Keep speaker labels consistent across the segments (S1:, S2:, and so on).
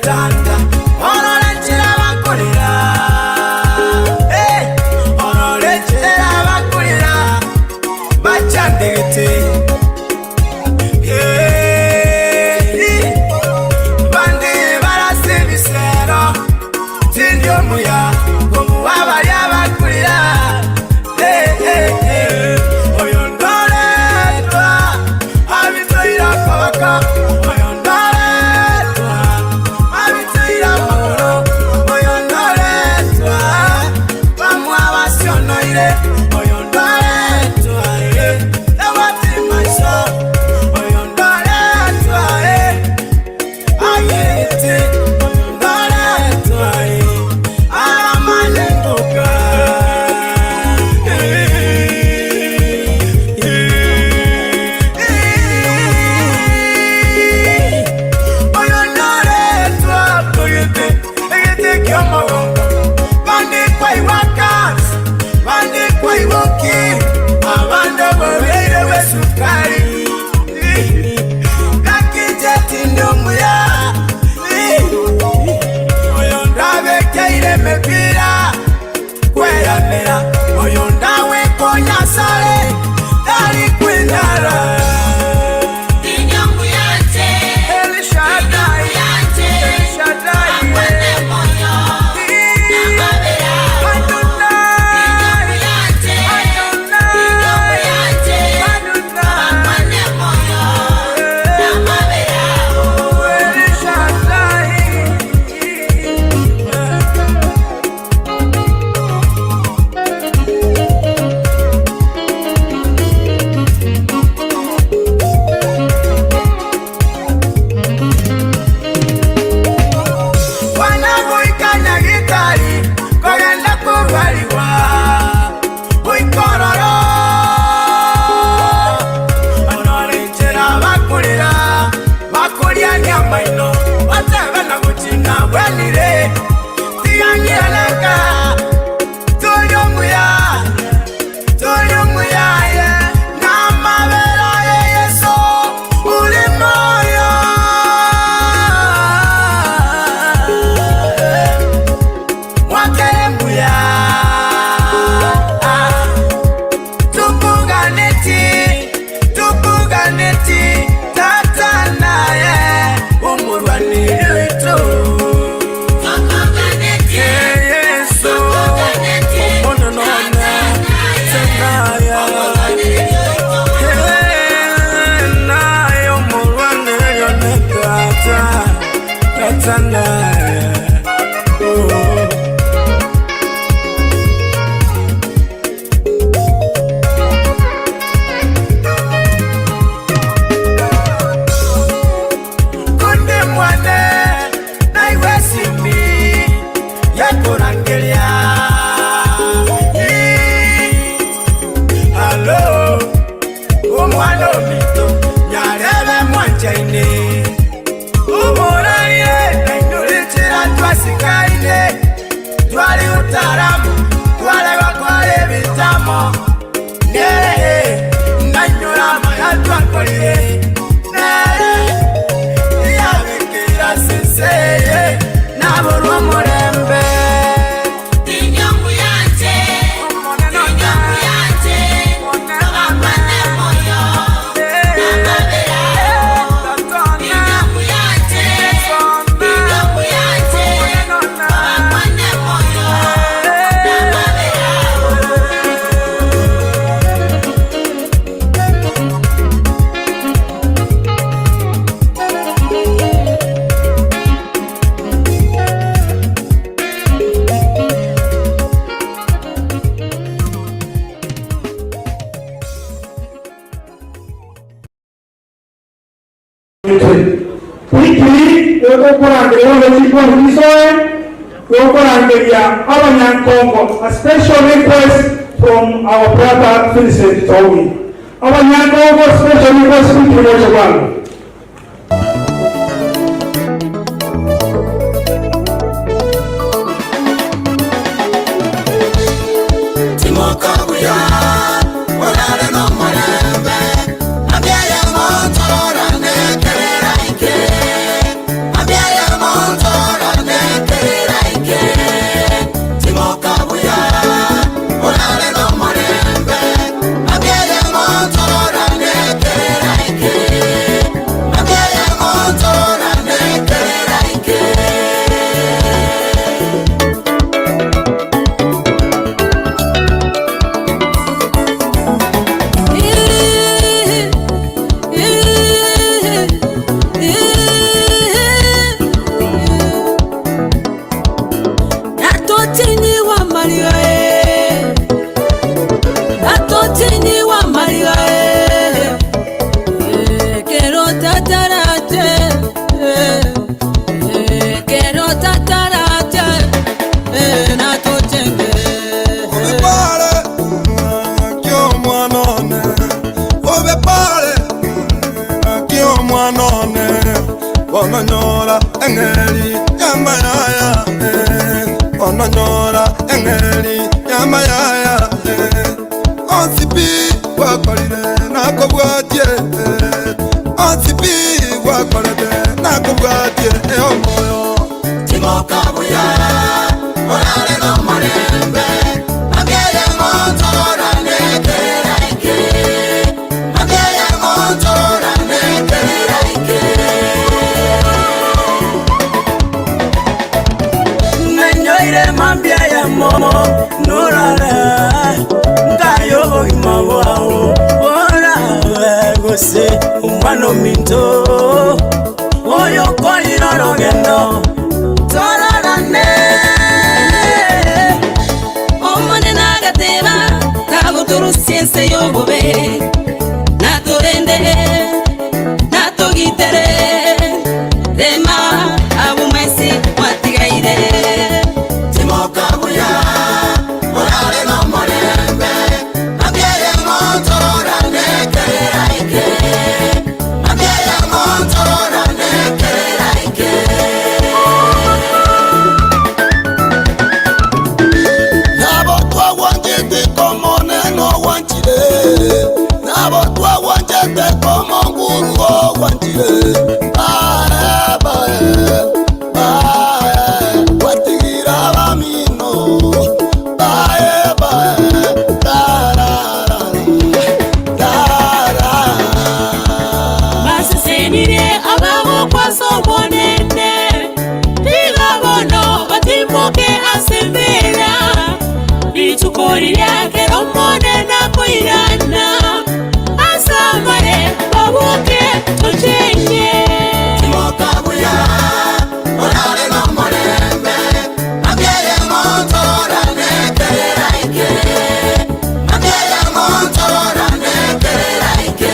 S1: egetanda orore nchera bakorera Eh, orore nchera bakorera bachandegete Eh, bande barase ebisero tindi omuya omuwa baria bakurira Eh, eh, eh. Oyo ndoretwa abitoira akabaka oyo ndoretwa abitoira amagoro oyo ndoretwa bamwabasionoire oyo ndoretwa eh, ewati maiso oyo ndoretwa eh, agirite oyo ndoretwa eh, aramanengoka oyo ndoretwa togete egete kiomogongo bandikwa iwakasi bandikwa iwoki abande bobeire bwesukari gakijetindumuya oyo ndabekeire mepira kweranera oyo ndawekonyasale tali kwinara Elishadai, Elishadai, Adonai, Adonai, Adonai, Elishadai. Wanagoikanya gitari kogenda kurwariwa wikororo onorinjira bakurira bakuria nyamaino batebe na gukina bwenire tiganyiranaka turi omuya turi omuyaye n'amabera ye Yesu uri moyo mwakerembuya tukuganeti tukuganeti tata naye umurwaniri witu Yesu ononone tenaya naye umurwaniri one tata tata naye oh. Konde mwane naiwe simi yakurangeria halo omwana omito nyarebe mwanjaine umurarie nainurikira twasikaine twari utaramu twaregwa ebitamo nere nainyura maya twakorire nere yabikira senseye naburwa omurembe
S2: Wikiri yokokurangeria olechikwandisoe yokorangeria abanyankongo a special request from our brother Vincent Towi abanyankongo special request wikiri moja kwangu.
S1: Timoka buya orare n'omurembe ambyare montorane kerera inke ambyare monto. Bono nyora eng'eri y'amayaya eh, Bono nyora eng'eri y'amayaya eh. Onsi pi gwakorire nakobwatie eh, Onsi pi gwakorete nakobwatie eh, Omoyo
S3: Timoka buya, orare n'omorembe, Mageye ngotorane keraike, Mageye ngotorane keraike.
S1: Nenyoire mambia ya momo nurara ngayo obogima bwao orabe gose omwana ominto oyo okorire orogendo tororane.
S4: Omonene agateba tagotorusia ense y'obobe natorende natogitere rema abumesi mwatigaire.
S3: Timoka buya, orare n'omorembe, Mageye ngotorane keraike, Mageye ngotorane keraike.
S1: Nabo twagwanchete komoneno gwanchire, nabo twagwanchete komonguru gwanchire. Bae, bae, bae, gwatigira abamino. Bae, bae, ra, ra, ra, ra, ra.
S4: Basesenire abagokwasa obonene tiga bono batimoke ase embera rituko riria kero omonene akoirana ase amare baboke tochenge.
S3: Timoka buya, orare n'omorembe, Mageye ngotorane keraike, Mageye ngotorane keraike.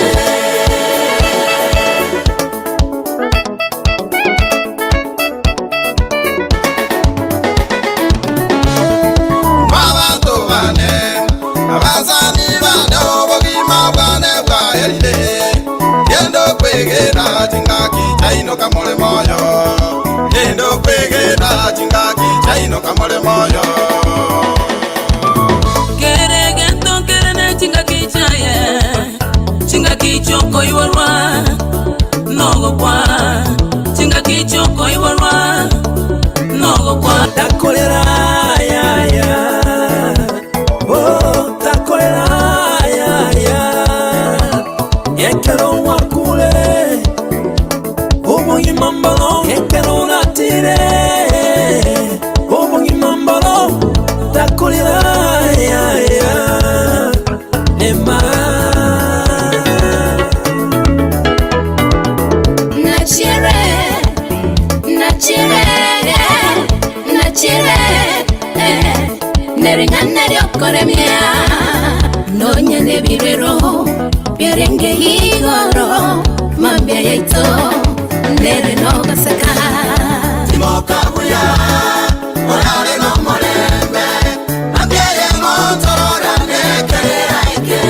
S1: Babantu bane abasani bane obogima bwane bwaerire genda okwegera chingaki chaino kamole moyo genda okwegera chingaki chaino kamole moyo.
S4: Kere gento kerene chingaki chaye chingaki chokoiborwa nogokwa chingaki chokoiborwa nogokwa.
S1: Takolera yaya, oh takolera yaya, ekero wakule obogima mboro ekero oratire obogima mboro takolera yaya ema.
S4: Nachire, nachire, nachire, nering'ana riokoremia nonya nebirero biarenge igoro mambia yaito nere nogaseka.
S3: Timoka buya, orare n'omorembe, Mageye ngotorane keraike,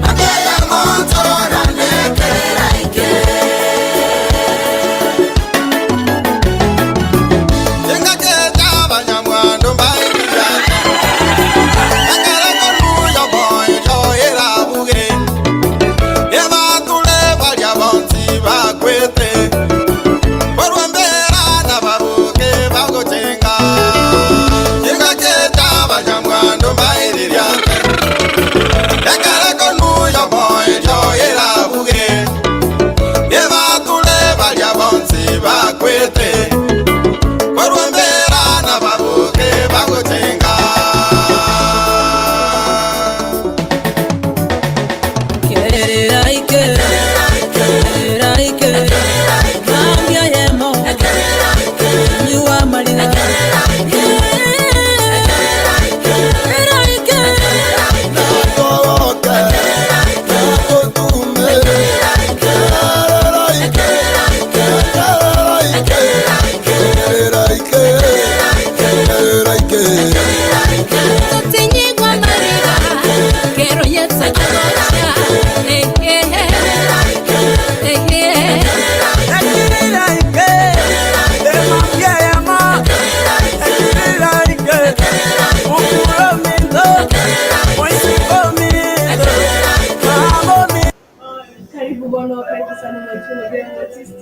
S3: Mageye ngotorane keraike.
S1: Engaketa abanyamwando mbairira akarakonuyo boyo erabuge ebatule balya bonsi bakwete.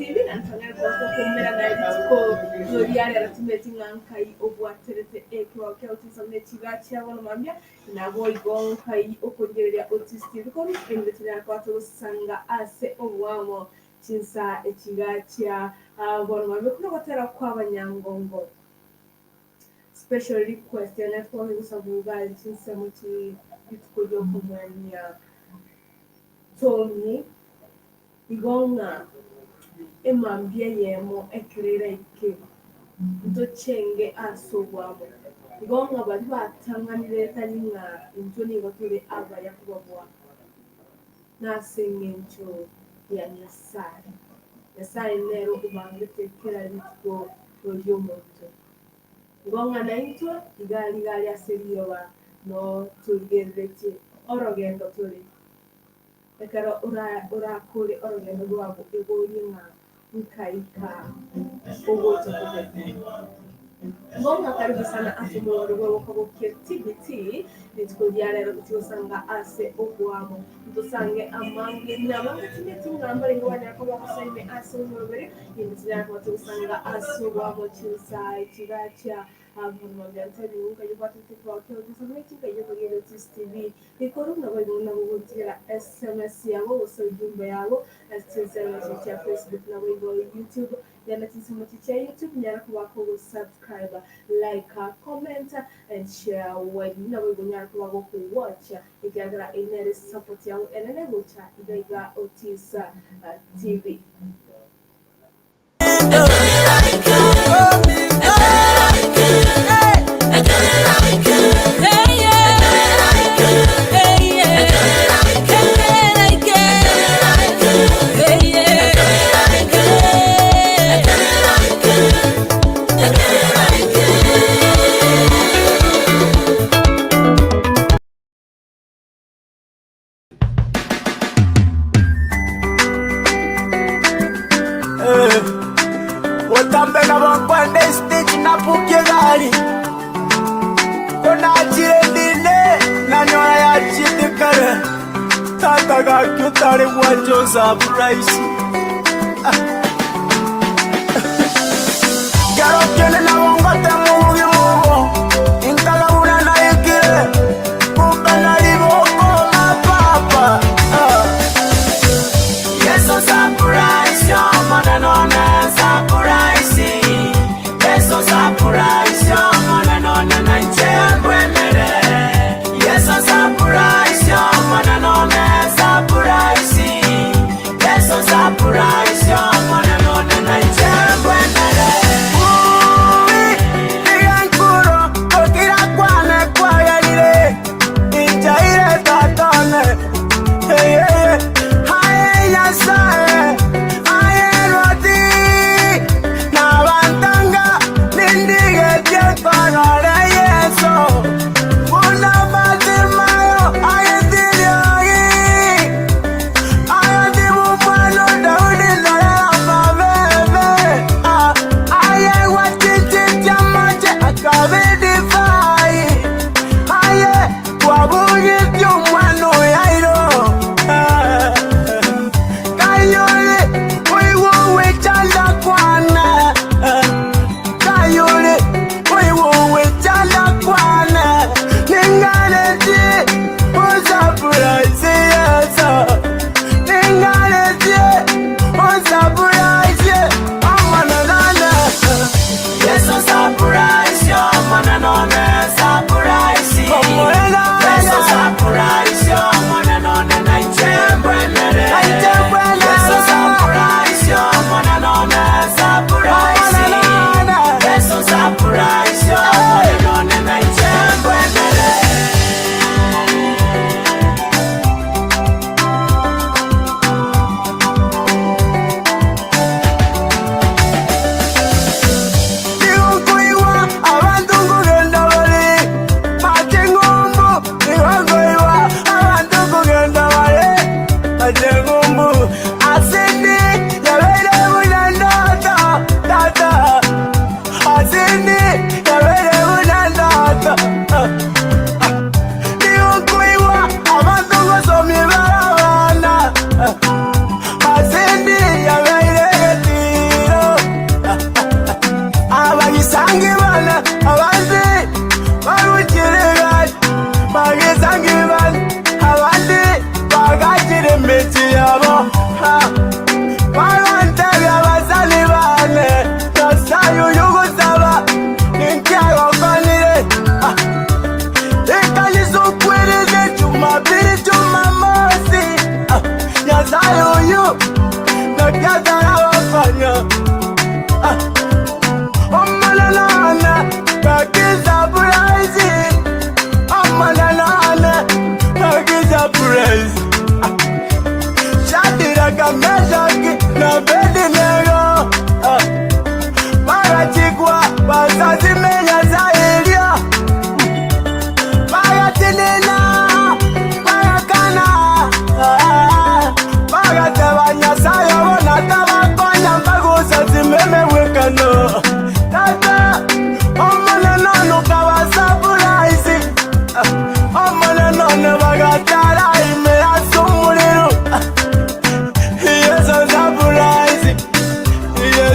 S5: TV na ntong'ere kuba tokoumera naye rituko ria rero timeti ng'a nkai obwaterete ekebago kia Otis amo chiga chia bono mambia nabo igo nkai okorigereria Otis TV korwa erinde tonyare koba togosanga ase obwamo chinsa echiga chia bono mambia buna ogotera kwa abanyangongo. Special request yane twonge gosaba ubare chinsemo chi rituko riokomwania Tony igo ng'a emambia eyemo ekero eraike ntochenge ase obwamo igo ng'a baria batang'anire tari ng'a intwe nigo tore abaya kobabua nase eng'encho ya Nyasae. Nyasae nere obangete kera rituko ri'omonto. Igo ng'a naintwe iga riga aria ase riroba no torigereretie orogendo tore. Ekero orakore orogendo rwabo eborie ng'a nkaika ogocha kobeka. Igo ng'a karibu sana ase omorwaro bw'ogokobokia TBT rituko ria rero tochigosanga ase oboamo. Ntosange amange nabange timeti ng'a mbarenge banyare koba bagosaime ase omoroberi, naende tinyara koba togosanga ase oboamo chinsae chigachia Rikoru naboigo nabo gotigera sms yabo gose ujumbe yabo ase chinsemo chiria chia Facebook naboigo YouTube genda chinsemo chiria chia YouTube nyara koba kogo subscribe like comment and share widely naboigo nyara koba goko watch ekiagera eye nere support yabo enene gocha iga iga Otis TV.
S1: Botambe nabo nkwenda estage nabukia egari, ko nachire ndine nanyora yachiete kare, tata gaki otare gwancha osurprise. Kero kende nabo ngotema obogima obo, inkaga buna naikire, kumbe nari bokoma papa. Ah. Yeso surprise, Omonene one surprise. Yeso surprise, Omonene one nainche mbwenere. Yeso surprise, Omonene one surprise. Yeso surprise, Omonene.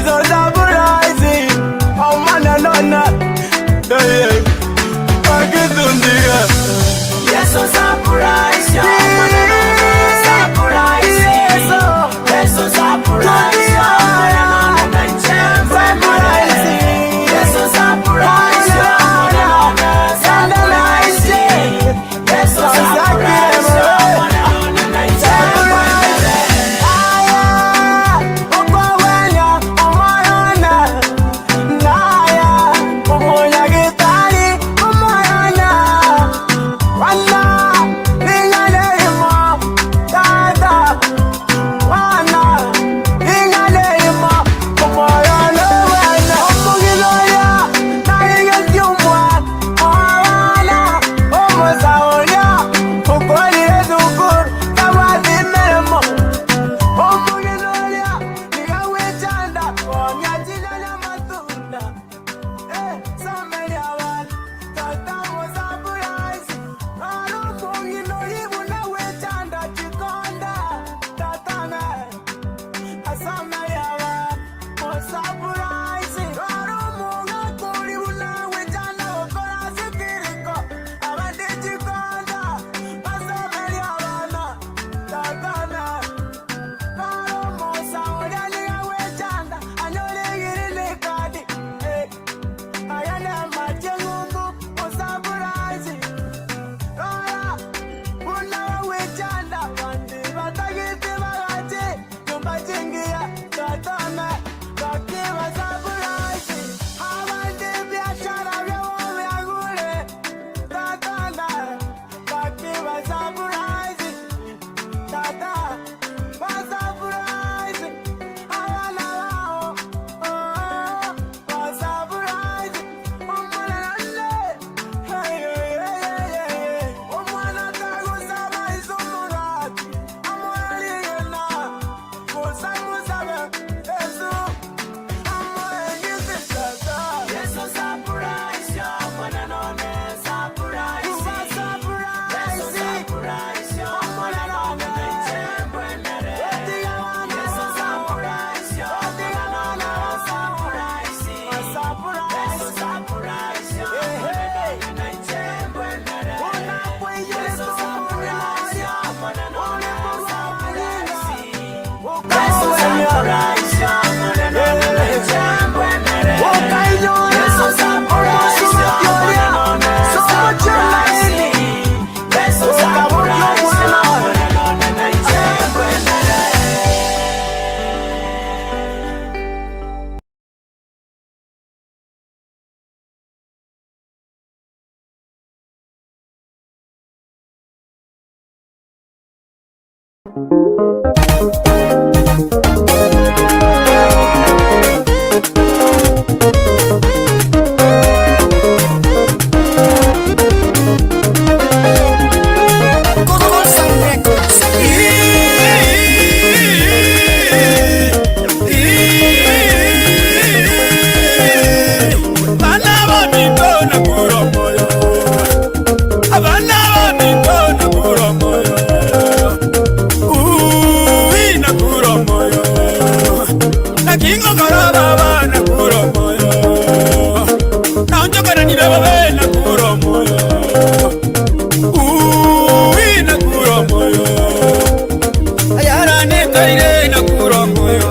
S1: Yeso surprise, omwana nona, yeah, akitundiga. Yeso surprise, omwana nona, surprise. Yeso, Yeso surprise, omwana nona, surprise. Yeso surprise, omwana nona, surprise. Yeso surprise, omwana nona, surprise. Aya, okwawenya omwana naya, omonyagitari omwana wana, ningalemo tata wana, ningalemo omwana wena, omugiloya naigetyumwa abana, omusaoria ukorire sukuru tabwathimeremo. Omugiloria nigawechanda onyachilana matunda. Eh, sameria abantu tata mosapuraisi aromugilori bunawechanda chikonda tatana asameria abantu mosapuraisi aromugakuri bunawechanda okora sitiriko abandi chikonda basameria abana tatana. Tata, Surprise! Abana bao, oh, surprise! Omwana nane, hey, hey, hey, hey, omwana tagusaba izumugati, amwaliyena, musamusabe, Yesu, amwegisi tata. Yesu surprise, omwana none, surprise. Surprise, Yesu surprise, omwana none,
S6: Bana ba mito na kuro moyo. Abana ba mito na kuro moyo. Uwi na kuro moyo. Nakingo koro baba na kuro moyo. Naonjokana ni baba na kuro moyo. Uwi na kuro moyo. Ayara ne toire na kuro moyo.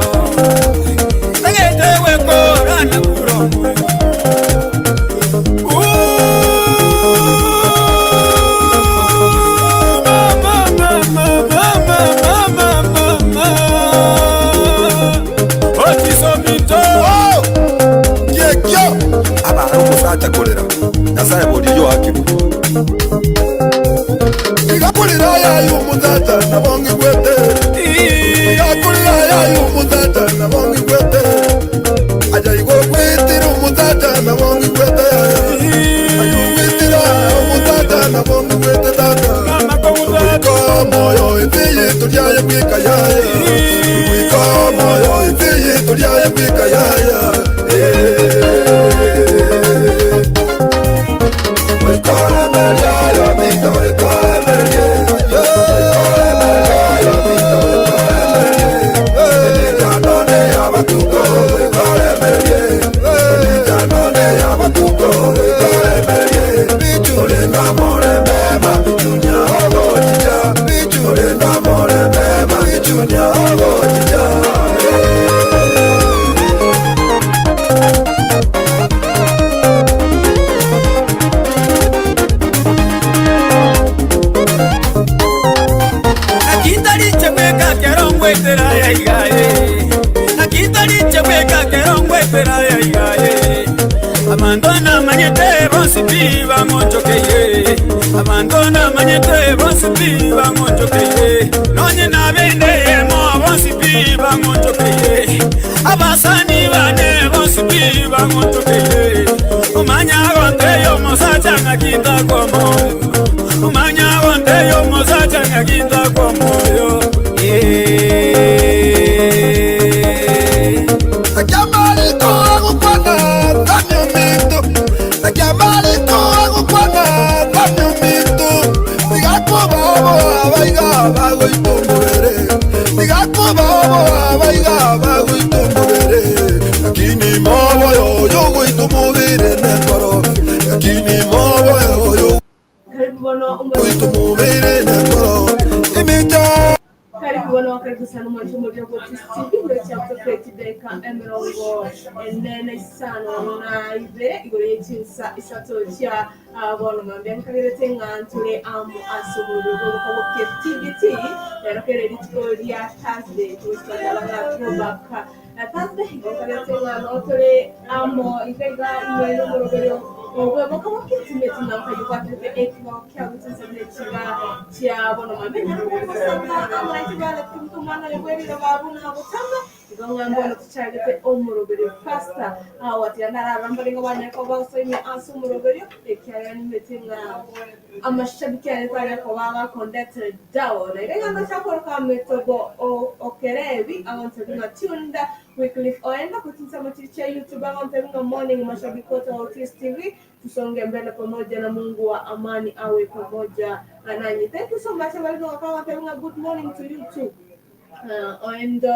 S6: Tagete wekora na kuro moyo.
S7: Kiekio abana omosacha korera nyasaye boriyo akirwe igakurira yayo omosacha nabongigwete igakurira yayo omosacha nabongigwete aja igogwitira omosacha nabongigwete ayogwitira omosacha nabongigwete tata wiko moyo itiyi turyaye bwika yaya wiko moyo itiyi turyaye bwika yaya Thank you.
S6: Nkoretera yaigaye Abanto namanyete bonsi pi bang'onchokeire Abanto namanyete bonsi pi bang'onchokeire Nonye nabeire eyemo bonsi pi bang'onchokeire Abasani bane bonsi pi bang'onchokeire Omanya gontebia omosacha ng'aki ntakwa omoyo Omanya gontebia omosacha ng'aki ntakwa omoyo eh.
S7: Naki amariko agokwana tami ominto, naki amariko agokwana tami ominto, tiga kobaboa abaiga bagoita omobere, tiga kobaboa abaiga bagoita omobere, lakini moboyo oyo ogoita omobere nekoro, lakini moboyo oyo
S5: Karibu bono
S7: ogoita omobere nekoro, emicho.
S5: Karibu bono karibu sana mwancho moja kwa TV ndio kutoka tideka emirongo ene na isano na ibere igoro y'echinsa isato chia bono mambia nkagerete ng'a ntore amo ase obororo bw'oboke TBT rero kere rituko ria Thursday tugotwara ng'a throwback Thursday nkagerete ng'a notore amo iga iga mwene omoroberio obweboka boketimeti ng'a nkayobwaterete ekebao kia gotinsa buna echiga chia bono mambia nyaro gosanga amaraiti bareti omwana oyo bwerire babu na gotanga igo ng'a mbono tuchagete omoroberio pastor awatira ndararamba ringo banyare koba bagosoimia ase omoroberio ekiagera nimete ng'a amashabiki aye tare koba gakondete down iga iga ndochakoroka metobo okerebi agontebi ng'a tuned Wycliffe Oenda kutinsa mochiri chia YouTube agontebi ng'a morning mashabiki wote wa Otis TV tusonge mbele pamoja na Mungu wa amani awe pamoja nanyi. Thank you so much. Abalino wakawa nga good morning to you too. Oendo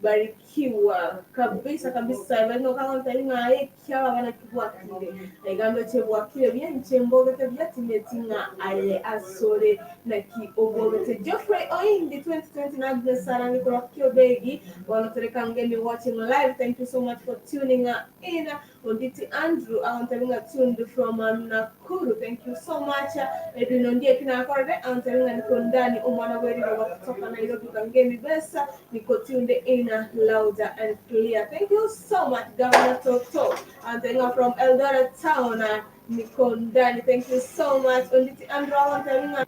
S5: barikiwa kabisa kabisa. Abalino wakawa nga ekiaba bana kibwakire. Egando chebwakire byenche mbogete byatimeti nga aye asore naki obogete. Geoffrey Oindi 2020 na Agnes Sarangi kutoka Kiobegi. Wanotereka ngeni watching live. Thank you so much for tuning in. Onditi Andrew aontaringa tuned from Nakuru. Thank you so much. Edwin Ondie kinakorere aontaringa niko ndani omwana weriro wa kutoka Nairobi Kangemi Besa niko tuned in louder and clear. Thank you so much Governor Toto aontaringa from Eldoret Town niko ndani. Thank you so much Onditi Andrew aontaringa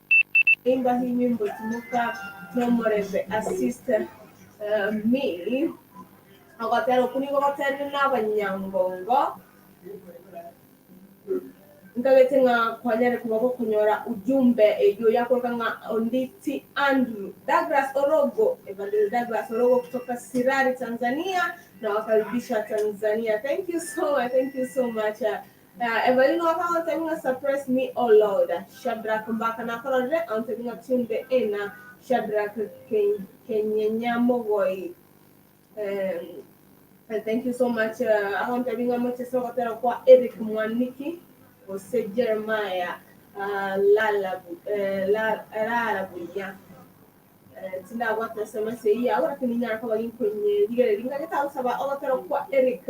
S5: imba hii nyimbo tumuka nomorembe assist me Ogotera okwo nigo goterire nabanyangongo, nkagete ng'a kwanyare koba gokonyora ujumbe eyio yakoroka ng'a Onditi Andrew Douglas Orogo, Evangelist Douglas Orogo kutoka Sirari Tanzania, nawakaribisha Tanzania. Thank you so much, thank you so much. Evelyn wakagotebi ng'a surprise me oh Lord. Shadrack Mbaka nakororire antebi ng'a tunde ena Shadrack Kenyenyamogoi. Thank you so much. Agontebia ng'a mochese ogotera kwa Eric Mwaniki gose Jeremiah lala lala buya. Tindabwata SMS eyio yao lakini ninyara koba ginkonye-rigereria ngagete agosaba ogotera kwa Eric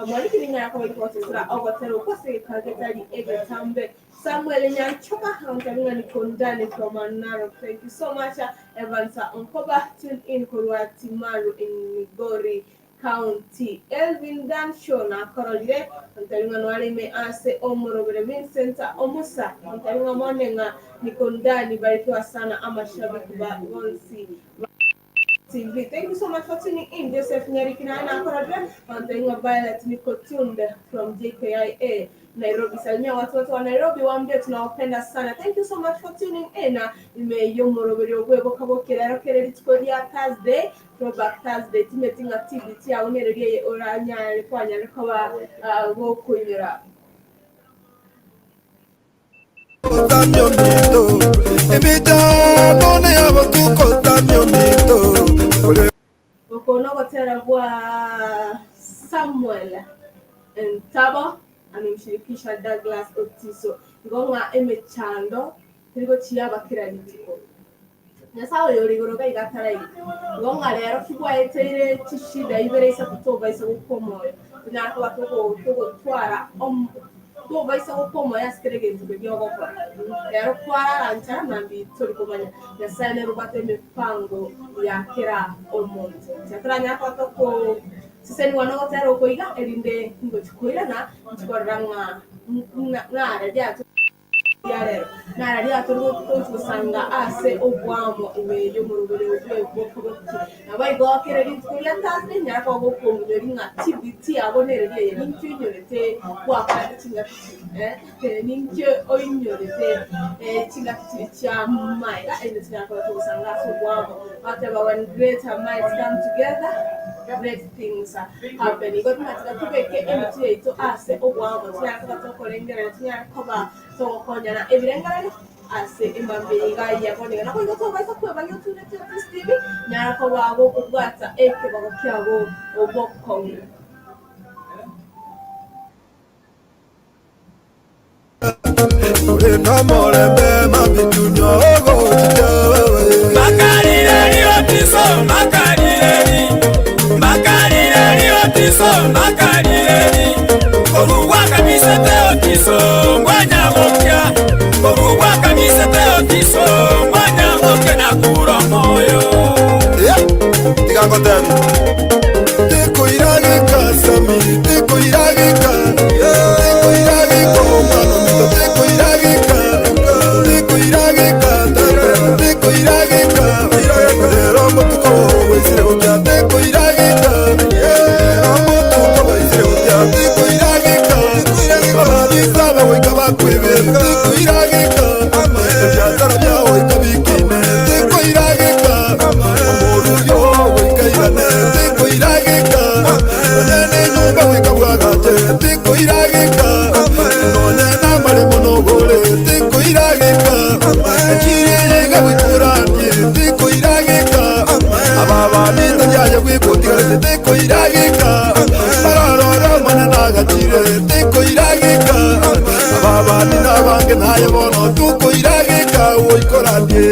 S5: Mwaniki ninyara koba ginkogochesera ogotera okwo ase egeka getari egetambe. Samuel Nyanchoka agontebia ng'a niko ndani from Narok. Thank you so much. Evans Onkoba tune in korwa Timaru in Migori County. Elvin Gansho nakororire ontebi ng'a noare ime ase omorobere Vincent Omusa ontebi ng'a mone ng'a niko ndani barikiwa sana amashabiki ba bonsi ba TV. Thank you so much for tuning in. Joseph Nyariki naye nakororire ontebi ng'a Violet niko tuned from JKIA Nairobi. Salimia watu wote wa Nairobi, waambie tunawapenda sana. Thank you so much for tuning in. Ime y'omoroberi ogweboka bokera kere rituko ria Thursday, Throwback Thursday, timeti ng'a TBT yao nereria eye oranyare kwanyare koba gokoinyora. Oko nogotera gwa Samuel Ntabo amemshirikisha Douglas Otiso. Igo ng'a emechando teri gochia yaba kera rituko. Nyasae oyo ore igoro iga iga ataraigwa. Igo ng'a rero kibwaeteire chishida ibere isato tobaisa gokwa omoyo. Tonyara koba togotwara tobaisa gokwa omoyo ase kera egento keria ogokora. Rero kwarara nchara mambia tori komanya. Nyasae nere obwate emepango ya kera omonto. Inche toranyare koba toko. Sesenigwa nogotera oko iga, erinde ngochia koirana nchie korora ng'a ng'ara riato ria rero, nara riato togochia gosanga ase oboamo ime y'omorobere bw'ebokoboki. Naboigo kera rituko ria Thursday nyara koba gokong'inyori ng'a TBT yabo nere riaye ninki oinyorete gwakorete chingaki chiria eh, ninki oinyorete chingaki chiria chia maega erinde tonyare koba togosanga ase oboamo. Bateba when greater minds come together, great things happen. Igo buna tiga tobeke emetwe yaito ase oboamo tonyare koba tokorengereria, tonyare koba togokonyana ebirengererio ase emambia eye iga ya bono iga. Naboigo tobaisa kwebagia oturete Otis TV, nyara koba gokobwata ekebago kiabo obokong'u.
S7: Tiga ngotebie. Tikoirageka Sami, tikoirageka, tikoirageka omwana ominto, tikoirageka, tikoirageka tata, tikoirageka, rero omotuko gwaisire gokia, tikoirageka, rero omotuko gwaisire gokia, tikoirageka, ababisa goika bakwebe, tikoirageka, ebiasara biao goika bikine, tikoirageka, omoruyo goika irane, tikoirageka, onye nenyomba goika bwagache, tikoirageka, nonye namaremo nogore, tikoirageka, echiri eye iga goikoranie, tikoirageka, aba babita biaye bwikotigarete, tikoirageka, bararora omonene agachire, tikoirageka, aba bandi nabange naye bono, tukoirageka goikoranie.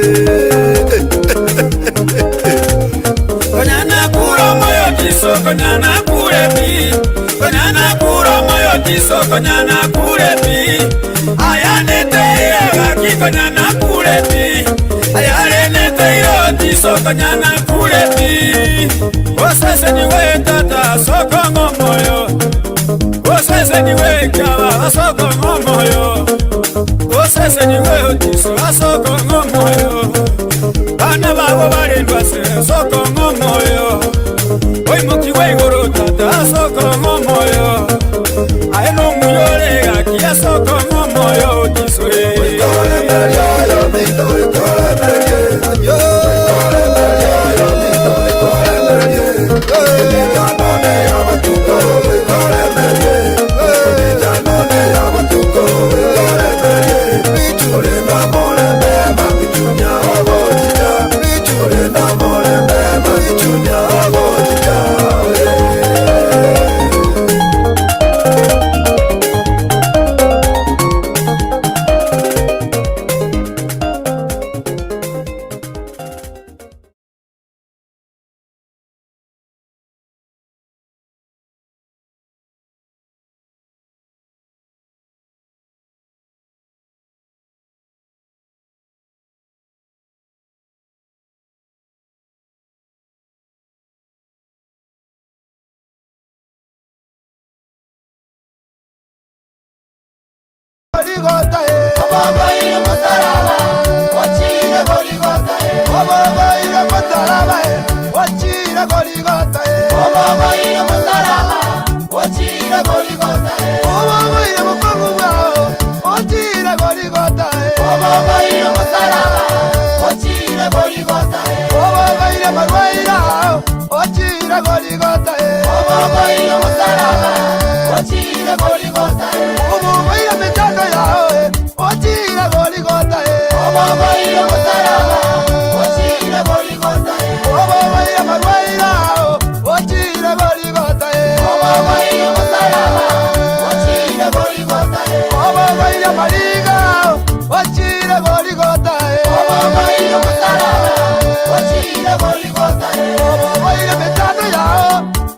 S6: Bana babo barendwa se soko ng'omoyo oimokiwe igoro tata soko ng'omoyo aye nomuyore gaki asoko ng'omoyo otiswe.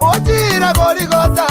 S3: Ochira Goligota,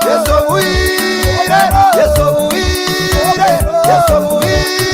S3: Yesu buire, Yesu buire, Yesu buire.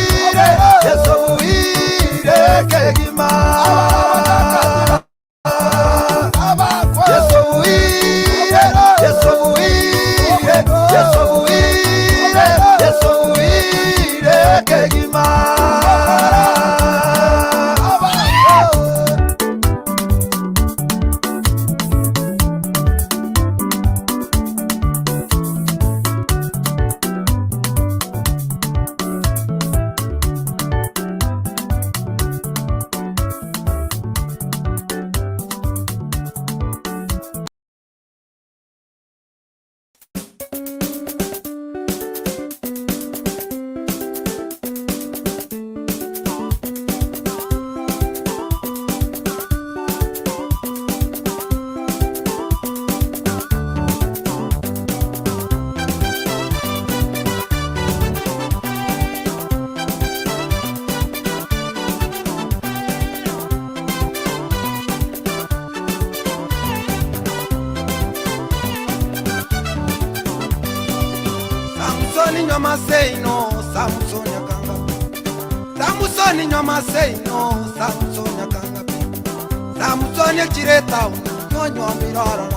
S3: Samusoni nywa maseino, Samusoni akanga pi. Samusoni nywa maseino, Samusoni akanga pi. Samusoni echire town, onywa mirarara.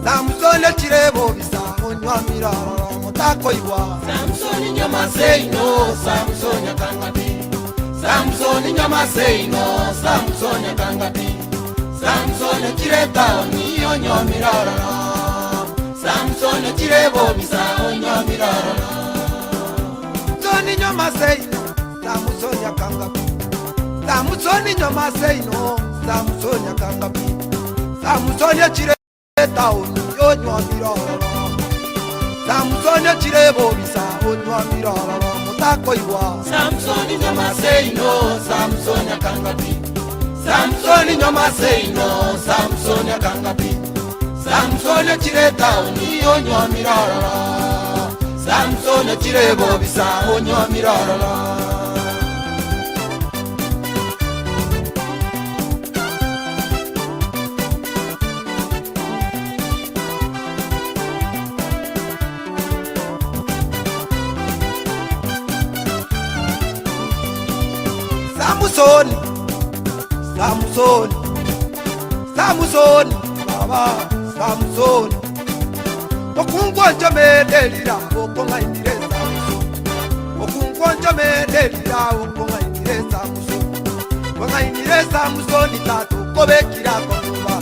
S3: Samusoni echire bobisa, onywa mirarara. Mutakoiwa. Samusoni nywa maseino, Samusoni akanga pi. Samusoni nywa maseino, Samusoni akanga pi. Samusoni echire town, onywa mirarara. Samson echire bobisa, onywa mirarara. Samusoni nywa maseino, Samusoni akanga pi. Samusoni nywa maseino, Samusoni akanga pi. Samusoni echire town, onywa mirarara. Samusoni echire bobisa, onywa mirarara. Mutakoiwa. Samsoni nywa maseino, Samsoni akanga pi. Samsoni nywa maseino, Samsoni akanga pi. Samsoni echire town, onywa mirarara. Samsoni echire bobisa, onywa mirarara. Samusoni, Samusoni, Samusoni, baba Samusoni. Okungwonjo medelira, okong'ainire Samusoni. Okungwonjo medelira, okong'ainire Samusoni. Kong'ainire Samusoni tata, okobekira konuba.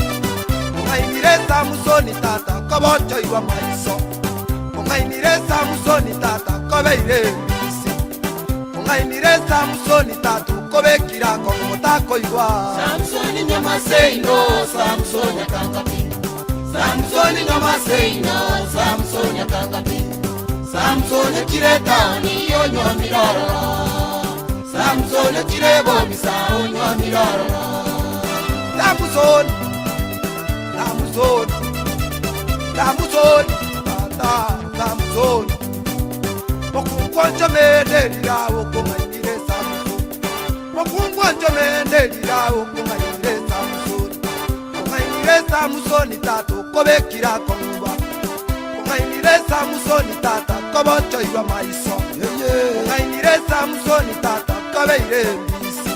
S3: Kong'ainire Samusoni tata, kobochoirwa maiso. Kong'ainire Samusoni tata, kobeire isi. Kong'ainire Samusoni tata, okobekira konomotakoigwa. Samsoni nywa maseino, Samsoni akanga pi. Samsoni nywa maseino, Samsoni akanga pi. Samsoni echire town, onywa mirarara. Samsoni echire bobisa, onywa mirarara. Samsoni, Samsoni, Samsoni, tata Samsoni. Okungwonjo medelira, okong'ainire Samsoni. Okungwonjo medelira, okong'ainire Samsoni. Kong'ainire Samusoni tata, okobekira konuba. Kong'ainire Samusoni tata, kobochoirwa maiso. Kong'ainire Samusoni tata, kobeire mbisi.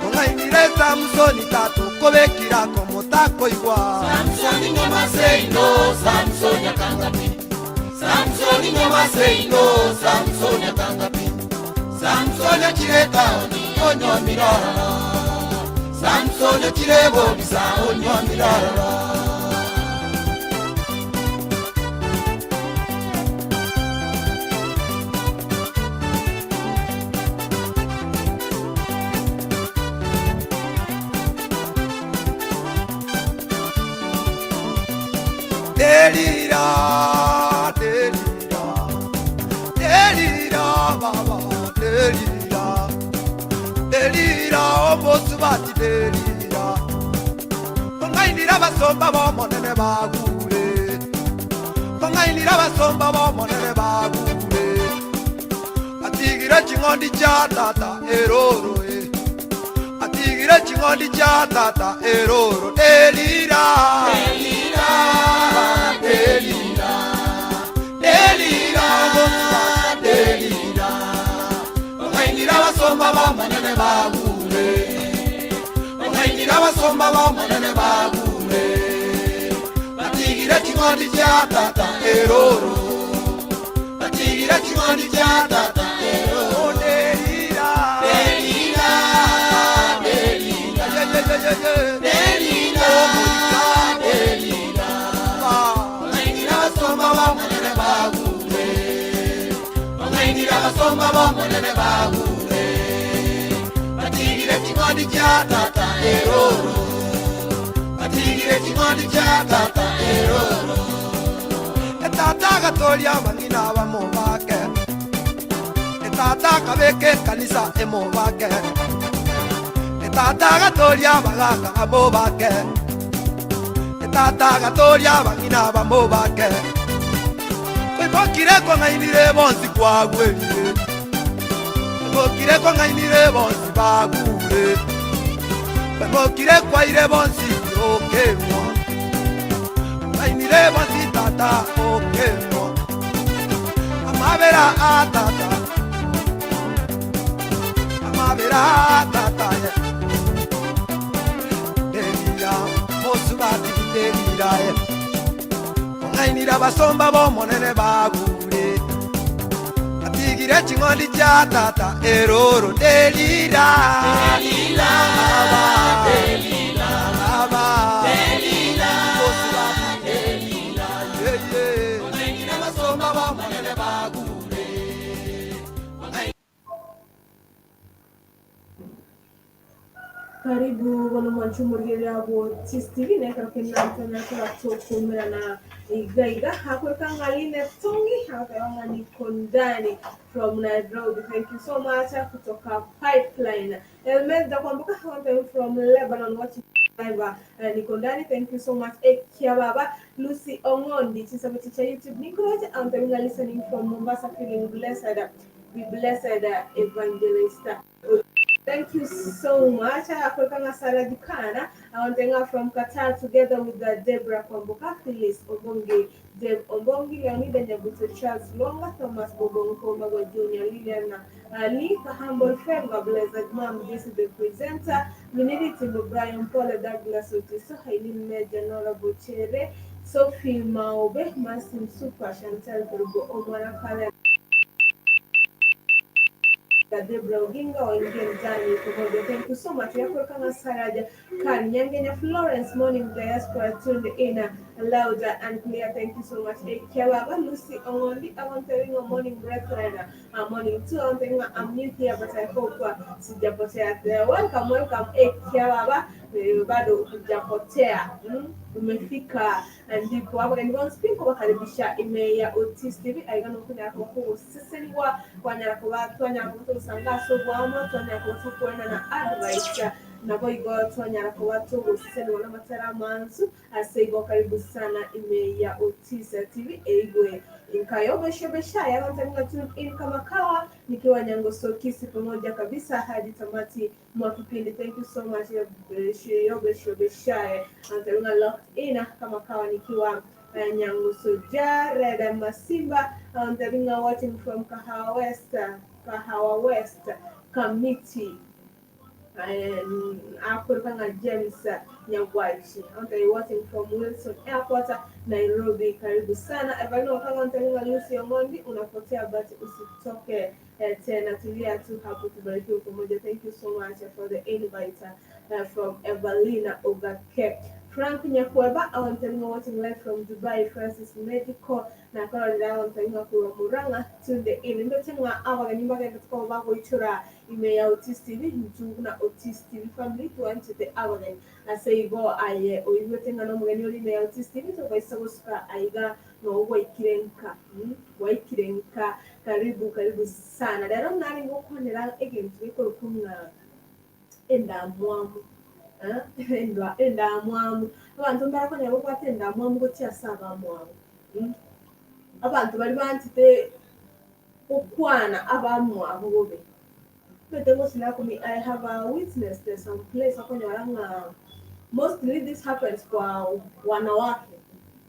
S3: Kong'ainire Samusoni tata, okobekira komotakoigwa. Samsoni nywa maseino, Samsoni akanga pi. Samsoni nywa maseino, Samsoni akanga pi. Samsoni echire town, onywa mirarara. Samsoni echire bobisa, onywa mirarara. Delila, Delila, Delila, baba, Delila, Delila, omosubati Delila. Kong'ainire abasomba b'omonene bagure, kong'ainire abasomba b'omonene bagure. Atigire ching'ondi chia tata eroro e, atigire ching'ondi chia tata eroro. Delila, Delila, Delila, Delila, Delila. Kong'ainire abasomba b'omonene bagure, kong'ainire abasomba b'omonene bagure. Batigire ching'ondi chia tata eroro, batigire ching'ondi chia tata eroro. Delila, Delila, Delila, Delila, Delila. Kong'ainire abasomba b'omonene bagure, kong'ainire abasomba b'omonene bagure. Batigire ching'ondi chia tata eroro, batigire ching'ondi chia tata eroro. Etata agatoria abang'ina bamobake, etata akabeka ekanisa emobake, etata agatoria abagaka bamobake, etata agatoria abang'ina bamobake. Koibokire kong'ainire bonsi kwagwerire, koibokire kong'ainire bonsi bagure, koibokire kwaire bonsi okemwa, kong'ainire bonsi tata okemwa. Amabera atata, amabera atata ye. Delila, mosubati Delila ye. Ong'ainire abasomba b'omonene bagure. Atigire ching'ondi chia tata eroro Delila. Delila, Delila, Baba. Delila, mosubati Delila ye ye. Ong'ainire abasomba b'omonene bagure.
S5: Karibu bono mwanche omorigereria bwo Otis TV na ekero kende ntonyara koba tokomerana iga iga akoreka ng'a Linet Tungi agoteba ng'a niko ndani from Nairobi thank you so much kutoka Pipeline Elmelda Kwamboka agoteba from Lebanon watching live eh, niko ndani thank you so much Ekia baba Lucy Ong'ondi chinsemo chicha YouTube nikoroche agoteba ng'a listening from Mombasa feeling blessed be blessed evangelist Thank you so much. Akweka nga Sarah Dukana. Awantenga from Qatar together with the Deborah Kwamboka, Phyllis Ombongi, Deb Ombongi, Leonida Nyabuto, Charles Longa, Thomas Bobonko, Mago Jr., Lilian Ali, Humble Favor, Blessed Mom, this is the presenter, Minidi Timbo, Brian Paul, Douglas Otiso, Hailin Major, Nora Bochere, Sophie Maobe, Masim Super, Chantal Burgo, Omwana Kale, Debra Oginga waingie ndani pamoja. Thank you so much. Yako kama Saraja Kan Nyangenya Florence Morning Diaspora tuned in louder and clear. Thank you so much. Ekiababa Lucy Ongondi Awantaringa Morning Brethren. Morning too. Awantaringa I'm new here but I hope sijapotea. Welcome, welcome. Ekiababa bado hujapotea. Umefika ndipo hapo ndipo spinko bakaribisha ime ya Otis TV aigana kunya ko siseniwa kwanyara kuba twanyara kuba tusanga so bwamo twanyara kuba tukwenda na advice nabo igo twanyara kuba tugusiseniwa n'amatara manzu ase igo karibu sana ime ya Otis TV eigwe inkayobeshebesha yabantu tune in kama kawa nikiwa Nyangoso Kisi pamoja kabisa hadi tamati mwa kipindi. Thank you so much Yobeshebeshaye Antarunga locked in kama kawa nikiwa Nyangusu Jared Masimba Antarunga watching from Kahawa West, Kahawa West Committee Akurukanga James Nyagwachi Antari watching from Wilson Airport Nairobi. Karibu sana Evalina Wakanga Antarunga Lucy Omondi, unapotea but usitoke tena, tulia tu hapo, tubarikiwe pamoja. Thank you so much for the invite from Evelina Ogake. Frank Nyakweba Antarunga watching live from Dubai. Francis Medical na Karolina Antarunga kuwa Murang'a tunde in ndochenga abagenyi bagenda tuko bagoichora ime ya Otis TV nchungu na Otis TV family tuanchete abagenyi ase igo aye oigwete ng'a nomogeni ore ime ya Otis TV tobaisa gosuka aiga no gwaikire nka gwaikire nka karibu karibu sana rero nari ngokonera egento gekorokwa ng'a endamwamu endamwamu abanto mbarakonyara gokwata endamwamu gochia ase abamwamu abanto bari banchete gokwana abamwabu bobe But I have a witness there's some place okonyora ng'a mostly this happens kwa wanawake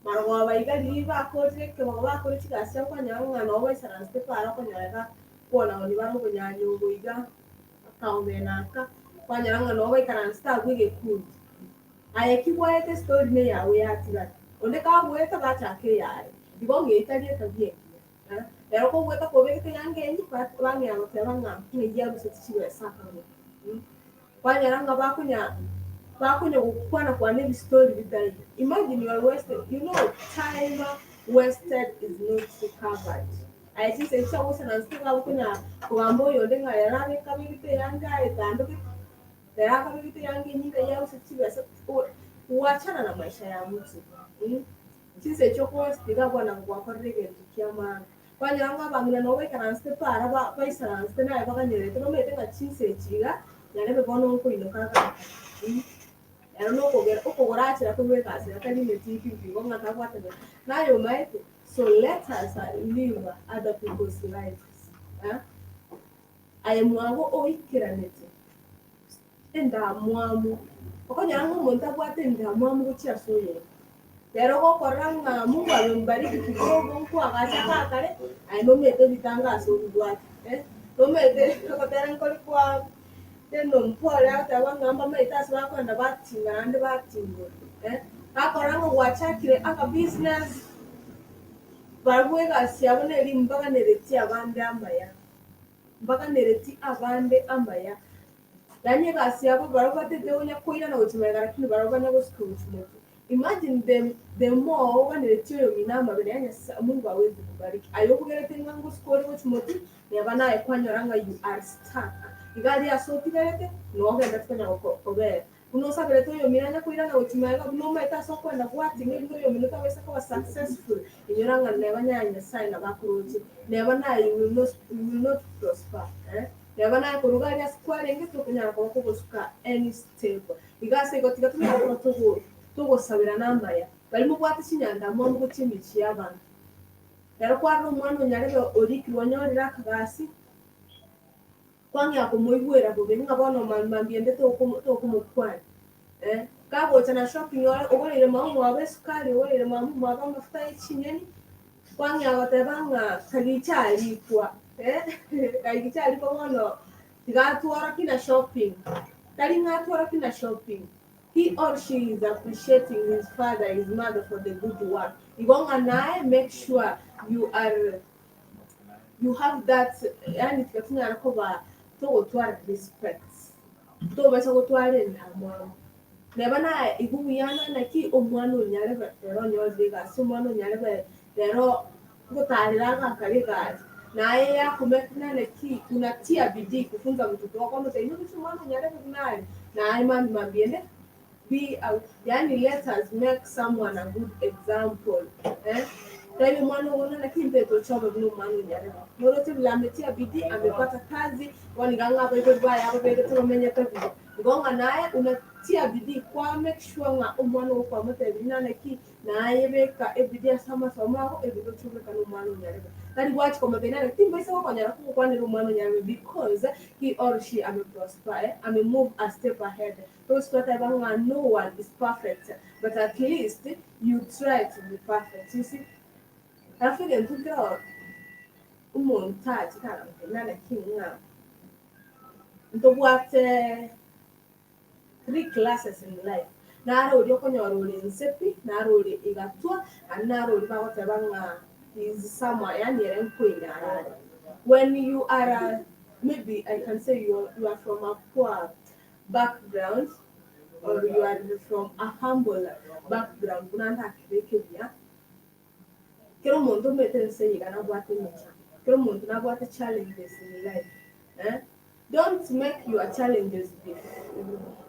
S5: marogoba baigari bakorire ekebago bakore chigasi okonyora ng'a nabo baisaransete para okonyoreka kwona oni barokonyanya oboiga akaomenaka kwanyora ng'a nabo baikaransete abwo egekundi aye kibwaete story ne yawe yatigara onde kabwete bachaka eyaye igo ng'eitari etabia engiya rero kobweta kobegete yangenyi bang'ea goteba ng'a ng'eyia ruseti chibesa akanwa kwanyora ng'a bakonya bakonya gokwana kwana ebistori bitari imagine you are wasted you know time wasted is not recovered aye chinse chiagosana nse bakonya kogamba oyonde ng'a rero abekabegete yange aetandogete rero akabegete yange enyinga yaruseti chibesa wachana na maisha ya mtu chinse chiokowestiga bwana gwakorire egento kia maana kwanyora ng'a abang'ina nabo baikaransete para baisaransete naye baganyerete bamaete ng'a chinse echi iga narebe bono nkoinoka agaka ero nokogera okogorachera korwa egasi atari emetipipi igo ng'a tabwate naye omaete so let us live other people's lives eh? Aye mwago oikeranete endamwamu okonyora ng'a omonto abwate endamwamu gochia ase oyomo. Rero gokorora ng'a Mungu amembariki kidogo nkoagacha aka kare, aye nomanyete ebitanga ase obibwate eh, nomanyete ogotera nkori kwa Tendo mpore agoteba ng'a mbamaete ase bakoenda batinga naende batingora eh, gakorora ng'a gwachakire aka business, barabwo egasi yabo neri mbaganereti abande amaya, mbaganereti abande amaya. Yaani egasi yabo barabwo batete onya koirana gochia magega lakini barabwo banya gosuka gochia motwe. Imagine the the more oganeretie oyomino amabe naye Nyasae Mungu hawezi kubariki. Aye obugerete ng'a ngosuka ore gochia motwe neba naye kwanyora ng'a you are stuck. Iga aria ase otigarete nogenderete konya kobera. Buna osaberete oyomino anya koirana gochia magega buna omaete ase okoenda gwating'a erinde oyomino tabaisa koba successful inyora ng'a neba nyaye Nyasae nabo akoroche neba naye you will not you will not prosper eh. Neba naye koruga aria ase kwarenge tokonyara koba kogosuka any step. Iga ase igo tiga tonyare koba togo togosabera amaya. Baria mobwate chinyanda mwamu gochia emichie y'abanto. Ekero kwarora omwana onyarebe orikirwe onyorire akagasi, kwang'ea komoigwera bobe ng'a bono mambia ende toko tokomokwania eh. Kagocha na shopping ore ogoreire mama omwabo esukari, ogoreire mama omwabo amafuta ye chinyeni, Kwang'ea goteba ng'a kagicha arikwa eh, kagicha arikwa bono tiga atworokie na shopping, tari ng'a atworokie na shopping, he or she is appreciating his father, his mother for the good work. Igo ng'a naye make sure you are you have that yaani tiga tonyare koba togotwara respect, tobaisa gotwara endamwamu. Neba naye igwa buya ng'a naki omwana onyarebe rero onyorire egasi, omwana onyarebe rero ngotarera agakare egari, naye yakomeka ng'a naki unatia bidii kufunza mtoto wako omotebia inwe gochia omwana onyarebe buna are, naye mambia mambia ende be a yaani let us make someone a good example eh, tebia omwana ogo ng'a naki intwe toche obe buna omwana onyarebe, noroche vile ametia bidii amepata kazi, bono iga ng'a abaibori baye ababegete bamenyete buya. Igo ng'a naye unatia bidii kwa make sure ng'a omwana oo kwamotebirie nane ki, naye beka ebidii ase amasomo ago ebinto oche obeka na omwana onyarebe. Tari gwachia komotebia nane timbaisa gokonyora kogokwanera omwana onyarebe because he or she ame prosper eh, ame move a step ahead. Togochi twateba ng'a no one is perfect but at least you try to be perfect you see. Alafu egento nkero omonto achete akamotebia nane ki ng'a. Ntobwate three classes in life, naro oria okonyora ore nse pi, naro ore igatwa, naende naro oria bagoteba ng'a he is somewhere, yaani ere nkoinyara are. When you are a maybe I can say you are you are from a poor background or you are from a humble background buna ndakebeke buya, Kera omonto omanyete ense eye iga nabwate emechando, kera omonto nabwate challenges in life eh, don't make your challenges be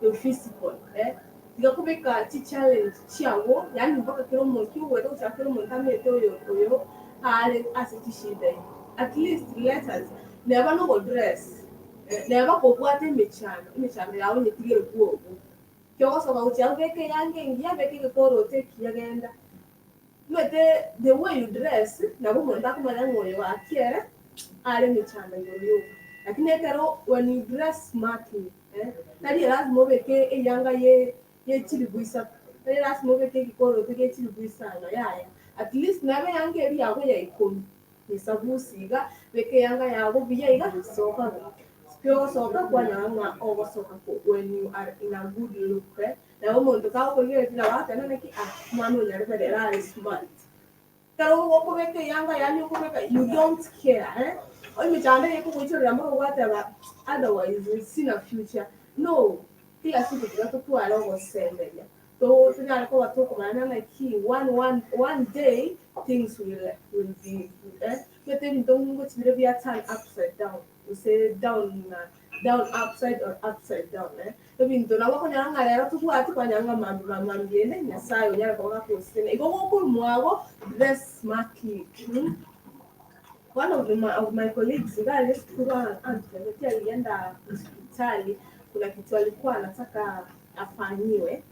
S5: be physical eh, tiga kobeka chichallenge chiago yaani mpaka kera omonto kigogweta gochaka kera omonto amanyete oyo oyo are ase chishida ime, at least let us neba nogodress eh, neba kobwate emechando, emechando yago onyetigere bwogo, kiogosoka gochia abwo beka eyanga engiya beka egekoroto ekiya genda. Omanyete the way you dress nabo omonto akomanya ng'a oyo gaki ere are emechando igoro yoka. Lakini ekero when you dress smartly eh, tari erasima obeke eyanga ye ye chilifu isato, tari erasima obeke egekoroto gie chilifu isano yaya, at least nebe eyanga eria yago ya ikomi, nyesabusi iga, beka eyanga yago buya iga, soka buya. Pi ogosoka kwanyora ng'a ogosoka when you are in a good look eh. Nabo omonto kagokorigereria nabo agoteba naki ah omwana oyo nyarebe rero are smart. Ekero okobeka eyanga yaani okobeka you don't care eh, emechando eye ekogoichorera mpaka gwateba otherwise sina future. No, kila siku tiga totware ogosemeria, to tonyare koba tokomanya naki one one one day things will will be eh, omanyete ebinto ngochi bire bia turn upside down gose down down upside or upside down eh. Ebinto nabo okonyora ng'a rero tobwati kwanyora ng'a mambia mambia ende Nyasaye onyare koba gakogosesenia. Igo gokorwa mwago dress smartly mh. One of my, of my colleagues iga arenge sukuru antebetie alienda hospitali kuna kitu alikuwa anataka afanyiwe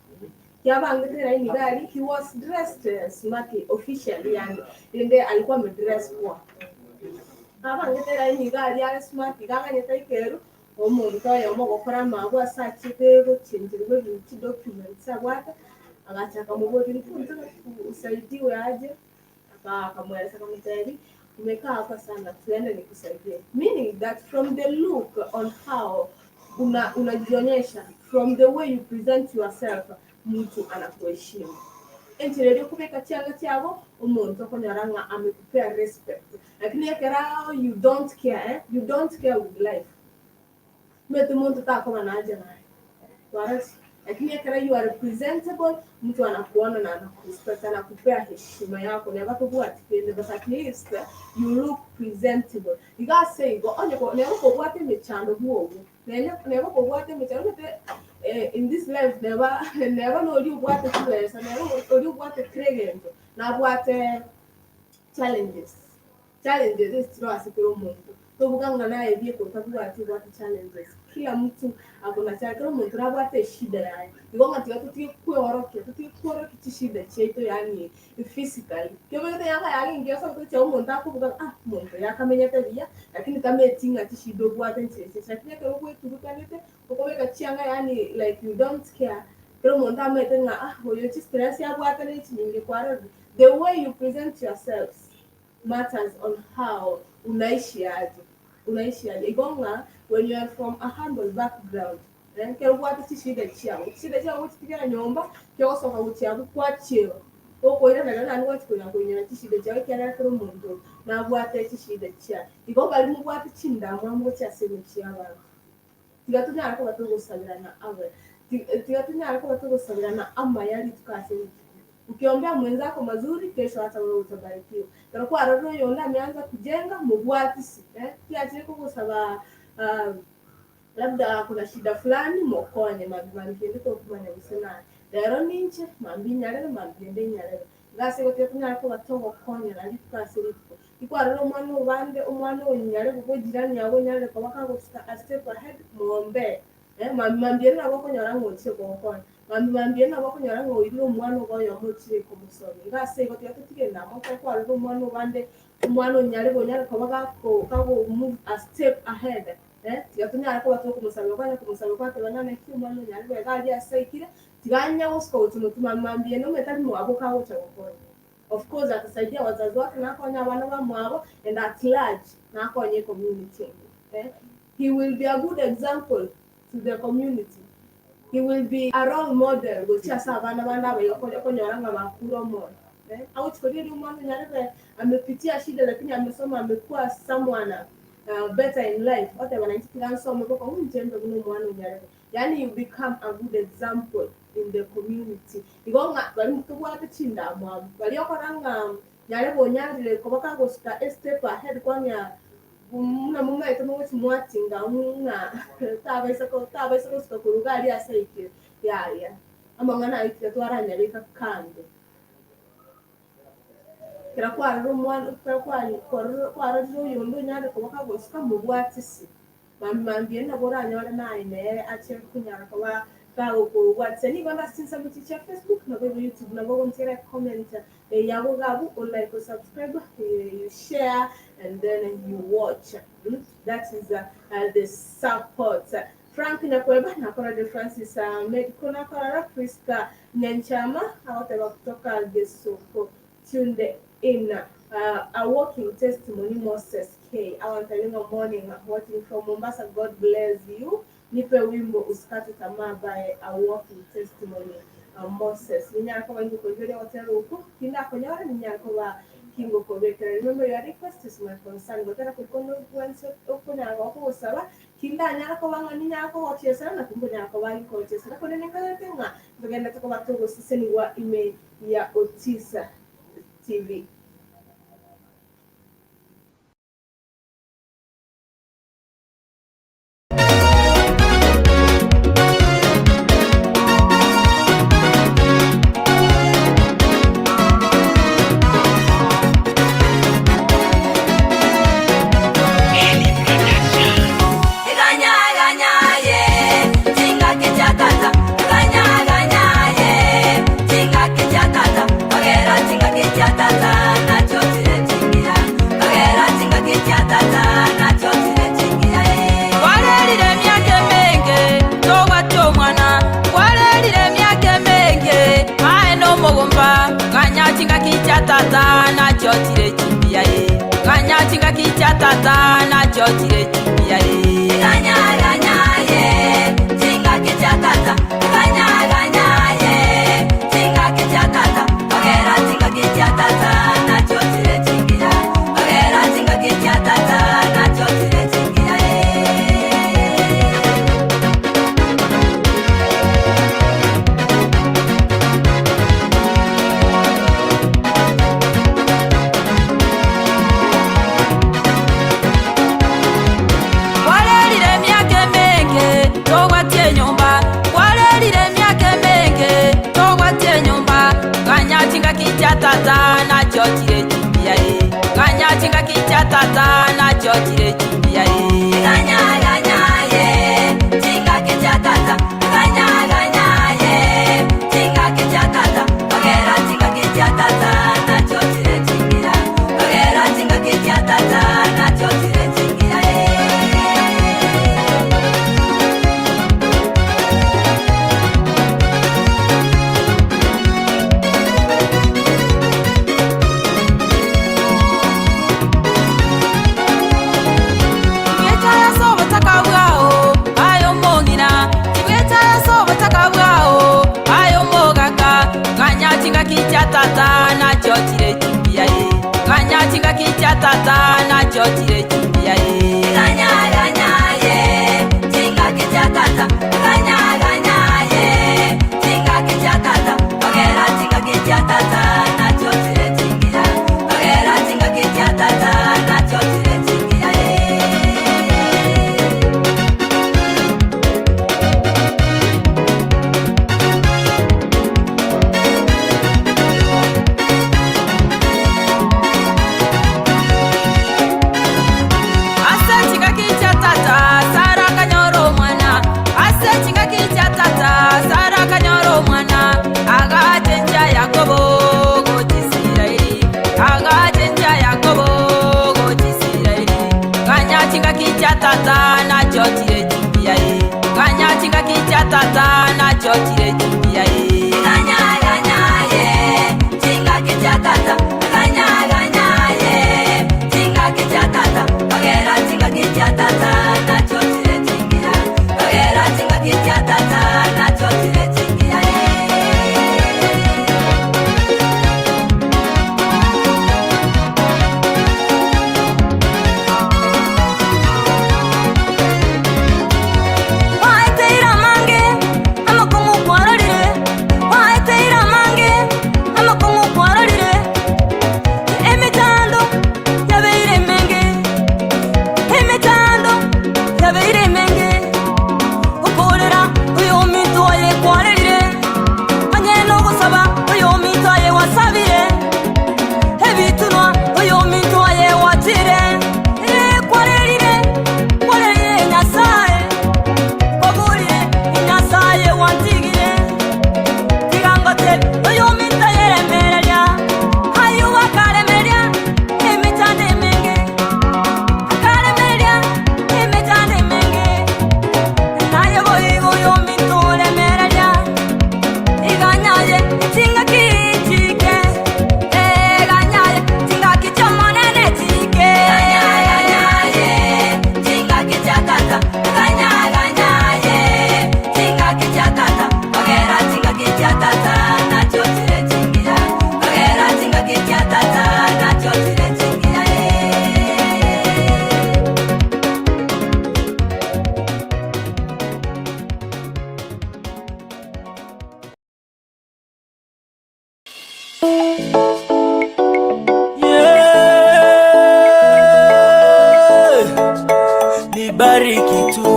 S5: kiabangete eraini iga aria he was dressed smartly officially yaani rende alikuwa amedress poa. Abangete eraini iga aria are smart iga aganyete aikeru Omonto oyomo ogokora amabwo ase achiete gochencherwa ebinto chidocuments abwate. Agacha akamoboria, Ulikuwa unataka usaidiwe aje? Akamweleza akamtebia, umekaa hapa sana, tuende nikusaidie. Meaning that from the look on how unajionyesha, from the way you present yourself, mtu anakuheshimu. Enchera eria okobeka chianga chiabo, omonto okonyora ng'a amekupea respect. Lakini ekero you don't care, eh, you don't care with life. Omanyete omonto takoba nacha naye. Twarorire? Lakini ekero you are presentable, mtu anakuona na anakurespect, anakupea heshima yako, neba tobwati kende but at least you look presentable. Iga ase igo, onye ko neba kobwate emechando bwogo, nonye neba kobwate emechando omanyete in this life neba neba noria obwate chibesa, neba oria obwate kera egento, nabwate challenges. Challenges ezi chiro ase kera omonto. Tobuga ng'a naye bieka otabwati obwate challenges. Kila mtu ako na challenge, kera omonto nabwate eshida yaye. Igo ng'a tiga totige kweorokia, totige kweorokia chishida chiaito yaani physically. Kiomanyete yaka yaye engiya ase ogotochia omonto akobuga ng'a ah omonto oyo akamenyete buya, lakini tameti ng'a chishida obwate nchire echi. Lakini ekero obweturukanete, okobeka chianga yaani like you don't care, kera omonto amaete ng'a ah oyo chistress abwate ne chinyinge kwarorire. The way you present yourselves. matters on how unaishi aje unaishi aje igo ng'a when you are from a humble background eh, ekero obwate chishida chiago chishida chiago gochitigera nyomba kiogosoka gochia abwo kwachierwa okoirana rirorio naende gwachi konya koinyora chishida chiago ekiagera kera omonto nabwate chishida chiaye igo baria mobwate chindamwamu gochia ase emechie y'abanto tiga tonyare koba togosabirana abe tiga tonyare koba togosabirana amaya rituko ase rituko. Ukiombea mwenzako mazuri, kesho hata wewe utabarikiwa. Ekero kwarorire oyonde ameanza kujenga, mobwatisi, eh, tiachire kogosaba ah, labda kuna shida fulani, mokonye mabi mabi kende tokomanya gose naye. Rero ninche, mambia inyarebe, mambia ende inyarebe. Iga ase igo tiga tonyare koba togokonyana rituko ase rituko. Tikwarora omwana obande, omwana onyarebe bwe jirani yago onyarire koba kagosuka a step ahead, moombee. Eh, mambia mambia ere nabo okonyora ng'a ochire kogokonya. Mambia mambia ere nabo okonyora ng'a oirire omwana obo oyomo ochire komosomia. Iga ase igo tiga totige endamwamu ekero kwarorire omwana obande, omwana onyarebe onyare koba gako kago move a step ahead eh, tiga tonyare koba tokomosabera kwanya komosabera kwateba ng'a naki omwana onyarebe iga aria ase aikire, tiga anya gosuka gochia motwe mambia mambia ere omanyete tari mwabo kagocha gokonya. Of course atasaidia wazazi wake nakonye abana bamwabo and at large nakonye ecommunity eye eh. He will be a good example to the community, he will be a role model gochia ase abana bande abaiga konya okonyora ng'a bakure omoyo eh. Agochi korigereria omwana onyarebe amepitia shida lakini amesoma amekuwa someone better in life oteba nainche tiga nsome bokong'u inche mbe buna omwana onyarebe. Yaani you become a good example in the community. Igo ng'a baria tobwate chindamwamu, baria okora ng'a nyarebe onyarire koba kagosuka a step ahead kwang'ea buna momaete mogochi mwatinga ng'a tabaisa ko tabaisa gosuka korwa iga aria ase aikire, yaya. Amang'ana ayio tiga twaranyabeka kando. Ekero kwarora omwana ekero kwarorire oyonde onyarire koba kagosuka mobwatisi. Mambia mambia nabo oranyore naye nere ache konyara koba gagokobwatisia. Nigo ande ase chinsemo chiria chia Facebook naboigo YouTube nabo ogontigera ecomment yago iga abwo o like o subscribe you share and then you watch that is the support. Frank Nyakweba nakororire Francis Medical nakorora Prisca Nyanchama agoteba kutoka Gesoko Tuned in a walking testimony Moses K agontebia ng'a morning watching from Mombasa God bless you nipe wimbo usikate tamaa by a walking testimony Moses ninyare koba ingokorigeria ogotera okwo tindakonyora ninyare koba kingokobekera remember your request is my concern gotera koria konde gwensi okonyara goka ogosaba tindanyara koba ng'a ninyare kogochesera na tinkonyara koba ginkogochesera korende nkagete ng'a ntogenderete koba togosesenigwa ime ya Otisa TV.
S8: tata nachio chire chingiya eh.
S4: Ganya ganya ye, chingaki cha tata. Ganya ganya ye, chingaki cha tata. Ogera chingaki cha tata nachio chire chingiya. Ogera chingaki cha tata nachio chire chingiya eh.
S8: Kwarerire emiaka emenge togwatia enyomba kwarerire emiaka emenge togwatia enyomba kanya chingaki chia tata nachio chire chingiya eh. Kanya chingaki chia tata nachio chire chingiya eh.
S4: Ganya ganya ye, chingaki cha tata. Ganya ganya ye, chingaki cha tata. Ogera chingaki cha tata nachio chire chingiya. Ogera chingaki cha tata nachio chire chingiya eh.
S8: Tibwetara ase obotaka bwao aye omong'ina tibwetara ase obotaka bwao aye omogaka kanya chingaki chia tata nachio chire chingiya eh. Kanya chingaki chia tata nachio chire chingiya eh.
S4: Ganya ganya ye, chingaki cha tata. Ganya ganya ye, chingaki cha tata. Ogera chingaki cha tata nachio chire chingiya. Ogera chingaki cha tata nachio chire chingiya eh.
S8: Ase chingaki chia tata Sara kanyora omwana ase chingaki chia tata Sara kanyora omwana agachencha Yakobo gocha Israeli agachencha Yakobo gocha Israeli kanya chingaki chia tata nachio chire chingiya eh. Kanya chingaki chia tata nachio chire chingiya eh.
S4: Ganya ganya ye, chingaki cha tata. Ganya ganya ye, chingaki cha tata. Ogera chingaki cha tata nachio chire chingiya. Ogera chingaki cha tata nachio chire chingiya eh.
S9: Waeteire amange amakong'u kwarorire waeteire amange amakong'u kwarorire emechando yabeire emenge emechando yabeire emenge okorera oyo ominto aye kwarerire onye nogosaba oyo ominto aye wasabire ebitunwa oyo ominto aye wachire kwarerire kwarerire nyasaye kwagurire inyasaye wantigire tigangote oyo minto yeremereria ayuba akaremeria emechando emenge akaremeria emechando emenge naye boigo oyo minto oremereria iganyaye chingaki chike eganyaye chingaki chomonene chike
S4: Ganya ganya ye, chingaki cha tata. Ganya ganya ye, chingaki cha tata. Ogera chingaki cha tata nachio chire chingiya. Ogera chingaki cha tata nachio chire chingiya eh.
S1: Yeah, nibariki tu.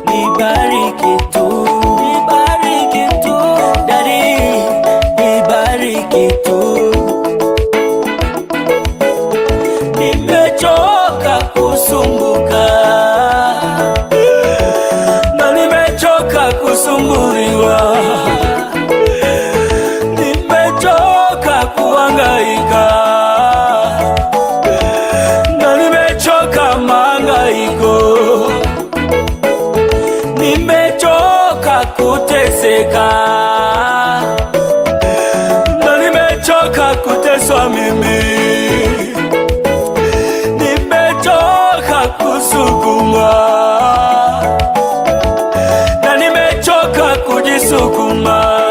S1: Nibariki tu, nibariki tu, daddy, nibariki tu. Nimechoka kusumbuka na nimechoka kusumbuliwa. kuteseka, na nimechoka kuteswa mimi, nimechoka kusukumwa, na nimechoka kujisukuma,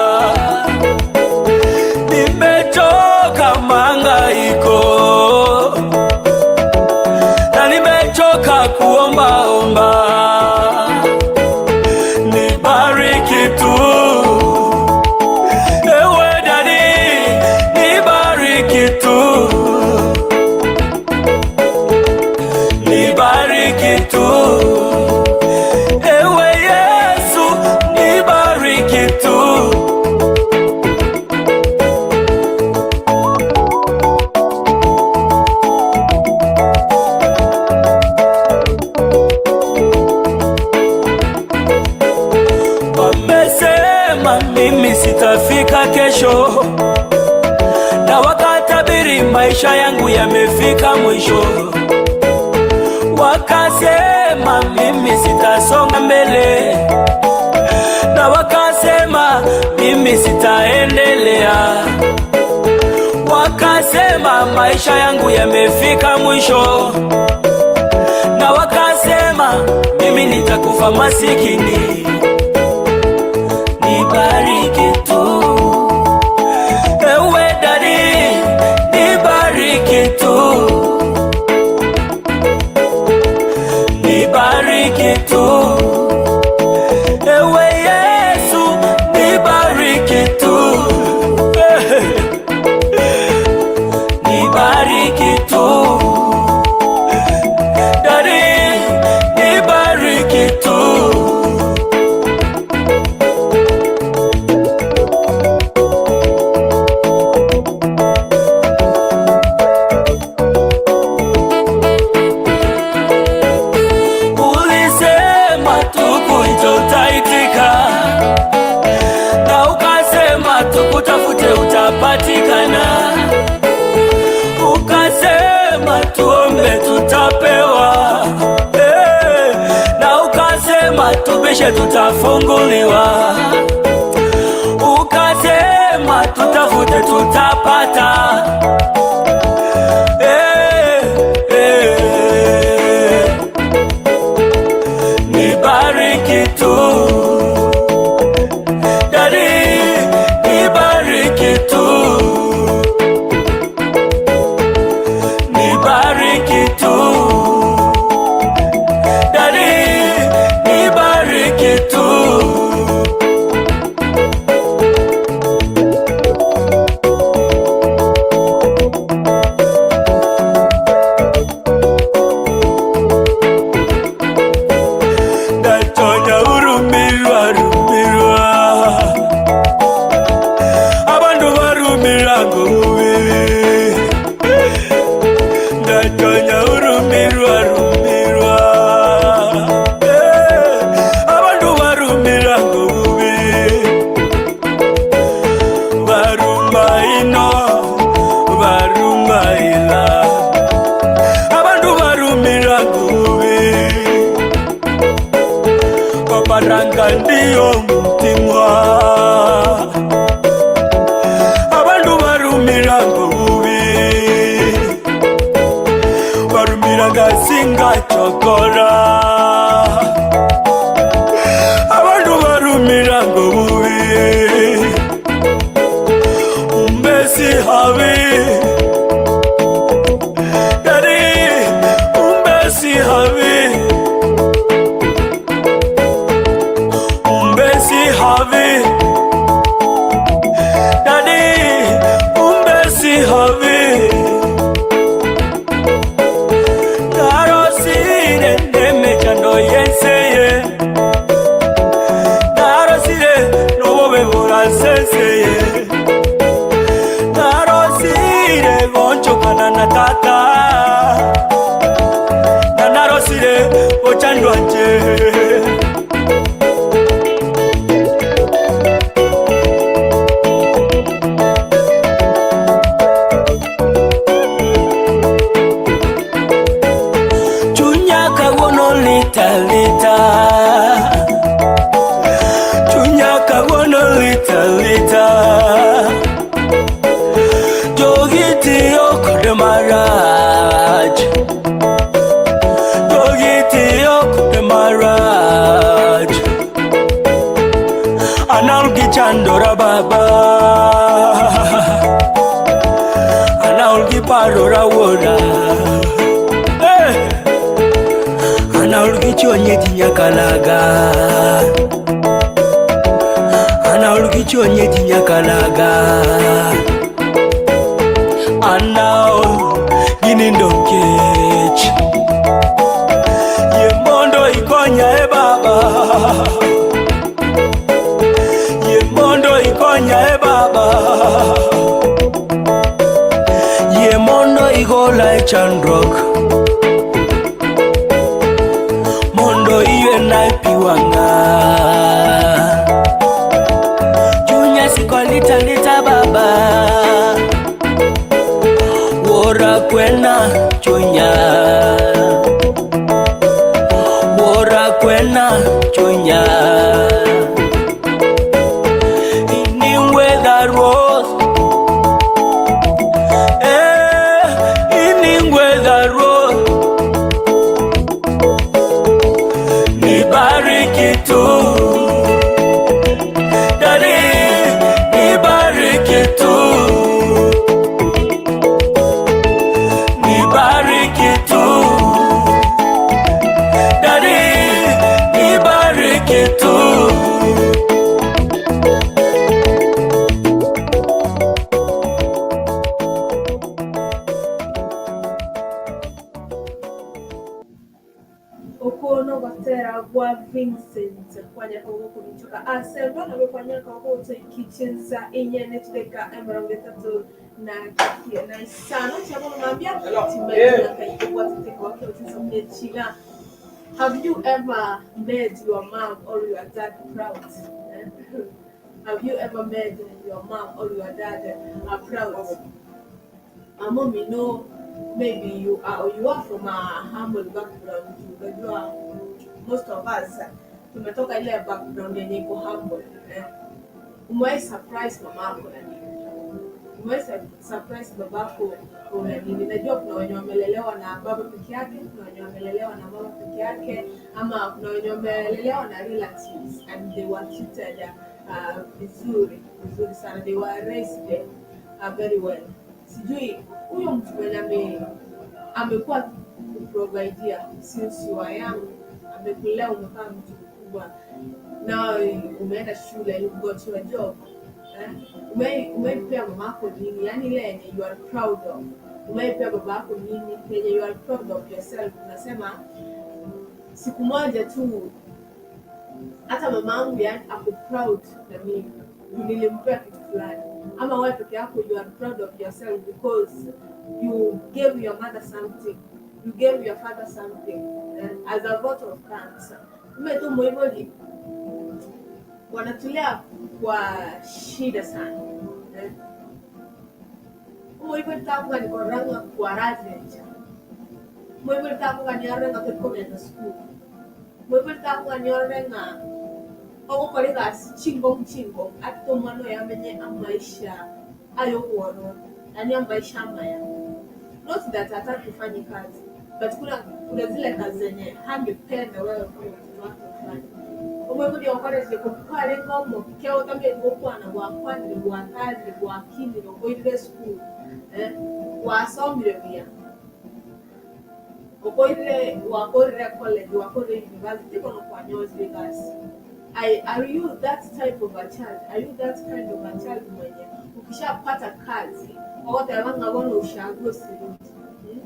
S1: nimechoka mahangaiko, na nimechoka kuombaomba. Nibariki tu ewe dadi, nibariki tu, nibariki tu ewe Yesu, nibariki tu. Wamesema mimi sitafika kesho, na wakatabiri maisha yangu yamefika mwisho. Wakasema mimi sitasonga mbele, na wakasema mimi sitaendelea. Wakasema maisha yangu yamefika mwisho, na wakasema mimi nitakufa masikini. Nibariki tu ewe dadi, nibariki tu, nibariki tu ewe Yesu, nibariki tu, nibariki tu dadi, nibariki tu. Ulisema tukuite utaitika, na ukasema tukutafute utapatikana, ukasema tuombe tutapewa, eh, na ukasema tubishe tutafunguliwa, ukasema tutafute tutapata. Eh, eh. Nibariki tu dadi, nibariki tu, nibariki tu dadi, nibariki tu. Ndatonya urumirwa rumirwa, abantu barumira ngo bubi. Ndatonya urumirwa rumirwa, eh, abantu barumira ngo bubi. Baruma ino, baruma ila, abantu barumira ngo bubi. Paparanga ndiyo mutimwa, abantu barumira ngo bubi, barumira ngasinga chokora, abantu barumira ngo bubi, umbesi habi dadi, umbesi habi, umbesi habi dadi, umbesi habi. Narosire nemechando gichandora baba An aol gi parora wuora Eh! An aol gi chonye ji nyakalaga An aol gi chonye ji nyakalaga An aol gi nindo kech Yie mondo ikonya e baba Yie mondo ikonya e baba Yie mondo igola e chandruok Mondo iywena e pi wang'a Chunya siko lita lita baba Wuora kwena chunya Wuora kwena chunya Iningwedha Ruoth Eh, iningwedha Ruoth Nibariki tu Daddy, nibariki tu Nibariki tu Daddy, nibariki tu.
S5: Oko nogotera gwa Vincent kwanyaka gokominchoka ase bono bekwanyaka gogotoiki chinsa inye netudeka 36 chiabo mambia timbainakaikobwatetekwakeutinsamunechila. Have you ever made your mom or your dad proud? Eh? Have you ever made your mom or your dad proud? Mom, you know, maybe you are from a humble background. Unajua most of us tumetoka ile background yenye iko humble. Eh? Umewahi surprise mamako na nini? Umewahi surprise babako na nini? Najua kuna wenye wamelelewa na baba peke yake, kuna wenye wamelelewa na mama peke yake, ama kuna wenye wamelelewa na relatives and they were treated vizuri vizuri sana, they were raised very well. Sijui huyo mtu mwenye amekuwa kuprovidea since you are young, amekulea umekaa mtu mkubwa, now umeenda shule, you got your job, eh? Umeipea mamako nini, yani ile yenye you are proud of? Umeipea babako nini yenye you are proud of yourself? Unasema siku moja tu hata mamangu yani ako proud na mimi juu nilimpea kitu fulani, ama wewe peke yako you are proud of yourself because you gave your mother something, you gave your father something, eh, as a vote of thanks. Umetu muhivoli wanatulea kwa shida sana, eh. Muhivoli takuga nikoranga kwarazenja, muhivoli takuga niarenga torikomenda school, muhivoli takuga niorenga ogokora egasi chingongu chingongu ate omwana oyo amenye amaisha ayobuororo, yani amaisha amaya. Not that hataki kufanya kazi, but kuna zile kazi zenye hangependa wewe kama mtoto wake ufanye. Omwebuli okoresire kwarenge omoke otamire gokwana gwakwanire gwatarire gwakinire okoirire esukuru, eh, gwasomire buya okoirire wakorire college wakorire university bono kwanyozire egasi. Are you that type of a child? Are you that kind of a child mwenye ukishapata kazi ogoteba ng'a bono ushago sirudi? Hmm?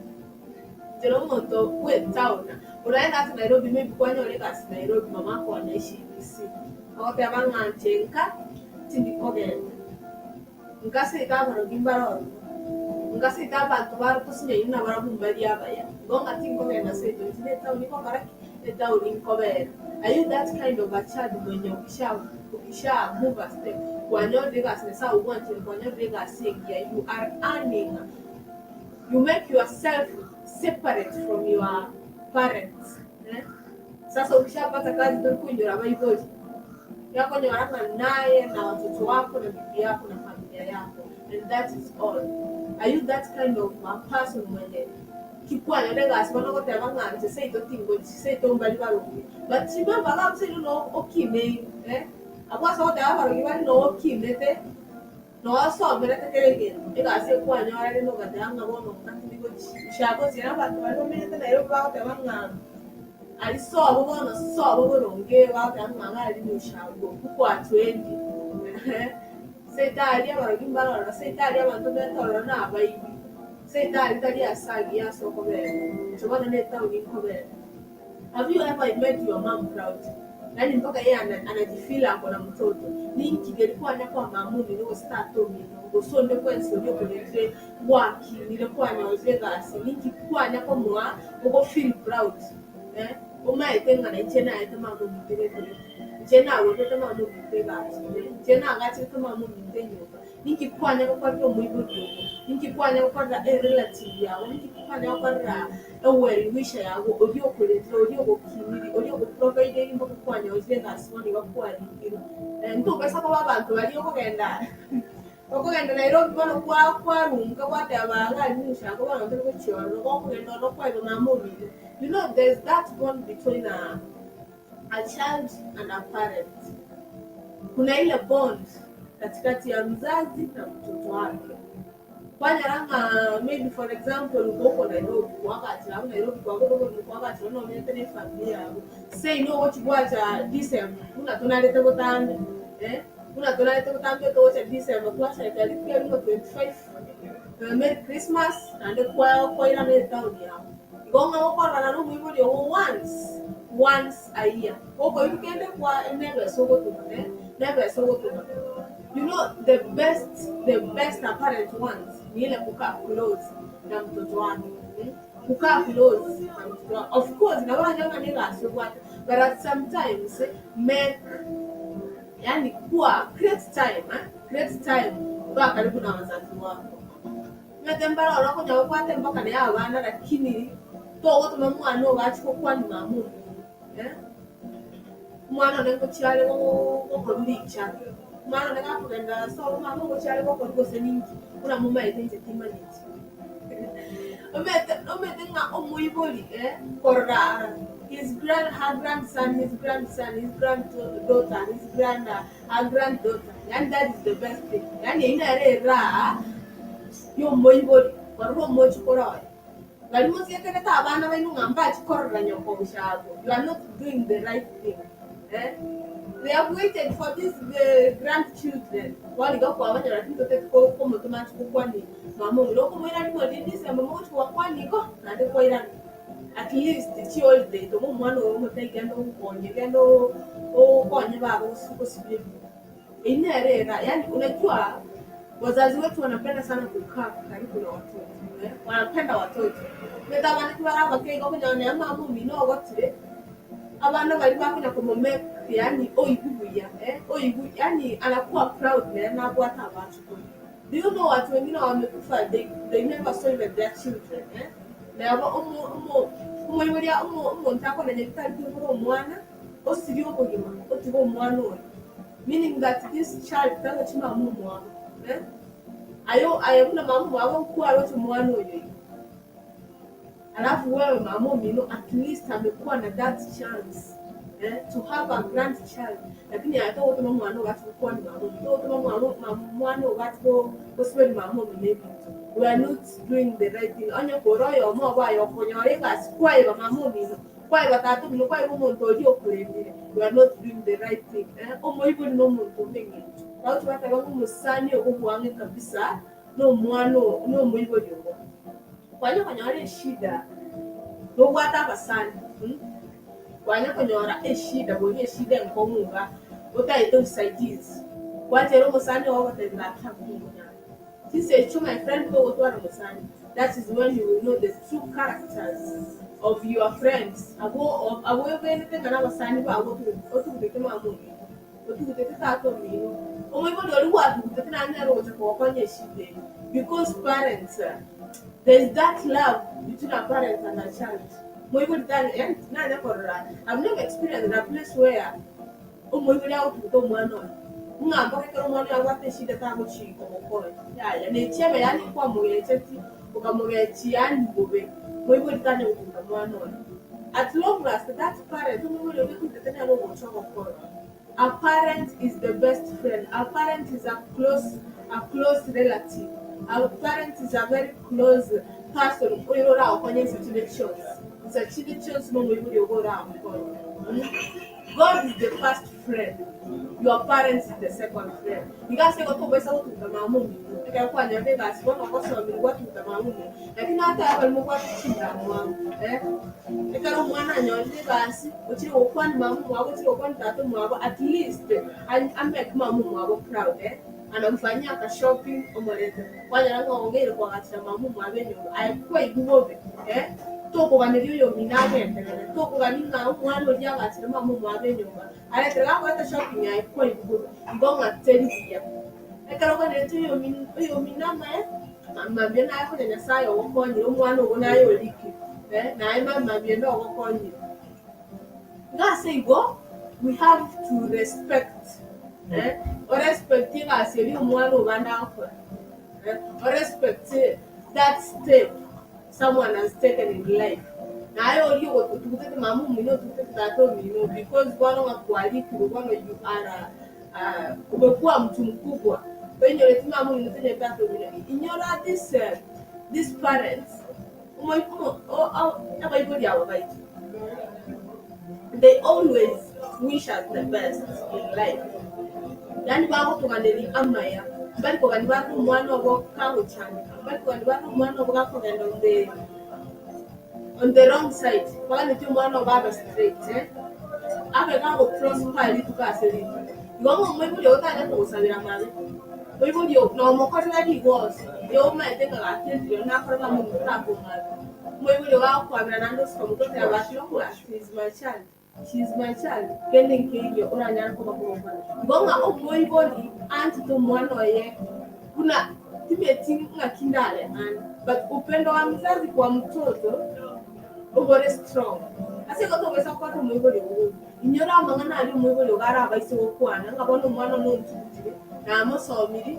S5: Jero omonto bwe town unaenda hata Nairobi, maybe kwanyora egasi Nairobi, mamako anaishi Kisii, ogoteba ng'a nche nka tindikogenda nkaseita abarogi mbaroro nkaseita abantu barotosinyaini na barabwo mbari abaya igo ng'a tinkogenda seito nchi na etown ngokora ki etown nkobera. Are you that kind of a child mwenye ukisha move a step kwanyorire egasi nyasaye ogwanchire kwanyorire egasi engiya, you are earning, you make yourself separate from your parents, eh? Sasa ukishapata kazi torikuinjora baibori yakonyorana naye na watoto wako na bibi yako na familia yako and that is all. Are you that kind of a person mwenye kikwanyore egasi bono ogoteba ng'a inche seito tingochi seito mbari baronge, but remember ng'a seino no okineire, eh? Abwo ase ogoteba abarogi bare noo okinete, noo osomerete kera egento, egasi ekwanyora rende ogateba ng'a bono ng'aki nigochi nchagochia na abanto baria bamenyete Nairobi bagoteba ng'a aria sobo bono sobo boronge bagoteba ng'a iga aria moshago okwo kwatwendi seito aria abarogi mbarororo, seito aria abanto bamenyete ororo na abaibi, seito aria tari ase agiya ase okobera, inche bono na etaoni nkobera. Have you ever made your mum proud? Yaani mpaka yeye ana anajifeel ako na mtoto. Ninki keri kwanya kwa mama omino gose tata omino gose onde bwensi oria okoretire gwakinire kwanyorire egasi ninki kwanya komoa ogo feel proud eh omaete ng'a nainche naete mama ominto egento gete inche nagorerete mama ominto egasi eh inche nagacherete mama ominto enyomba Ninki kwanya gokorera omoibori ogo? Ninki kwanya gokorera erelative yago? Ninki kwanya gokorera ewell wisher yago oria okoretire, oria ogokiniri, oria ogoprovideri mpaka kwanyorire egasi bono iga kwarikirwe? Ntobasa koba abanto baria okogenda okogenda Nairobi bono kwa kwarunka gwateba iga aria mosako bono tori gochia ororo, gokogenda ororo kwaiba mama omino. You know there's that bond between a a child and a parent. Kuna ile bond katikati ya mzazi na mtoto wake. Kwanyora ng'a maybe for example goko Nairobi kwagachire abwo Nairobi kwagora oboremo kwagachire nomenyete na efamiri yago. Seino ogochi gwacha December buna tonarete botambe eh, buna tonarete botambe togocha December twasherekea rituko erimo 25 Merry Christmas naende kwa kwairana etown yago. Igo ng'a gokororana nomoibori ogo once, once a year. Okoigwa kende kwa nebesa ogotoma eh, nebesa ogotoma. You know the best, the best a parent wants ni ile kukaa close na mtoto wake mm, kukaa close na mtoto wake. Of course nabo oranyore ng'a negasi obwate but at sometimes make yaani kuwa create time eh, create time kukaa karibu na wazazi wako. Omanyete mbare oro okonya gokwana embaka na y'abana lakini togotoma mwana ogo achie gokwania mama omino eh. Omwana one ngochia are gokorwa richa, omwana one gakogenda ase obo mama ogochia are gokorwa gose ninki buna momaete inche timanyeti. Omanyete omanyete ng'a omoibori eh korora his grand her grandson, his grandson, his granddaughter, his grand her granddaughter yaani that is the best thing yaani eyio nere eraha yomoibori korora omochokoro oye. Baria mosiekerete abana baino ng'a mbachi korora nyoko gose abwo, you are not doing the right thing eh. They have waited for these grandchildren bono iga kwabanyora lakini toteti komotoma ache gokwania mama omino okomoirania buna December mogochi gokwania igo naende kwairana. At least chiholiday toma omwana oyo omotebi genda ogokonye genda okonye baba gosibia ebinto. Eyio nere era yaani unajua wazazi wetu wanapenda sana kukaa karibu na watoto eh, wanapenda watoto. Omanyete abana kibare abake igo okonyora nonye mama omino ogotire, abana baria bakonya komomake yaani oigwe buya eh, oigwe yaani anakuwa proud nere nabwate abachukuru. Do you know watu wengine wamekufa they, they never saw even their children eh? Nabo omo omo omoiboria omo omonto akomenya bitari koibora omwana osirie obogima otige omwana oyo meaning that this child tagochi mama omwabo eh? Aye aye buna mama omwabo nkwaroche omwana oyo iga Alafu wewe mama omino at least amekuwa na that chance eh, to have a grandchild lakini aye togotoma omwana ogo ase gokwania mama omino togotoma omwana mama omwana ogo ase go gosiberi mama omino ebinto we are not doing the right thing onye kore oyomo obo aye okonyora egasi kwayeba mama omino kwayeba tata omino kwayeba omonto oria okorendire you are not doing the right thing eh, omoibori na omonto omeng'encho bagochi bateba ng'a omosani ogo bwang'e kabisa na omwana oo na omoibori ogo. Kwanya konyora eshida nobwate abasani mh, kwanya konyora eshida boria eshida enkong'u iga otaete usaidizi, gwachera omosani oo ogotebia gaki abwo tinkonyara. Chinsa echio my friend togotwara omosani, that is when you will know the true characters of your friends abwo abwo oegenete ng'a nabasani bago otugutete mama omino. Otugutete tata omino, omoibori oria gwatugutete naende nere ogocha kogokonya eshida eye because parents there is that love between a parent and a child. Moibori tari yaani tinanya korora I've never experienced a place where omoibori agotuguta omwana oye ng'a mpaka ekero omwana oye abwate eshida tagochi komokonya yaya nechiaba yaani kwamogecheti okamogechia yaani bobe moibori tanya gotuguta mwana oye. At long last that parent omoibori oria otugutete nere ogocha ogokonya. A parent is the best friend, a parent is a close a close relative, a parent is a very close person oyore oragokonye inse chinde chionsi, inse chinde chionsi nomoibori ogo oragokonye. God is the first friend, your parents is the second friend. Iga ase igo tobaisa gotuguta mama omino, ekero kwanyorire egasi bono ogosomire gwatuguta mama omino, lakini nateba baria mobwate chindamwamu eh, ekero omwana anyorire egasi, ochire gokwania mama omwabo, ochire gokwania tata omwabo, at least amake mama omwabo proud eh, anamfanyia aka shopping omorete, kwanyora ng'a ogeire koagachera mama omwabo enyomba, aye kwaigwa bobe eh, tokoganeria oyomino agenderere, tokogania ng'a omwana oria agachere mama omwabo enyomba, aretere gakoreta shopping aye kwaigwa bobe, igo ng'a teri buya. Ekero oganereti oyomino oyomino amaye, mambia naye konya Nyasaye ogokonyire, omwana ogo naye orikire eh, naye mambia ende ogokonyire. Iga ase igo, we have to respect eh, orespect egasi eria omwana obande agokora eh, orespect that step someone has taken in life. Naye oria otugutete mama omino, otugutete tata omino because bono ng'a kwarikirwe bono you are a ah, umekuwa mtu mkubwa toinyoreti mama omino toinyoreti tata omino inyora this this parents Abaibori aba baito, they always wish us the best in life, yaani bagotoganeria amaya, mbari kogania bare omwana obo kagochandeka, mbari kogania bare omwana obo gakogenda on the on the wrong side, baganetie omwana obo abe straight eh, abe gago prosper rituko ase rituko. Igo ng'a omoibori ogo tanya kogosabera amabe. Moibori oo nomokorera rigoso, riria omaete ng'a gaki riria nakore ng'a omonto takomwabera. Omoibori oo agokwabera naende osika motwe oteba gaki nokora she is my child, she is my child, kende nkeiyo oranyare koba kogokora. Igo ng'a omoibori aanchete omwana oye buna timeti ng'aki ndareng'ane but upendo wa mzazi kwa mtoto obore strong. Ase igo tobaisa gokorera omoibori oo bobe. Inyora amang'ana aria omoibori ogo arabaise gokwana, ng'a bono omwana one ontugutire, namosomiri,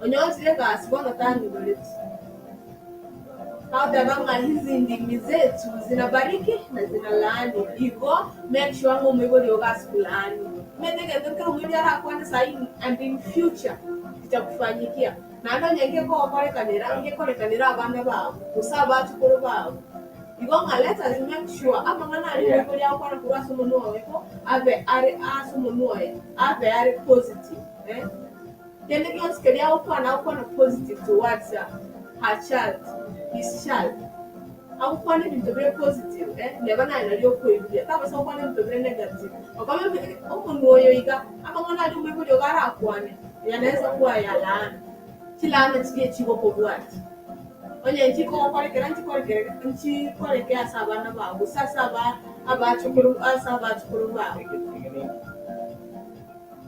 S5: onyorire egasi bono tanyigoreti. Agoteba ng'a hizi ndimi zetu zinabariki na zinalaani, igo make sure ng'a omoibori ogo asikulaani. Omanyete egento nkere omoibori arakwane saii and in future kitakufanyikia. Naende onye ngekogokorekanera, ngekorekanera abana bago, gose abachukuru bago. Igo ng'a let us make sure amang'ana aria omoibori agokwana korwa ase omonwa oye ko abe are ase omonwa oye abe are positive eh. Kende gionsi keria agokwana agokwana positive towards her child, his child. Agokwana ebinto bire positive eh, neba naye nario okoiburia tabasa gokwana ebinto bire negative. Okoba omonwa oyo iga amang'ana aria omoibori ogo arakwane yanaweza kuwa ya laana, chilaana chiria echigokobwatia. Onye nchikogokorekera nchikoreke ase abana bao, gose ase abachokoro ase abachokoro bao.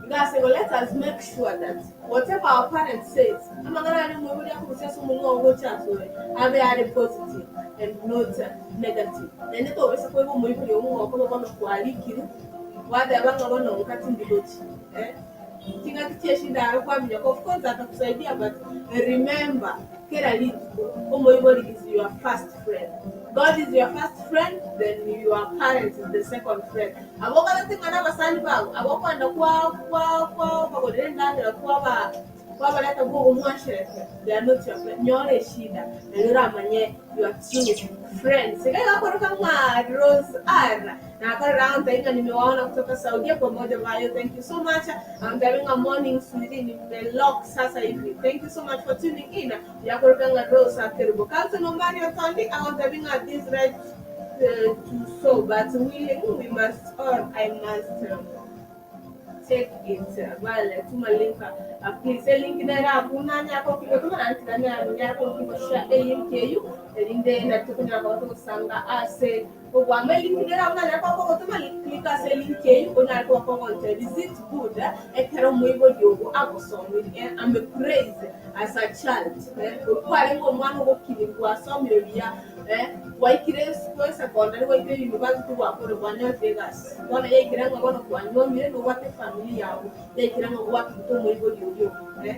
S5: Iga ase igo let us make sure that whatever our parents says, amang'ana aria omoibori akorusia ase omonwa oo gocha asore, abe are positive and not negative. Naende tobaisa koigwa omoibori oo ng'a okoba bono kwarikire, gwateba ng'a bono nka tindi gochi eh. Ching'aki chie chindaro kwaminyoka of course atakusaidia but remember kera rituko omoibori is your first friend God is your first friend then your parents is the second friend abo okagete ng'a nabasani bago abo okoenda kwa kwa kwabagorera endagera kwaba kwabareta bwogo mwasherekea they are not your friend nyora eshida nario oramanye your true friends iga igakoroka ng'a Rose R Nakorera aonte ng'a nimewaona kutoka Saudia pamoja bayo thank you so much aontabe ng'a morning sweetie nimelock sasa hivi thank you so much for tuning in yakoroka ng'a Rose Kerubo Carlton Omari Otondi aontabi ng'a this right uh, to sow but willing we must or I must um, take it vale tuma link uh, please elink nere abwo nanyara gokigotoma naende tinanyara nyara gokigosha elink eywo erinde nari tokonyara koba togosanga ase obwamo elink nere abwo nanyara koba kogotoma click ase elink eywo onyare koba kogontebia is it good ekero omoibori ogo agosomirie eh, amepraise as a child eh, okwarenge omwana ogokinigwa gwasomire buya eh, gwaikire esukuru esecondary gwaikire university gwakore kwanyorire egasi Bono yaikire ng'a bono kwanyuomire, nobwate efamiri yao, yaikire ng'a gwatuguta omoibori oria oo. Eh?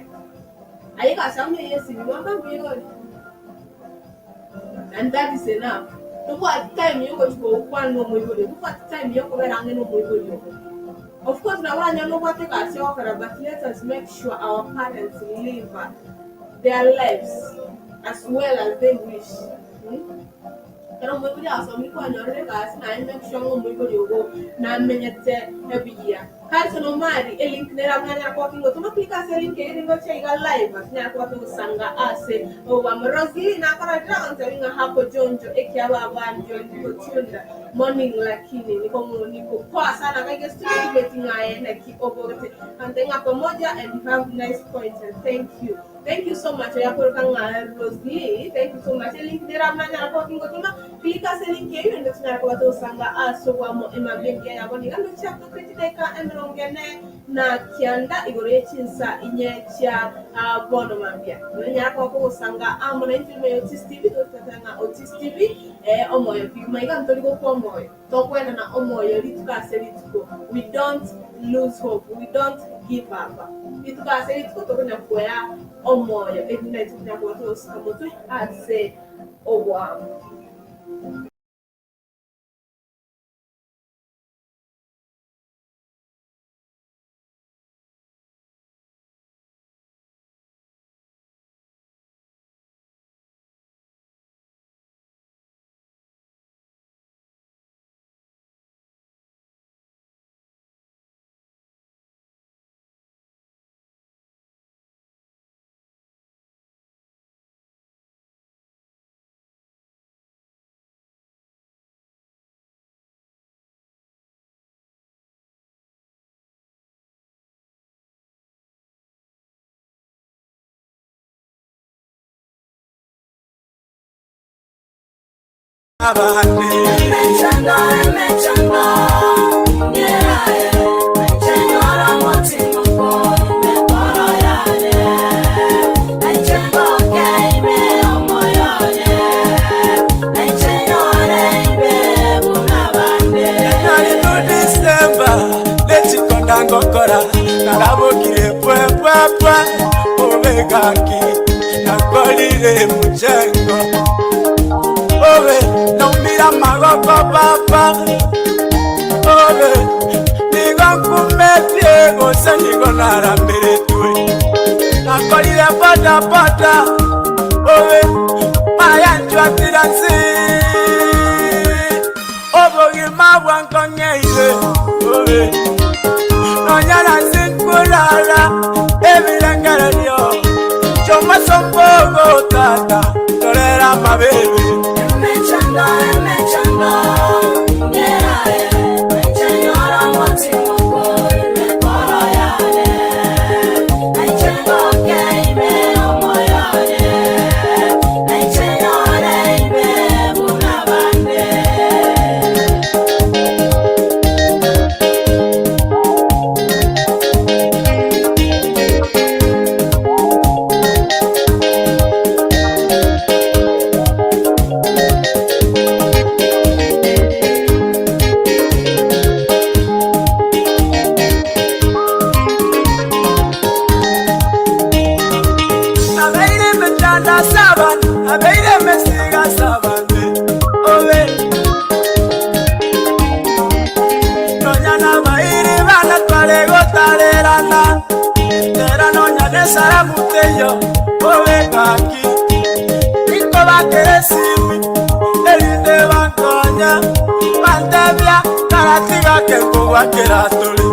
S5: Aye egasi amo eye esimi, mama mbuya ore? And that is enough. Tobwati time yogochia gokwana na omoibori oo, tobwati time yokobera ang'e na omoibori oo. Of course nabo oranyore nobwate egasi ogokora but let us make sure our parents live their lives as well as they wish. Ekero omoibori agosomia kwanyorire egasi naye make sure ng'a omoibori ogo namenyete buya. Harrison Omari, elink nere abwo nanyara koba kingotoma click ase elink eyio ningoche iga live ase nyara koba kegosanga ase obwamo. Rosie nakororire agontebia ng'a hapo jonjo ekiaba abandio niko tuned morning lakini niko niko poa sana gaiga studio tibeti ng'a aye naki obogete agontebia ng'a pamoja and you have nice point and thank you. Thank you so much oyakoroka ng'a Rosie thank you so much elink nere abwo nanyara koba kingotoma click ase elink eyio naende tonyare koba togosanga ase obwamo emambia engiya yabo niga ndoche atoke chidaeka emerongo ene na kianda igoro ye chinsa inye chia bono mambia nonyara koba kogosanga amo naintwe ime ya Otis TV togoteba ng'a Otis TV eh omoyo kegima iga ntori gokwa omoyo Tokwenana omoyo rituko ase rituko, we don't lose hope, we don't give up. Rituko ase rituko tokonya kwea omoyo erinde naintwe tonya koba togosika motwe ase oboamo.
S6: Ngokora narabokire pwepwepwe obe gaki nakorire muchengo obe naumira magoko papa obe nigo nkumetie gose nigo narameretwe nakorire bodaboda obe mayanchwatira nsi obogima bwankong'eire obe nonyara sinkurara ebirengererio chomasombogo tata torera mabebe Nabeire emechando ase abande, nabeire emesigo ase abande, obe. Nonya nabairi bana tware gotarerana, tera nonya nesaramu teiyo, obe gaki. Ninkobakera esimi, erinde bankonya, bantebia karatiga kengobakera tore.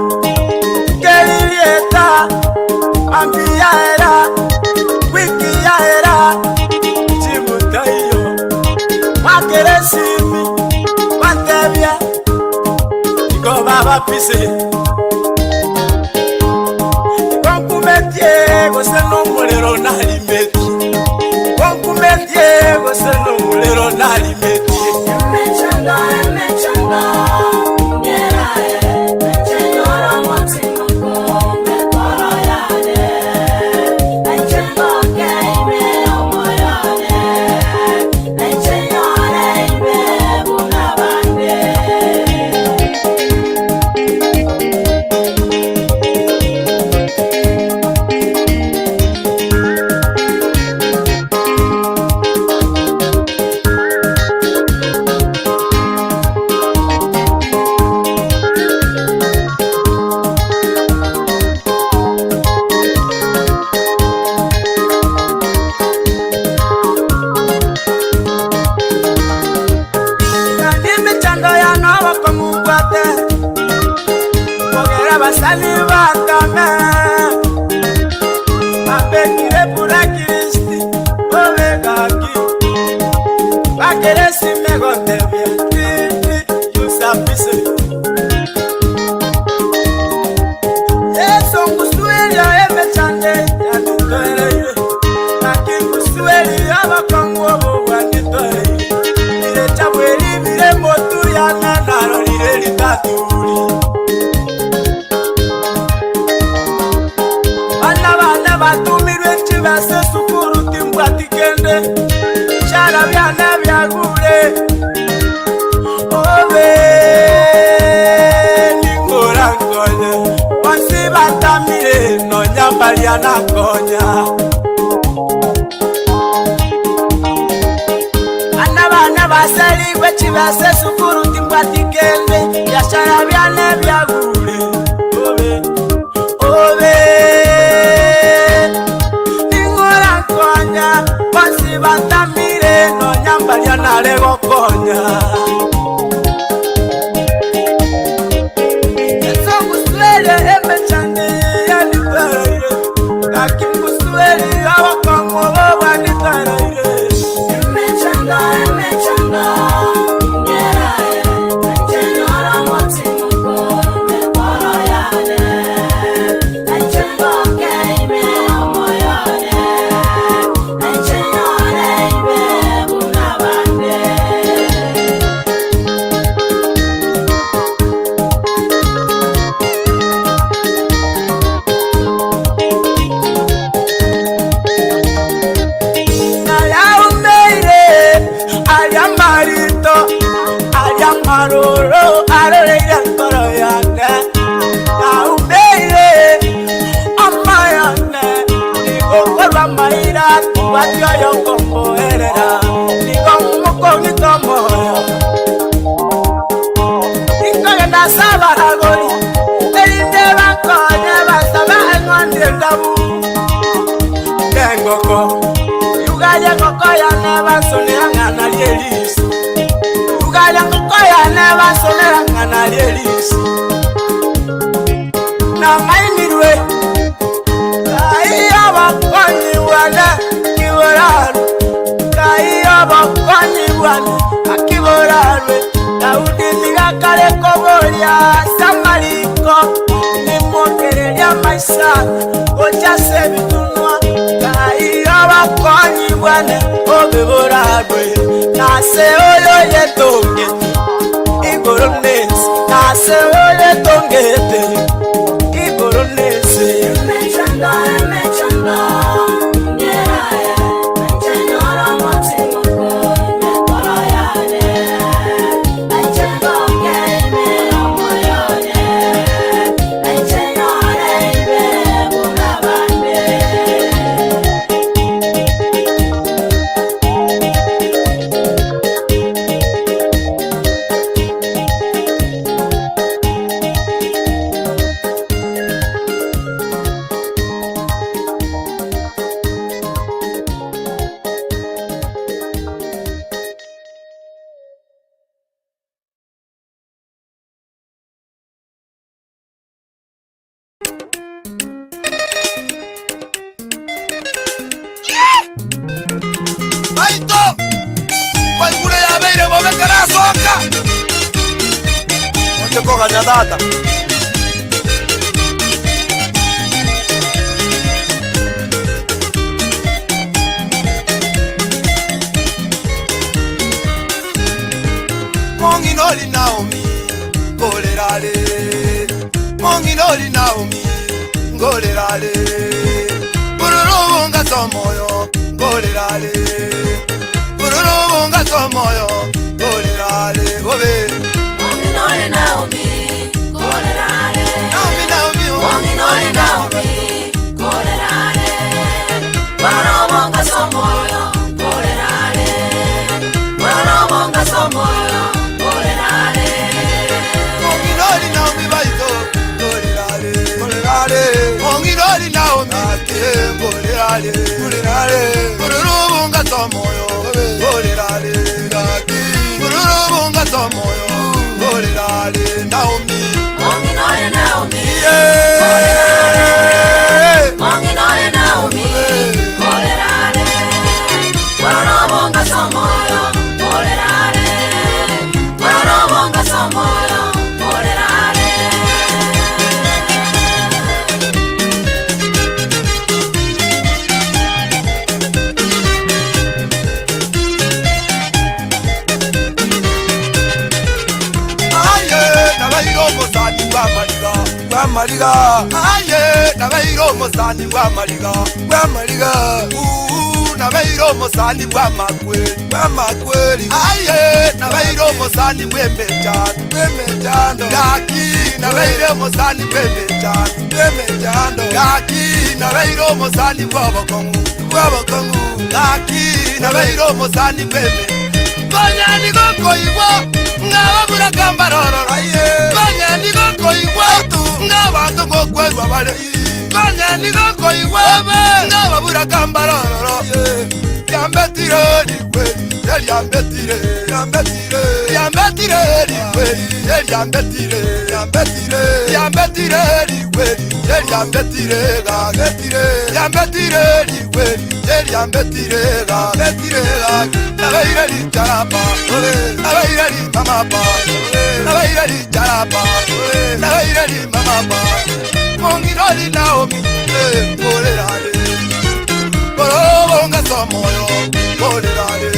S6: Nkeririeta, mambia era, wiki yaera, chibutaiyo. Bakera esimi, bantebia, igo babapise. Igo nkumetie gose nomorero narimetie. Igo nkumetie gose nomorero narimetie. gote Kogera basani batame Bambekire blacklist Obegaki Bakeresime gotebia Titi yusapise Yesu ngusueria emechande yanitoereire Nakingusueri abakongu obo bwanitoereire Irecha bweri bire motu yana narorire ritaturi Bana bana batumirwe chibase sukuru timbwatikende Shara byana byagure Obe ningora nkonye Bonsi batamire nonyambalia nakonya Bana bana basaligwe chibase sukuru timbwatikende Biashara byane byagure Obe obe ningora nkonya bonsi batamire nonyambalia nalegokonya Yesu emechande yanitwaraire Kakinguswele abakongo bo
S4: Emechando, emechando, ngera echenyora motimuko mekoro yane echengo keime omoyone echenyore ibe bunabande.
S6: Nayaumeire arya marito arya maroro aroreire nkoro yane naumeire amayane nigokorwa maira kubatioyo nkomboerera nigo mukongitomoyo nikogenda sabaragori erinde bakonye basaba eng'ondi endabu engoko Ugaya ngoko ya neba sonera ngana lyelisi Ugaya ngoko ya neba sonera ngana lyelisi Na mainirwe Kaiya bakonyi wana kiboraru Kaiya bakonyi wana akiborarwe Daudi tigakare koboria Samariko Nimokereria maisha Ojase bitunwa Kaiya bakonyi bwane obeborarwe Nase oyo yetongete Igoro nesi Nase oyo yetongete Igoro nesi
S4: Emechando, emechando, ngera echenyora motimuko mekoro yane echengo keime omoyone echenyore ibe bunabande.
S7: Baito! Kwaigure yabeire bobe karasoka! Oche koganya tata. Mong'inoli Naomi, ngolerale. Mong'inoli Naomi, ngolerale. Bururubunga somoyo, ngolerale. Bururubunga somoyo, ngolerale. Obe.
S4: Mong'inoli Naomi, ngolerale.
S7: Naomi, Naomi, oh.
S4: Mong'inoli Naomi, ngolerale. Bururubunga somoyo, ngolerale. Bururubunga somoyo, ngolerale.
S7: Mong'inoli Naomi baito, ngolerale. Ngolerale. Mong'inoli Naomi, ate, ngolerale. Ngolerale. Bururubunga somoyo, ngolerale. Gaki. Bururubunga somoyo, ngolerale.
S3: Bw'amariga aye nabeire omosani bw'amariga bw'amariga uu nabeire omosani bw'amakweri bw'amakweri aye nabeire omosani bw'emechando bw'emechando gaki nabeire omosani bw'emechando bw'emechando gaki nabeire omosani bw'obokong'u bw'obokong'u gaki nabeire omosani bw'eme Konya nigo nkoigwa ng'a ababura mbarororo, konya nigo nkoigwa ng'a abanto ngokwerwa bare, konya nigo nkoigwa ng'a ababura mbarororo. Riambetire rikweri, riambetire, riambetire, riambetire rikweri, riambetire, riambetire, riambetire rikweri, riambetire, gabetire, riambetire rikweri, riambetire, gabetire, nabeire richarapa, nabeire rimamapa, nabeire richarapa, nabeire rimamapa, mong'inori Naomi, korerare, korobonga somoyo, korerare,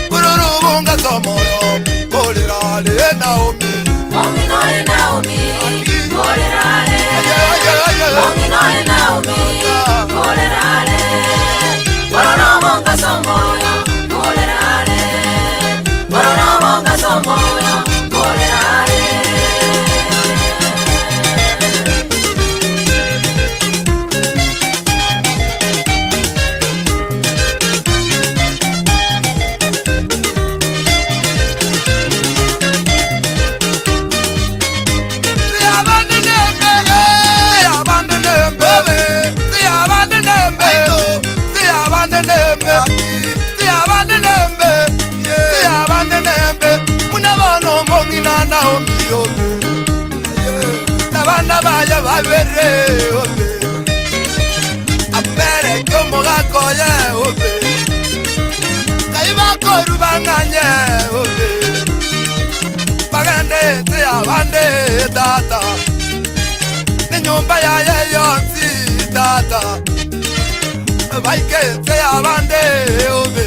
S3: kororobonga somoyo, korerare Naomi.
S4: Mong'inori Naomi, korerare. Mong'inori Naomi, korerare. Kororobonga somoyo, korerare. Kororobonga somoyo, korerare.
S3: Abana baya babere obe apereke omogaka oye obe kaibakoru bang'anye obe bagendete abande tata nenyumba yaye yonsi tata baikete abande obe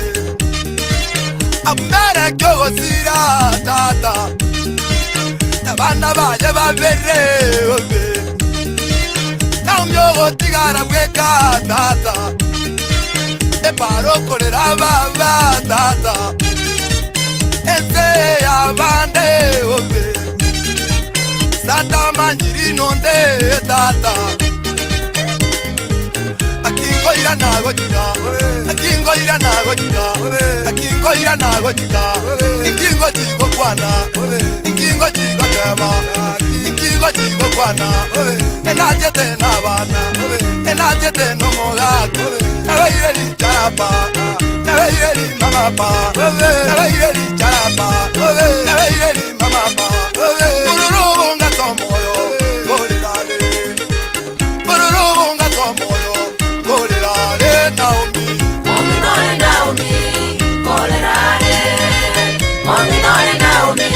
S3: amereke ogosira tata abana baye babere obe naumyogotigara bweka tata eparokorera baba tata ense yabande obe satamanyiri nonde tata akingoira nagochika akingoira nagochika akingoira nagochika inkingo chigokwana inkingo chigotema inkingo chigokwana enachete nabana enachete nomogaka nabeire richarapa nabeire rimamapa nabeire richarapa nabeire rimamapa ururubunga tomoyo gorirare ururubunga tomoyo gorirare Naomi.
S4: Mong'inori Naomi, korerare. Mong'inori Naomi,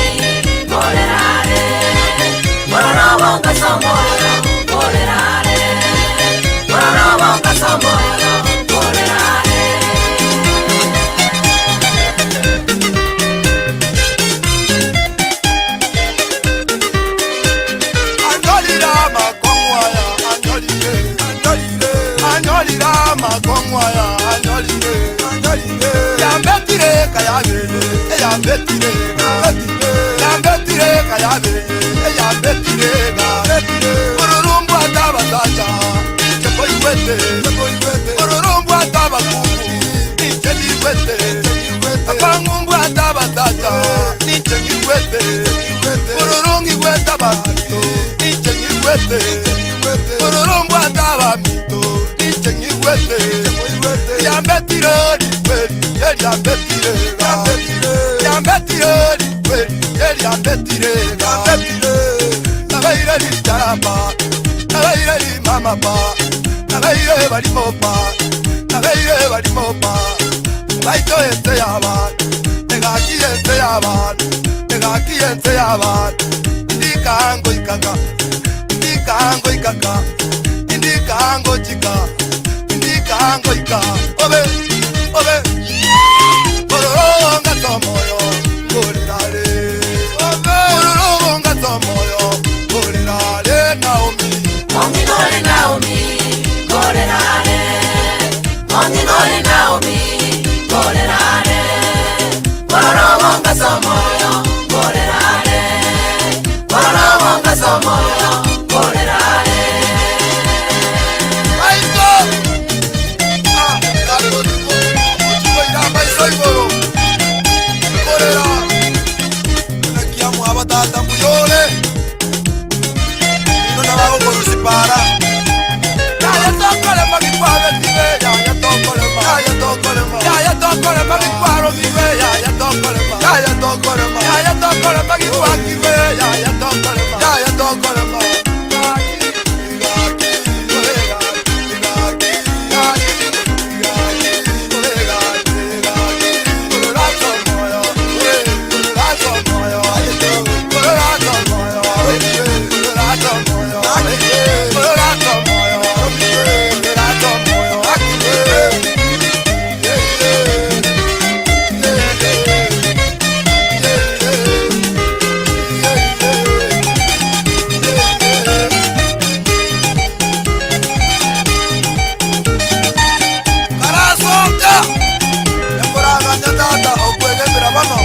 S4: korerare. Kororobonga somoyo, korerare. Kororobonga somoyo, korerare.
S3: Anyolira makongwaya, anyolire, anyolire, anyolira makongwaya, anyolire, anyolire. Yambetire kayabele, eyambetire, yambetire, yambetire kayabele, eyambetire, yambetire. Ururumbwa tabasacha, ichekoiwete, ichekoiwete. Ururumbwa tabakungu, icheniwete, icheniwete. Apangumbwa tabasacha, nicheniwete, icheniwete. Ururungiwete bamito, icheniwete, icheniwete. Ururumbwa tabamito, icheniwete, icheniwete. Yambetire likweli, yambetire, yambetire, yambetire likweli, yambetire, yambetire. Nabeire licharapa, nabeire limamapa, nabeire balimopa, nabeire balimopa. Baito ente y'abantu, egaki ente y'abantu, egaki ente y'abantu. Indikango ikaka, indikango ikaka, indikango chika, indikango ika. Obe, obe, ororonga tomoyo, ngorerare. Obe, ororonga tomoyo, ngorerare.
S4: Ong'ina ore Naomi, nkorera are, korora obong'asa omoyo, nkorera are, korora obong'asa omoyo, nkorera are.
S3: Maiso! Ah, gakotuko, ochikoira amaiso igoro. Korera. Naki amwabo tata mbuyore. Ino nabagokorusi para. Yaya tokorema gikwabetibe, yaya tokorema, yaya tokorema, yaya tokorema gikwaromiwe, yaya tokorema, yaya tokorema, yaya tokorema gikwakirwe, yaya tokorema, yaya tokorema. Karasoka ekoraganya tata okwegemera bono.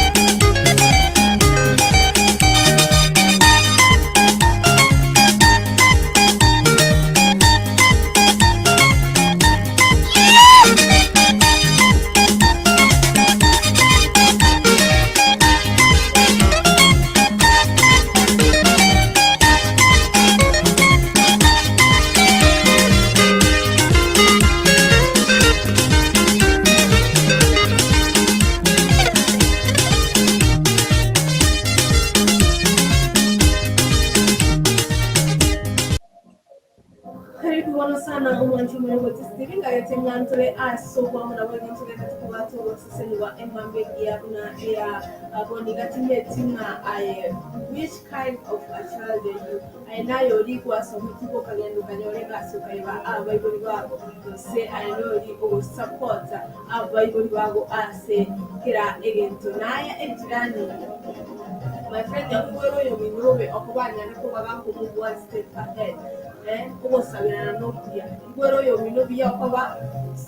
S5: Karibu bono sana omwancho omorogoti Stephen ngagete ng'a ntore ase obwamo nabo igo ntogenda tokobwata ogosesenigwa emambe engiya buna eya aboniga timeti ng'a aye which kind of a child are you aye naye oria gwasometi okagenda okanyora egasi okaiba abaibori bago gose aye nori ogosapota abaibori bago ase kera egento naye ejirani my friend yakwera oyo omino obe okobanyare koba gakomove one step ahead eh, ogosabirana nokuya ikwera oyo omino buya okoba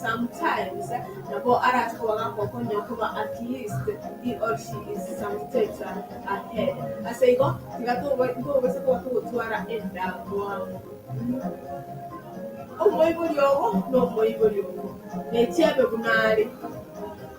S5: sometimes nabo arache koba gakokonya okoba at least he or she is some steps ahead ase igo tiga tobase koba togotwara endamwamu. Omoibori ogo nomoibori ogo nechiebe buna are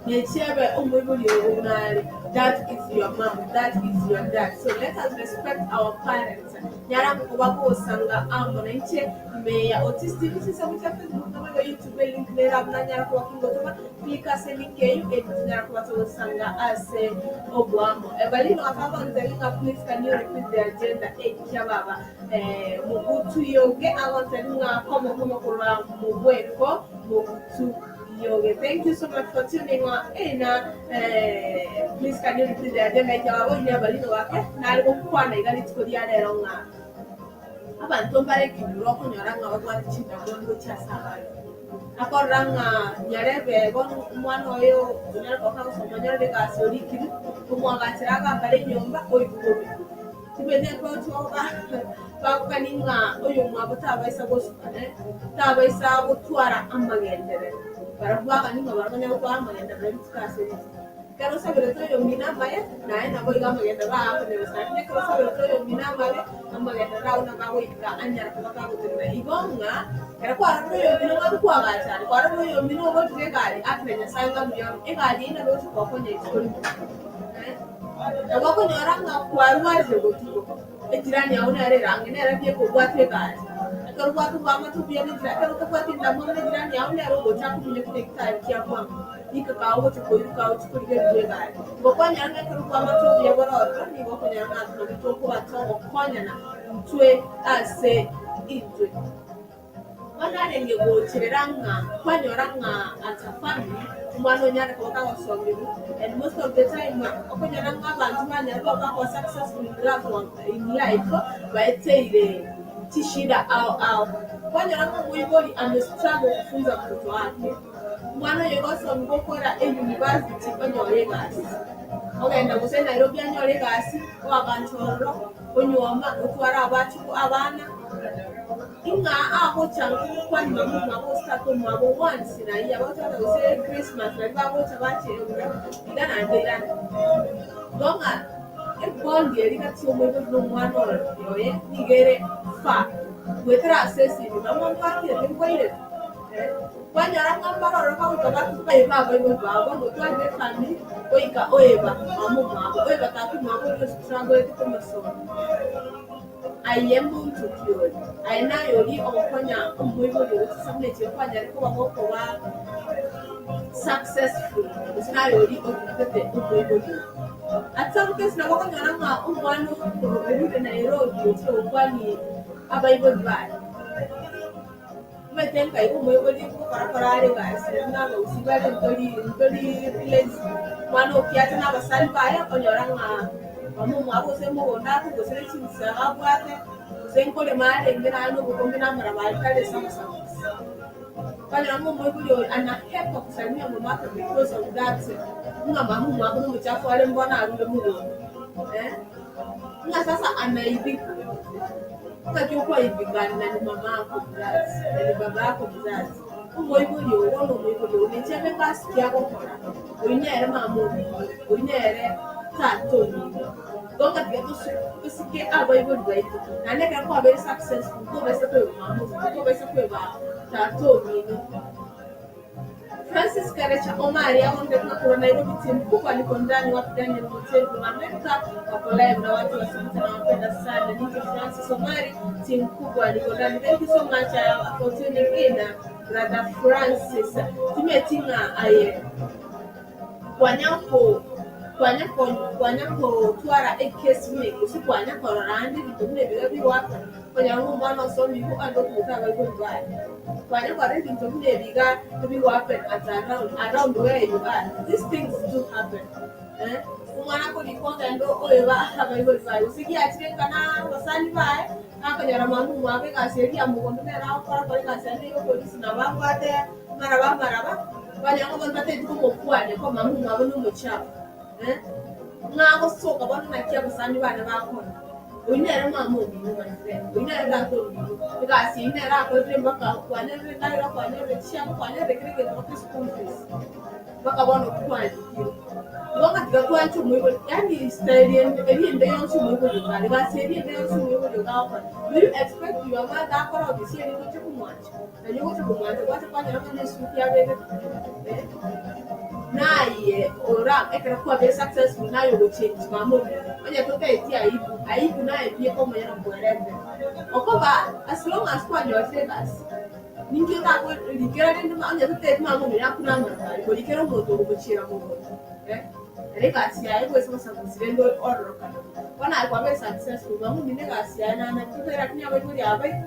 S5: nechiebe omoibori ogo buna are that is your mom, that is your dad, so let us respect our parents. Nyara koba gosanga amo na inche meya Otis TV chinsemo chia Facebook nabo igo YouTube link nere abwo nanyara koba kingotoma click ase link eywo erio tonyara koba togosanga ase obwamo. Evelyn akagontebia ng'a please can you repeat the agenda ekia baba eh, mogutu yoge agontebia ng'a komo komo korwa mobweko mogutu yoge. Thank you so much for tuning on in. Eh, please can you repeat the agenda ekia baba oine Evelyn wake nare gokwana iga rituko ria rero ng'a abanto mbare ekenyoro okonyora ng'a babwate chindamwamu gochia ase abande akorora ng'a nyarebe bono omwana oyo onyare koba kagosoma onyore egasi orikire omwagachera agakare enyomba oigwe bobe tibwene ekochoka bagokani ng'a oyo omwabo tabaisa gosuka ne tabaisa gotwara amagenderero barabwo bagani ng'a barabwo banyare gotwara amagenderero rituko ase rituko ekero osaberete oyo omino amaye naye nabo iga amagenderero agokonyerosa lakini ekero osaberete oyo omino amabe amagenderero agwo nabo agoika anyara koba kagotenena igo ng'a ekero kwarorire oyo omino ng'a nkwagachare kwarorire oyo omino ogotire egari akire Nyasaye ng'a buya egari eyio nabo egocha gokonya isiko rimo nabo okonyora ng'a kwarwarire botuko ejirani yago nere erange nere buya ekobwata egari ekero obwate obwamate obuya na ejirani ekero otabwati endamwamu na ejirani yago nere ogocha akominyokia nyagetari kia bwango rika kago ogocha koiruka ochi korigereria egari. Igo kwanyora ng'a ekero obwamate obuya bore ororo nigo okonyora ng'a nabo tokoba togokonyana intwe ase intwe. Bono arenge gocherera ng'a kwanyora ng'a as a family omwana onyare koba kagosomigwa and most of the time okonyora ng'a abanto banyare koba bakoba successful in love in life baeteire chishida ao ao. Kwanyora ng'a omoibori ame struggle kufunza mtoto wake, omwana oyo igo osomigwa okora euniversity onyore egasi, ogenda gose Nairobi anyore egasi, oagancha ororo, onyuoma, otware abachoko abana. Ing'a agocha gokwania mama omwabo gose tata omwabo once na year, bagocha gose Christmas nario bagocha bacheerwa iga naende irana. Igo ng'a ebondi eria gati y'omoibori na omwana oye nigo ere far goetera ase esimi. Mama mbwakire nkwairete eh, kwanyora ng'a mbare ororo bagoika batuka eba abaibori babo bono otwarire efamiri goika oeba mama omwabo, oeba tata omwabo oria ostrugglete komosomia. Aye monto ki ore? Aye naye oria ogokonya omoibori oo chisabuni echio kwanyare koba gokoba successful, gose naye oria otugete omoibori oo. At some case nabo okonyora ng'a omwana orure Nairobi ochire gokwania abaibori baye. Omanyete nkai omoibori ngokora kora are egasi buna abagusii bare ntori ntori lazy. Omwana okiacha na abasani baye okonyora ng'a mama omwabo gose mogondo akwe gose ne chinsaga abwate gose nkorema arenge naye na obokombe na amaraba aria tari ase amasamusi. Okonyora ng'a omoibori oyo anahepa kusalimia mamake because of that ng'a mama omwabo na omochafu are mbono arure mogondo eh, ng'a sasa anaibika. Ng'aki okwaibikana na ni mama ako mzazi, na ni baba ako mzazi, omoibori oo bono omoibori oo ninche mbe gasi ki agokora, oyio nere mama omino, oyio nere tata omino. Igo ng'a tiga tosike abaibori baito, naende ekero kwabeire successful tobaisa koeba mama omino, tobaisa koeba tata omino. Francis Karecha Omari agontebia korwa Nairobi team kubwa niko ndani wapi Daniel Mutebi from America wako live na watu wa Senta nawapenda sana nite Francis Omari team kubwa niko ndani thank you so much for tuning in brother Francis timeti ng'a aye kwanya ko kwanya ko kwanya kotwara ekesi buna gose kwanya korora ande ebinto buna ebiga bigoaka konyora ng'a omwana osomigwe ande okogoka abaibori baye. Kwanya korora ebinto buna ebi iga ebigo happen at around around where you are these things do happen eh, omwana akorika ogenda oeba abaibori baye gose giachire nka na abasani baye akonyora mama omwabo egasi eria ya mogondo nere agokora kora egasi ande ya oborisi nabo abwate amaraba amaraba kwanyora ng'a abanto batagete komokwania ko mama omwabo na omochafu eh, ng'a agosoka bono naki abasani bane bakora. Oyio nere mama omino, my friend. Oyio nere tata omino. Egasi eyio nere akorire mpaka kwanyorire endagera, kwanyorire chishago, kwanyorire kera egento mpaka eschool fees. Mpaka bono kwandikire. Igo ng'a tiga twanche omoibori, yaani style ende eria ende yonsi omoibori okare, egasi eria ende yonsi omoibori ogakora. Do you expect your mother akore ofisi eria ogocha komwancha? Naende ogocha komwancha gwacha kwanyora ng'a nesuti abegete eh, naye ora ekero kwabeire successful naye ogochange mama omino onye totaeti aibu, aibu naye pi okomonyene okwerentera. Okoba as long as kwanyorire egasi ninki otako rikera rende ma onye totaeti mama omino akure amaraba aria korikera omonto ogomochiera mogondo eh, ere egasi yaye goesa gosabusi rende ororokane buya. Bono aye kwabeire successful mama omino egasi yaye nanachete lakini abaibori aba baito.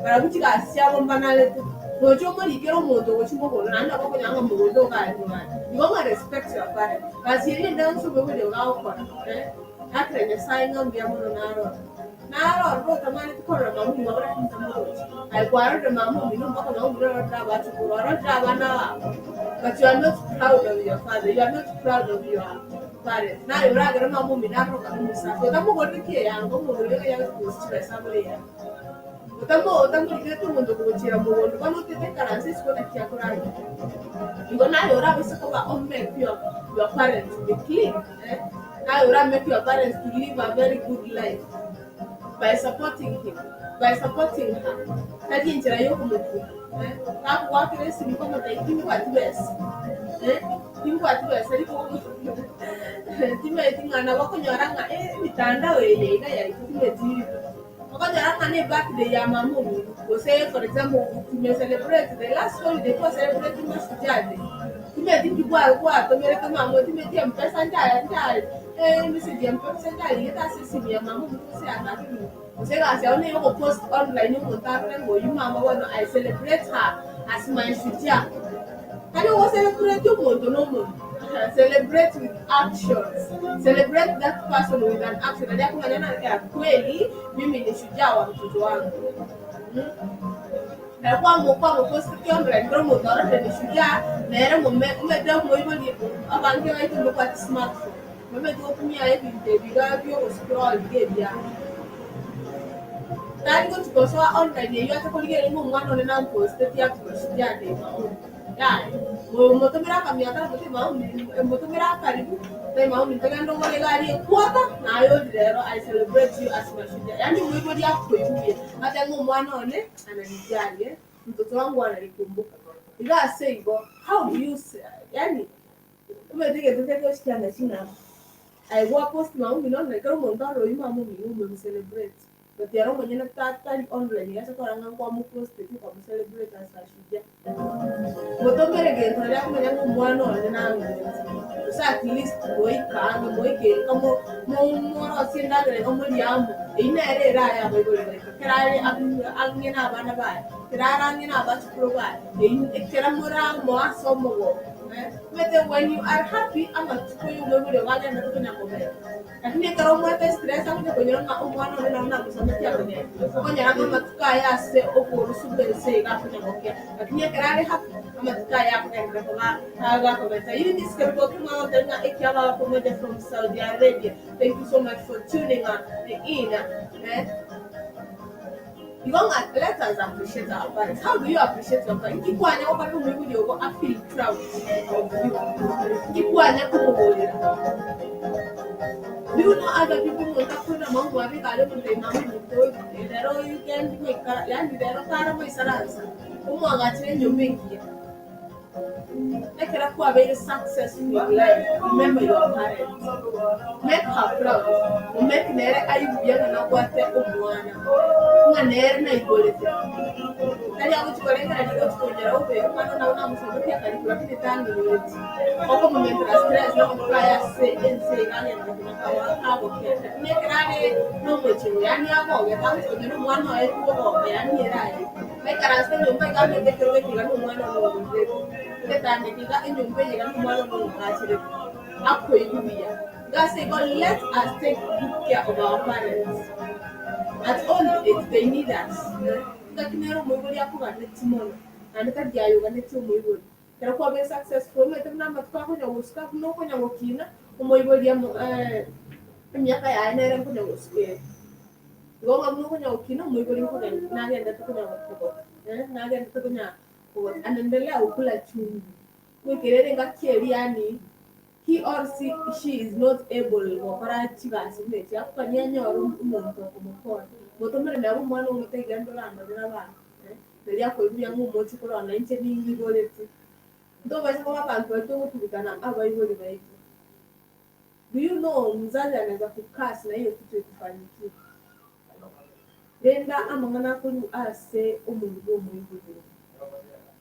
S5: Barabwo chigasi chiabo mbanarete. Nocha omorikere omonto ogochia mogondo, naende nabo okonyora ng'a mogondo iga are noare. Igo ng'a respect your parent. Gasi eria ende yonsi omoibori ogo agokora, eh, akera Nyasaye ng'a mbuya mono narore. Narore otamaneti korora mama omwabo lakini tamorochi. Aye kwarorire mama omino mpaka mama omino ororire abachokoro, ororire abana babo, but you are not proud of your father, you are not proud of your parents. Naye oragere mama omino arorokane omosacha, otamogorire ki eyanga, omogorere ng'a yare kogosia chibesa agore eyanga. Otamorigerete omonto okogochiera mogondo, bono otete ikaranse isiko naki akorarera. Igo naye orabaise koba o make your your parents to be clean eh, naye ora make your parents to live a very good life by supporting him, by supporting her, tari enchera yokomotuka eh, gakogoakera esimi komotebia timbwati besa eh, timbwati besa riko timanyeti ng'a nabo okonyora ng'a eh emitandao eye iga yaito timanyeti Okonyora ng'a ne birthday ya mama omino, gose for example tume celebrate the last holiday twa celebrate mashujaa day, timanyeti nki kwa kwatomerete mama oyo, timanyeti mpesa ncha ncha emessage ya mpesa nchariete ase esimu ya mama omino gose ya tata omino, gose egasi yao neye ogopost online omonto arore ng'a oyio mama bono I celebrate her as my shujaa. Tari ogo celebrate omonto na omonwa, celebrate with actions, celebrate that person with an action aria akomanya ng'a ya kweli mimi ni shujaa wa mtoto wangu mm. Ekero kwamo kwamoposeti online kera omonto arorire ni shujaa nere mome omanyete omoibori abange baito mbabwati smartphone bamanyete gotumia ebinto ebi iga bia ogoscroll iga ebiabo. Tari gochi gosoa online eywo ache korigereria ng'a omwana one nampostetie ati mashujaa day maombi. Yaya, motomere akamiaka na mote maombi, motomere akaribu, tai maombi ntogende ogore egari equota, naye ori rero I celebrate you as mashujaa. Yaani omoibori akoigwe ate ng'a omwana one ananijali eh, mtoto wangu ananikumbuka. Iga ase igo, how do you yaani omanyete egento kere gochikiana chinamba. Aye gwapost maombi nonya ekero omonto arore oyio mama omino omemcelebrate. But ere omonyene tari online iga ase korora ng'a nkwamopostetie okamocerebrate as a shujaa. Motomere gento naria akomanya ng'a omwana one nang'irete. Gose at least moike ang'e moike nka mo morosie endagera iga morie amo. Eyio nere ere aye abaibori baito. Ekero are ang'e na abana baye, ekero are ang'e na abachukuru baye, eyio ekero more amo ase omogoko eh, omanyete when you are happy amatuko ya omoibori ogo agenderete konya kobera. Lakini ekero omwete estress agocha konyora ng'a omwana one naro namosometie akonyora, okonyora ng'a amatuko aye ase oborosu bw'ense iga akonya gokia. Lakini ekero are happy, amatuko aye akogenderera koba agakobeta. Eunice Kerubo Okemwa agotebia ng'a ekiababa pamoja from Saudi Arabia. Thank you so much for tuning in. Eh. Igo ng'a let us appreciate our parents. How do you appreciate your parents? Inki kwanya gokorera omoibori ogo a feel proud of you? Inki kwanya komogorera? Do you know other people omonto akorera mama omwabo iga are omonto mama ominto rero weekend goikara yaani rero tara goisaransa omwagachere enyomba engiya. Ekero kwabeire successful in life, remember your parents. Make her proud. Momake nere aigwe ng'a nabwate omwana, ng'a nere naiborete. Tari agochi korengereria gochi konyora obe omwana nabo namosometie akarikwa lakini tang'iboreti. Okomomentera stress na amatuko aye ase ense iga agenderete konya kagokea. Lakini ekero are nomochenu yaani agogete agochi konyora omwana oye kogoka yaani ere aye. Naikaranse enyomba iga amete ekerogo eke iga nomwana one ogorerete, egetanda eke iga enyomba eye iga nomwana one ong'acherete, akoigwa buya. Iga ase igo let us take good care of our parents. At old age they need us. Engaki nere omoibori akoganetie mono, naende tari aye oganetie omoibori. Ekero kwabeire successful omanyete buna amatuko akonya gosuka buna okonya gokina, omoibori amo emiaka yaye nere nkonya gosuka ere. Igo ng'a buna okonya gokina omoibori nkogenda nagendete konya gokogota eh, nagendete konya kogota anaendelea gokula chumbi. Goikera ere engaki eria yaani he or she is not able gokora chigasi buna echi, akogania anyore omonto okomokonya. Motomere nabo omwana omote genda orandorere abana eh, riria akoiburia ng'a omochie korora nainche ninyiboreti. Ntobaisa koba abanto baria togotugutana abaibori baito. Do you know mzazi anaweza kucurse na hiyo kitu ikufanyikie? Renda amang'ana akorwa ase omonwa bw'omoibori oo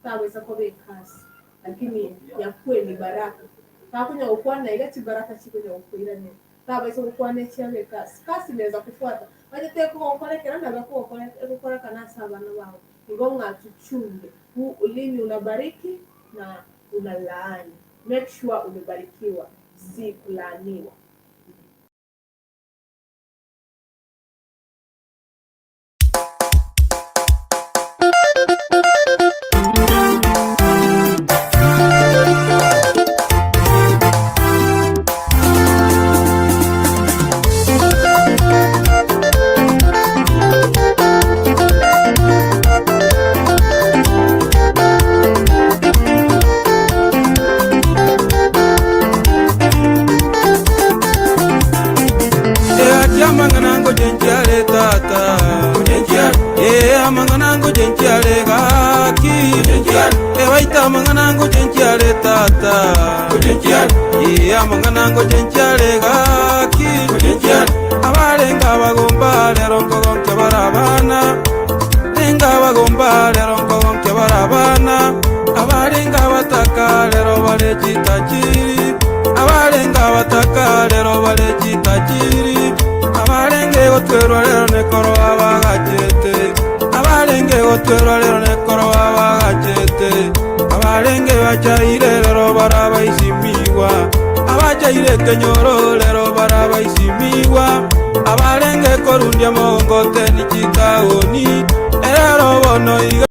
S5: tabaisa koba ecurse lakini yakue ni baraka. Takonya gokwana iga chibaraka chikonya gokoiranera. Tabaisa gokwana echiabe ecurse. Curse inaweza kufuata. Onye tekogokorekera nabo ekogokore egokorekana ase abana bao. Igo ng'a tuchunge. Huu ulimi unabariki na unalaani. Make sure umebarikiwa. Si kulaaniwa.
S6: Eati amang'ana ngochenchia are tata, ee amang'ana ngochenchia are gaki, ebaita amang'ana ngochenchia are tata, ee amang'ana ngochenchia are gaki, abarenge abagomba rero nkogonkia bare abana, renge abagomba rero nkogonkia bare abana, abarenge abataka rero bare chitajiri, abarenge abataka rero bare chitajiri, abarenge gotwerwa rero nekoro abagachete, abarenge gotwerwa rero nekoro abagachete, abarenge bachaire rero barabaisimigwa, abachaire ekenyoro rero barabaisimigwa, abarenge korundia mogongoteni chitaoni, erero bono iga.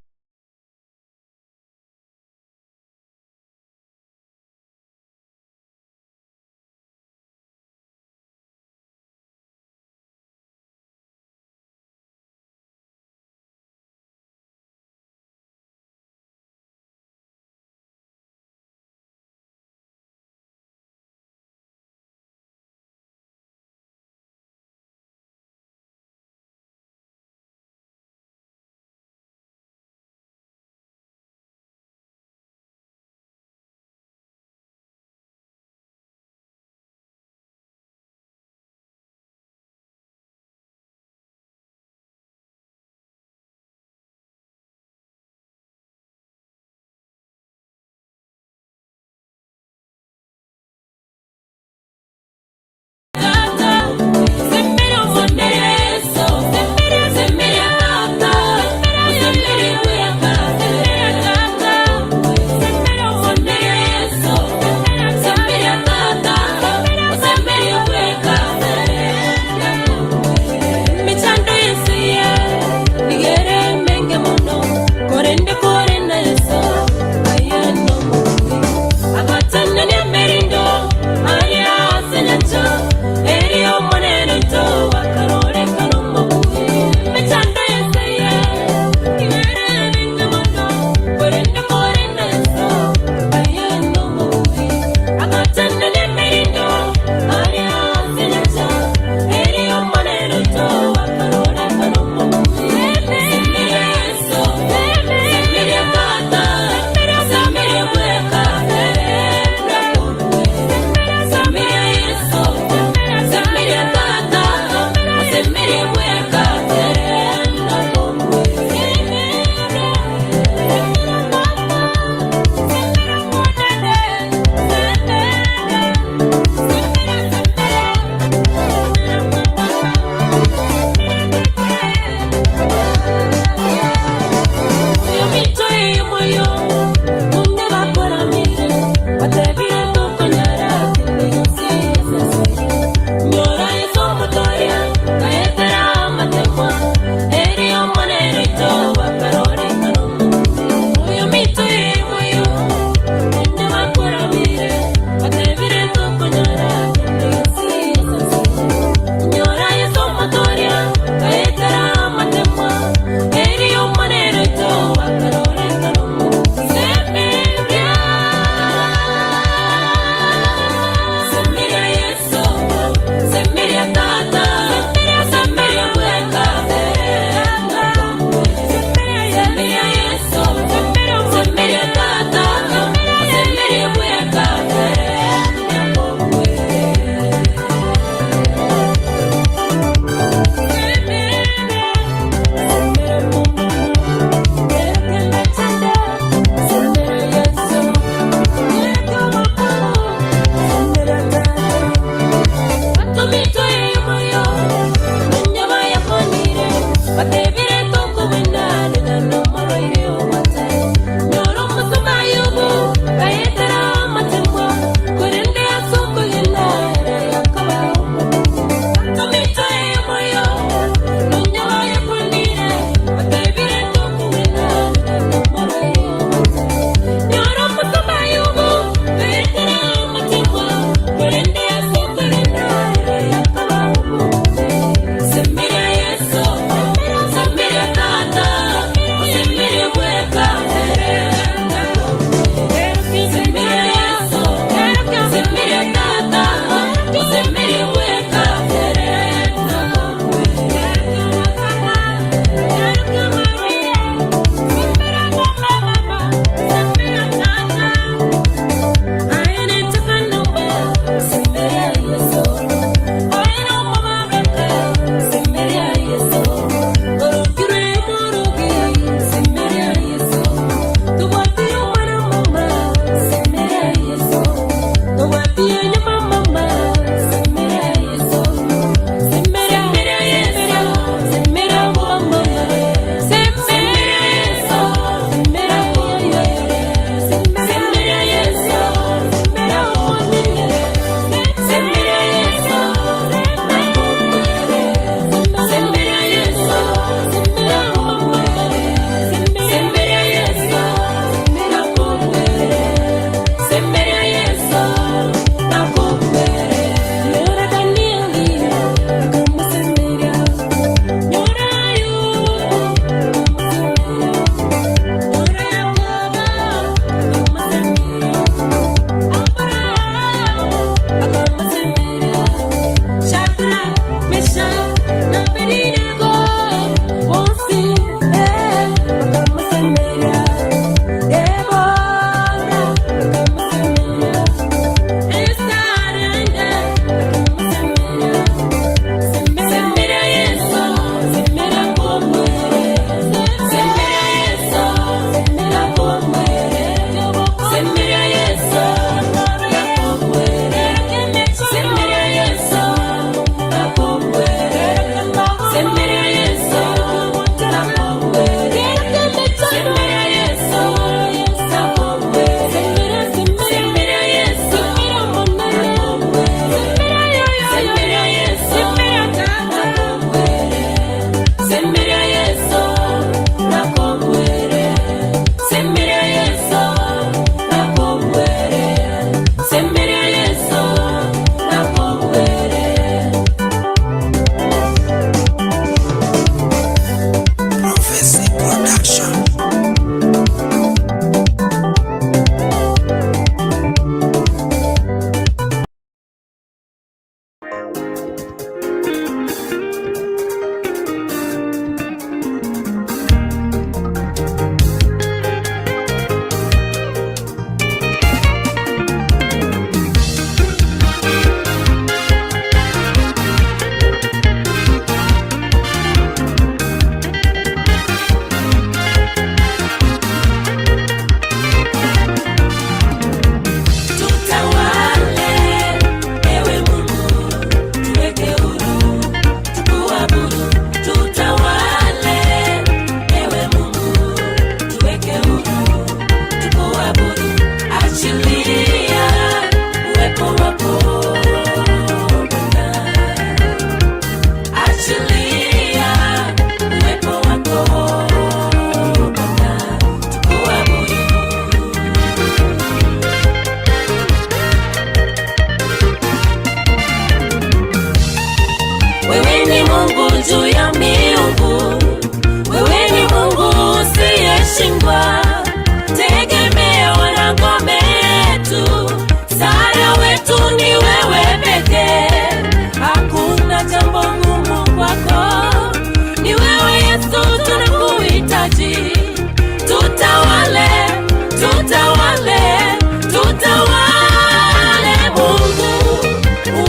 S4: Mungu,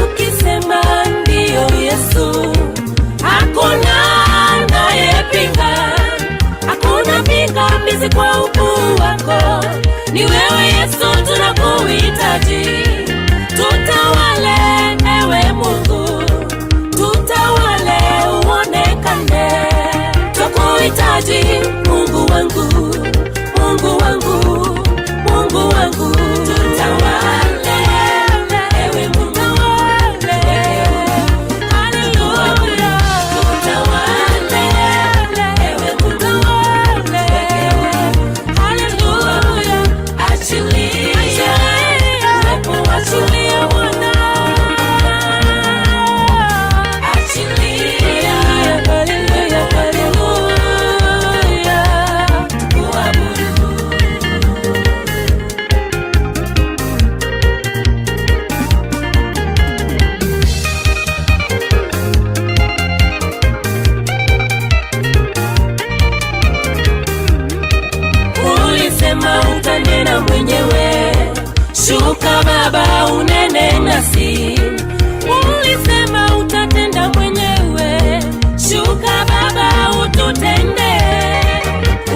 S4: ukisema ndiyo Yesu, hakuna
S10: unene nasi. Ulisema utatenda mwenyewe, shuka Baba ututende.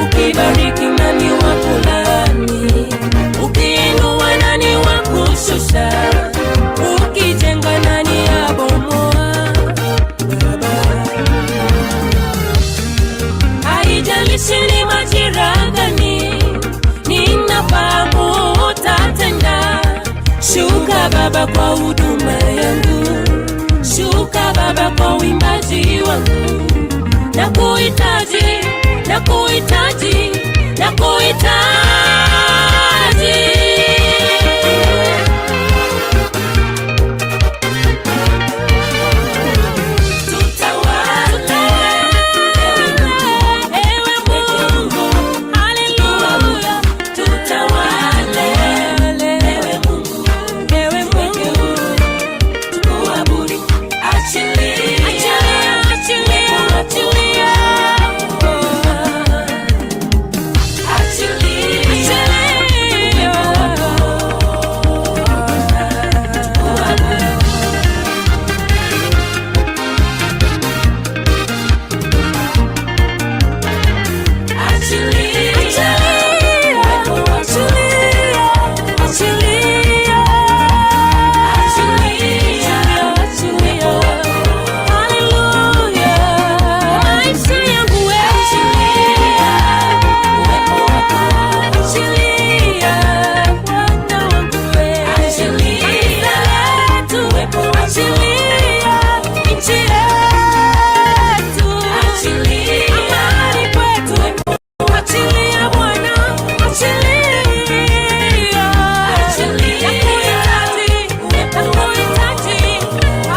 S10: Ukibariki nani wa kulaani, ukiinua nani wa kushusha, ukijenga nani abomoa. Baba, haijalishi ni majira gani, ninafahamu utatenda. Shuka Baba kwa huduma yangu, shuka Baba kwa uimbaji wangu, nakuhitaji, nakuhitaji, nakuhitaji. Ewe Mungu, haleluya, tutawale. Ewe Mungu, ewe Mungu, tukuabudu. Achilia, achilia, achilia, achilia, tukuabudu. Achilia nchi yetu, amani kwetu. Achilia Bwana, achilia. Nakuhitaji, nakuhitaji.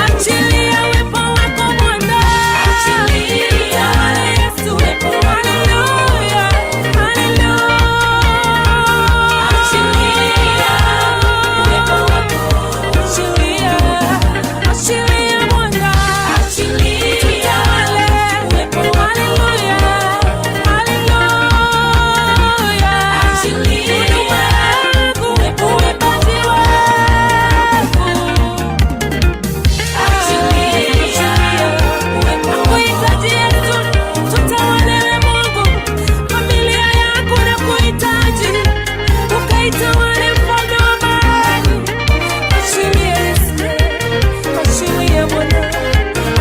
S10: Achilia uwepo wako Bwana. Tawala Yesu. Haleluya, haleluya. Achilia, achilia Bwana. Tutawale. Haleluya, haleluya. Huduma yangu, uimbaji wangu. Nakuhitaji Yesu, tutawale Mungu. Familia yako nakuhitaji, ukaitawale mfalme wa amani. Achilia Yesu, achilia Bwana,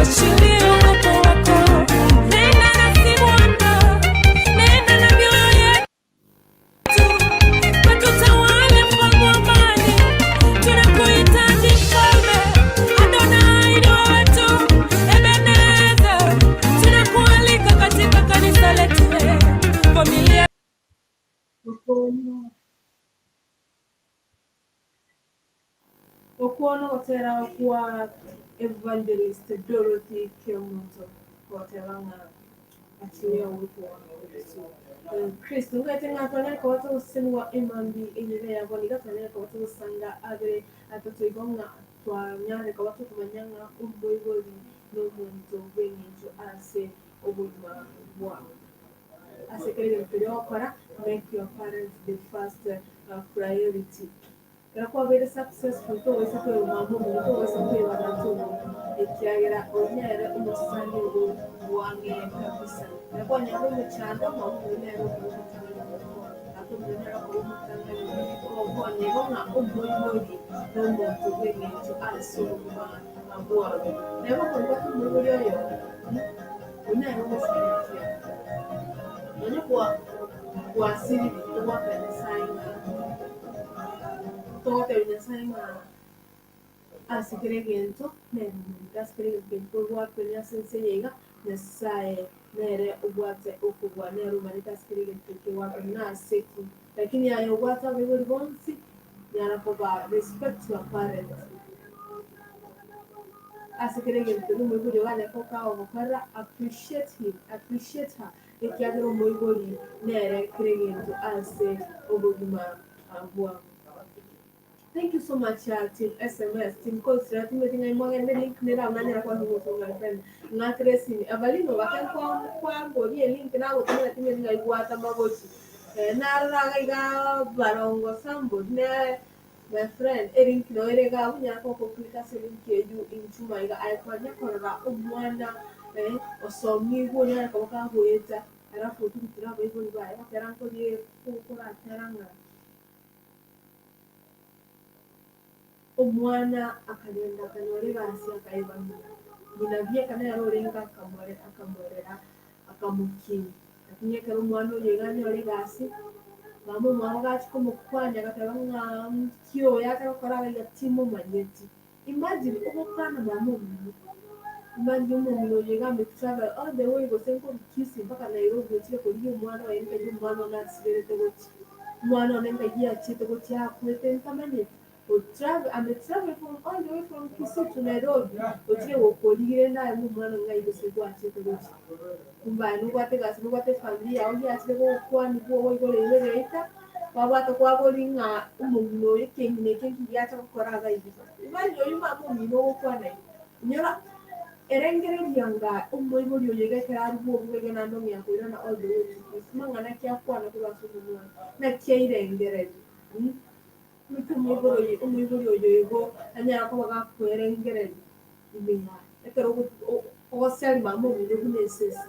S10: achilia uwepo wako. Nena nasi Bwana, nena na mioyo yetu, Tutawale mfalme wa amani. Tunakuhitaji mfalme, Adonai ni wetu, Ebeneza. Tunakualika katika kanisa letu, familia
S5: Okono Okono gotera kwa Evangelist Dorothy Kemunto goteba ng'a achilia uwepo wa Yesu Kristo ngwete ng'a twanyare koba togosenwa emambi enyene yabo niga twanyare koba togosanga abere atatoigo ng'a twanyare koba tokomanya ng'a omoibori na omonto bw'eng'encho ase obogima bwabo ase kere egento keria ogokora make your parents the first priority. Ekero kwabeire successful togoisa koeba mama omino togoisa koeba tata omino ekiagera oyio nere omosani ogo bwang'e kabisa. Ekero kwanyora omochando mama omino nere okoba omotang'ani ogokonya tata omino nere okoba omotang'ani ogokonya igo ng'a omoibori na omonto bw'eng'encho ase obogima bwago. Neba okobwata omoibori oyomo oyio nere ogoserekia nonye kwa kwasiriri tobwate Nyasaye ng'a togotebia Nyasaye ng'a ase kera egento nere omonto, ase kera egento keria tobwatani ase ense eye iga, Nyasaye nere obwate okobua, nere omanyete ase kera egento keria kegwatana nase ki. Lakini aye obwate abaibori bonsi, nyara koba respect your parents. Ase kera egento keria omoibori ogo anyare goka ogokorera, appreciate him, appreciate her, ekiagera omoibori nere kera egento ase obogima bwabo. Thank you so much team SMS, team calls timeti ng'a imogende link nere abwo nanyara koa omonto my friend ng'akere esimi Evelyn obake nkwamboria elink nagotumera timeti ng'a igwata magochi narora iga iga barongo somebody nere. My friend, elink noo ere iga abwo nyara koba goclick ase elink eywo inchuo maiga aye kwanya korora omwana osomigwe onyare koba kagoeta alafu otugutire abaibori baye gotera nkorie koratera ng'a Omwana akagenda akanyora egasi akaeba ng'ina. Ng'ina bieka nere orenge akamore akamorera akamokinia. Lakini ekero omwana oyo iga anyora egasi, mama omwabo gachia komokwania agateba ng'a nki oyo acha gokora iga iga timomanyeti. Imagine ogokana mama omino, imagine omong'ina oyo iga ame travel all the way gose nkorwa Kisii mpaka Nairobi ochire korigia omwana oye nkaigwa omwana one asirerete gochia, omwana one nkaigwa achiete gochia akwete ntamanyeti. O travel ame travel from all the way from Kisii to Nairobi ochire gokorigia rende aye momwana ng'ai gose gwachete gochia. Kumbe aye nobwate egasi nobwate efamiri yao giachire gogokwania bwogo igoro erio egeita kwabwata kwabori ng'a omong'ina oyo ekeng'ina eke nki giacha gokora iga iga. Imagine oyio mama omino ogokwana iga. Inyora erengereria nga omoibori oyo iga ekero arure obuga iga naende ong'ea koirana all the way to Kisii. Mang'ana ki akwana korwa ase omonwa oye? Naki airengereria? Naki omoibori oyo igo anyare koba gakwerengereria ime yaye, ekero ogoseria mama omino buna esese,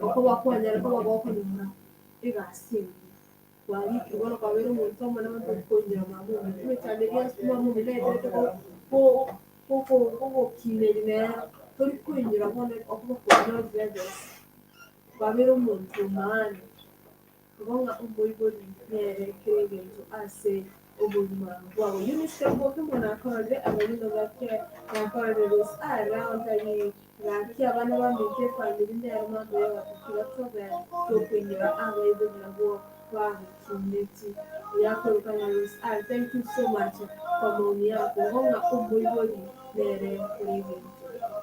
S5: okoba kwanyare koba gokonyora egasi engiya. Kwarikire bono kwabeire omonto omonene abanto bakoinyora mama omino. Emechando eria yonsi mama omino aeterete gogokineria nero, tori koinyora bono okoba kwanyorire ebesa, kwabeire omonto o maana. Igo ng'a omoibori nere kera egento ase obogima bwabo. Eunice Kemboke mono akororire abarino bake nakororire Rose around ari gaki abana baminto efamiri nero mambo yogoteba tiga tobe tokoinyora abaibori nabwo bagokineti. Oyakoruka ng'a Rose R thank you so much kwa maoni yako. Igo ng'a omoibori nere kera egento.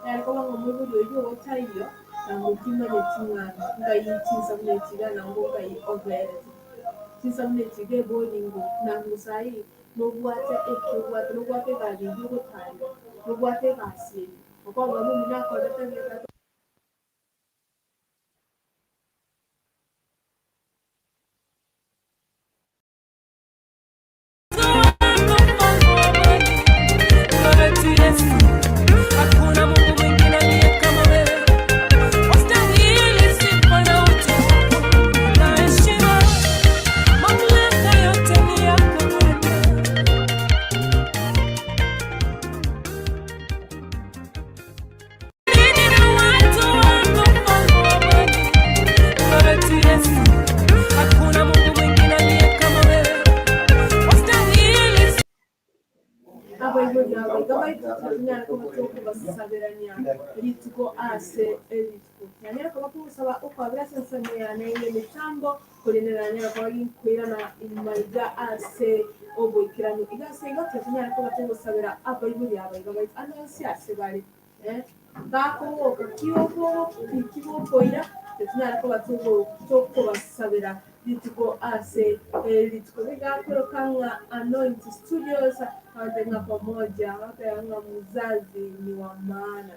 S5: Nere koba ng'a omoibori oyio otaiyo. Nang'o timanyeti ng'a ngai chinsa buna echi iga nang'o ngai oberete chinsa buna echi iga eboringo nang'o saii nobwate eki obwate nobwate egari eyio ogotarera nobwate egasi eyio okoba mama omino akorete ng'a. Abaibori aba iga baito tonyare koba tokobasaberania rituko ase rituko. Nanyare koba kogosaba okwabera ase ensemo yane y'emetambo, korende nanyare koba ginkoirana maiga ase oboikeranu. Iga ase igo totonyare koba togosabera abaibori aba iga baito ande onsi ase bare. Bakoboka ki bokoira, titonyara koba tokobasabera rituko ase rituko. Rigakoroka ng'a Anoint Studios, abanto ng'a pamoja, bagoteba ng'a mzazi ni wa maana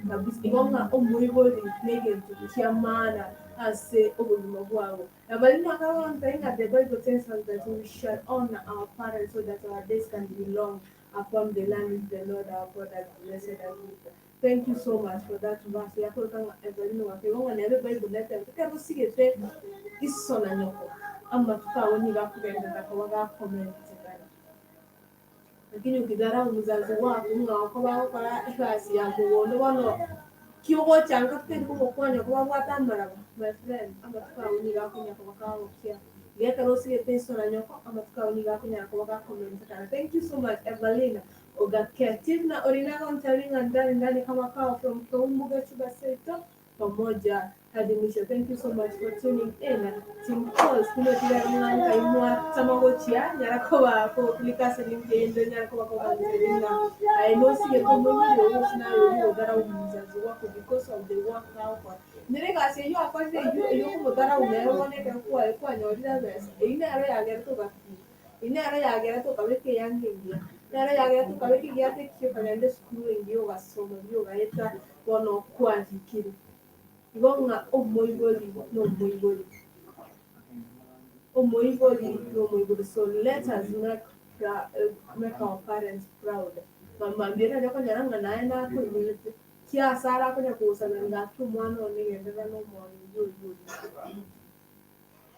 S5: kabisa. Igo ng'a omoibori negento kia maana ase obogima bwabo. Na baria nakagontebia ng'a the Bible tells us that we shall honor our parents so that our days can be long upon the land which the Lord our God has blessed us with. Thank you so much for that verse. Yakoroka ng'a Evelyn gwakeigo ng'a nere Bible netebete ekero osigete iso na nyoko amatuko ao nigo akogenderera koba gakomentekana. Lakini ukidharau mzazi wako ng'a okoba agokora egasi ya mogondo bono ki ogocha nka totari komokwania okoba abwate amaraba my friend amatuko ao nigo akonya koba kagokia. Iga ekero osigete iso na nyoko, amatuko ao nigo akonyara koba gakomentekana. Thank you so much Evelina Ogake. Tivna ori nagontebi ng'a ndani ndani kama kawa from Keumbu Gachuba Seito pamoja hadi mwisho. Thank you so much for tuning in. Team Calls timweti rero ng'a nkai mwatama gochia nyara koba kogoclicka ase link eyende onyare koba kogontebi ng'a aye nosigete omoibori oo gose naye oria ogodarau mzazi wako because of the work agokora. Nere egasi eyio akorire eyio ey'okomotarau nere bono ekero kwaye kwanyorire ebesa, eyio nero yagerete ogakina, eyio nero yagerete okabeka eyanga engiya, nero yagerete okabeka egiato ekiya okagenda esukuru engiya ogasoma buya ogaeta bono kwarikire. Igo ng'a omoibori nomoibori. Omoibori na omoibori so let us make make our parents proud. Mambia naria okonyora ng'a naye nakoiborete, kiase are akonya kogosabera ng'a gaki omwana one genderera na omoyo oyio oyio oyio.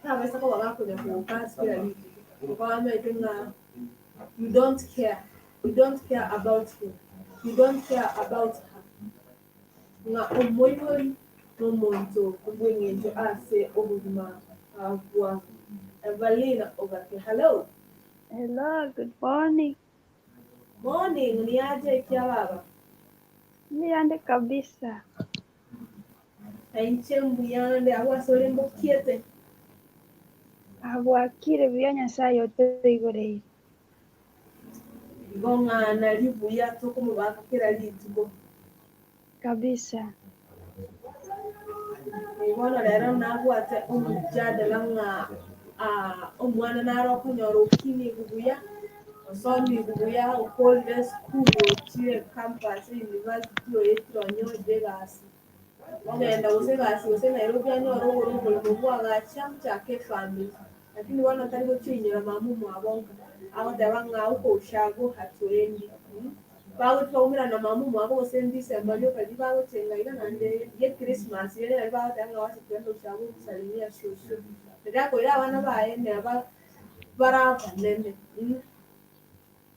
S5: Tabaisa koba gakonya kogokasi kera rituko, okobamaete ng'a you don't care, you don't care about him, you don't care about her. Ng'a omoibori nomonto bw'engencho ase obogima bwa Evelina Ogake. Hello.
S11: Hello, good morning.
S5: Morning, niaje ekia baba?
S11: Mbuyande kabisa.
S5: Nainche mbuyande abwo ase ore mbokiete.
S11: Abwakire buya Nyasaye otoigoreire.
S5: Igo ng'a nari buya tokomobaka kera rituko.
S11: Kabisa.
S5: Bono rero nabwate omojadala ng'a omwana nare okonyora okinigwe buya, osomigwe buya, okorire esukuru, ochire campus, university, oetire onyorire egasi, ogenda gose egasi gose Nairobi anyore ogore oboremo bwagacha ochake efamiri. Lakini bono tari gochia oinyora mama omwabo nka, agoteba ng'a huko ushago hatuendi. Bagochia baumerana na mama omwabo gose December rioka riria bagochenga iga naende ye Christmas rende nario bagoteba ng'a wacha twende ushago kusalimia shosho. Riria akoira abana baye neba bare abanene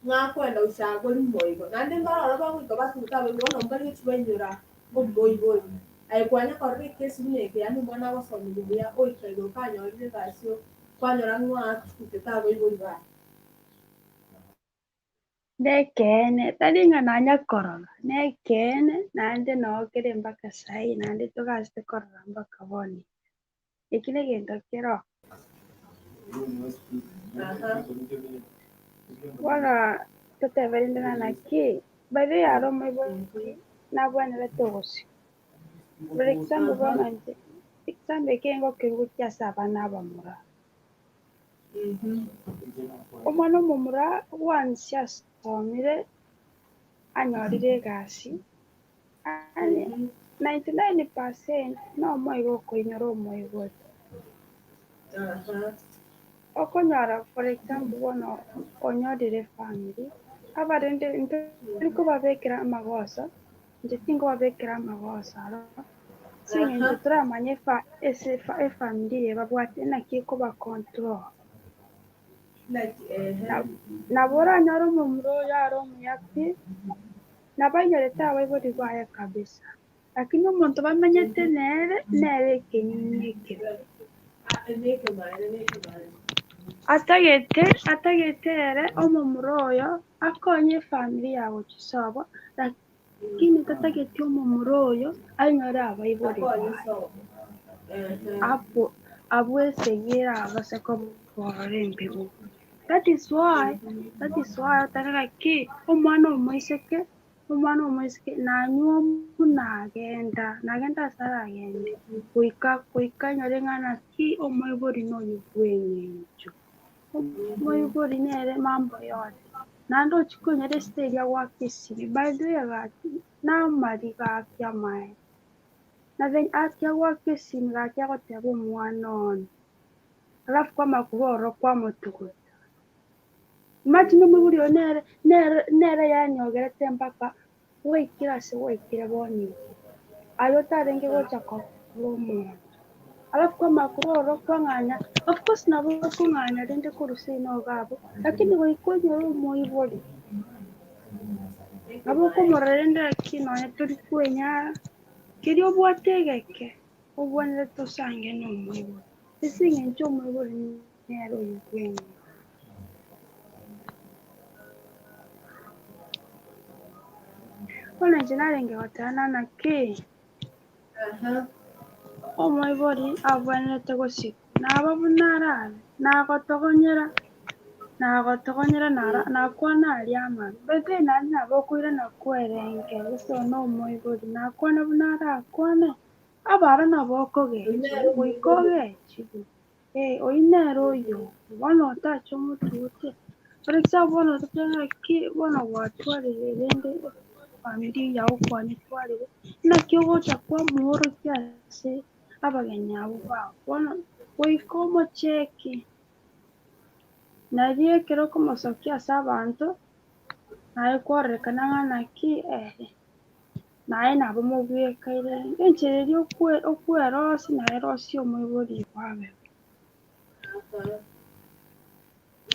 S5: ng'a akoenda ushago rimo igo. Naende mbare ororo bagoika batuguta abaibori bono mbari gochia bainyora omoibori. Aye kwanya korora ekesi buna eke yaani omwana agosomiwa buya oika igoro kanyorire egasi kwanyora ng'a atugutete abaibori baye.
S11: Nekeene, tari ng'a nanya korora, nekeene, naende noo kere mpaka saii, naende togasete korora mpaka bono iga. Eki negento keroo. Bono totebe rende ng'a naki, by the way aro omoibori nabwenerete ogosika. For example bono inche, example eke ngokerwa gochia ase abana abamura. Omwana omomura bwansi asomire, anyorire egasi, yaani 99% nomoigo okoinyora omoibori. Okonyora for example bono onyorire efamiri, abarende ntori kobabekera amagoso, inche tinkobabekera amagoso aro, ase eng'encho toramanye efa ase efa efamiri eye babwate naki ekoba control. Nabo oranyore omomura oyo are omuya pi, nabo ainyorete abaibori baye kabisa, lakini omonto bamenyete nere, nere ekenyinyi ekebe. Atagete atagete ere omomura oyo akonye efamiri ya gochia sobo, lakini tatageti omomura oyo ainyore abaibori baye. Abwo abwo esegi erabase koborora embego. That is why, that is why otarora ki omwana omoiseke, omwana omoiseke nanywa buna agenda, nagenda ase aragende, goika goika anyore ng'a naki omoibori noyo bw'eng'encho. Omoibori nere mambo yote, naende ochia konyora esita eria goaka esimi, by the way gaki namariga ake amaene. Na venye akia goaka esimi gaki agoteba omwana one, alafu kwamanya koba ororo kwamotuguta. Imagine omoibori oyo nere nere nere yanyogerete mpaka gwaikire ase gwaikire bono iga, aye otarenge gocha koba omonto. Alafu kwamanya korwa ororo kwang'anya, of course nabo okong'anya rende korwa seino iga abwo, lakini goika onyore omoibori, nabo okomorora rende lakini nonye tori kwenyara, keria obwate egeke, obwenerete osange na omoibori, ase eng'encho omoibori nere oyo bw'engencho. Bono inche narenge goteba naki? Omoibori abwenerete gosikwa, naba buna arabe, nagotogonyera, nagotogonyera nara nakwana aria amabe. By the way naende nabo okoirana kwerenge gose oyo nomoibori, nakwana buna arakwane, abare nabo okogechigwa, goika ogechigwe. Ee, oyio nere oyo, bono otache omotute. For example, bono ototebe ng'aki bono gwatwarire rende efamiri yao kwanyetwarire, naki ogocha kwamoorokia ase abageni abwo bao. Bono goika omocheki. Nari ekero okomosokia ase abanto, naye kworekana ng'a naki ere, naye nabo mobwekaine, enchera eria okwe okwerosia naye rosia omoibori kwabe.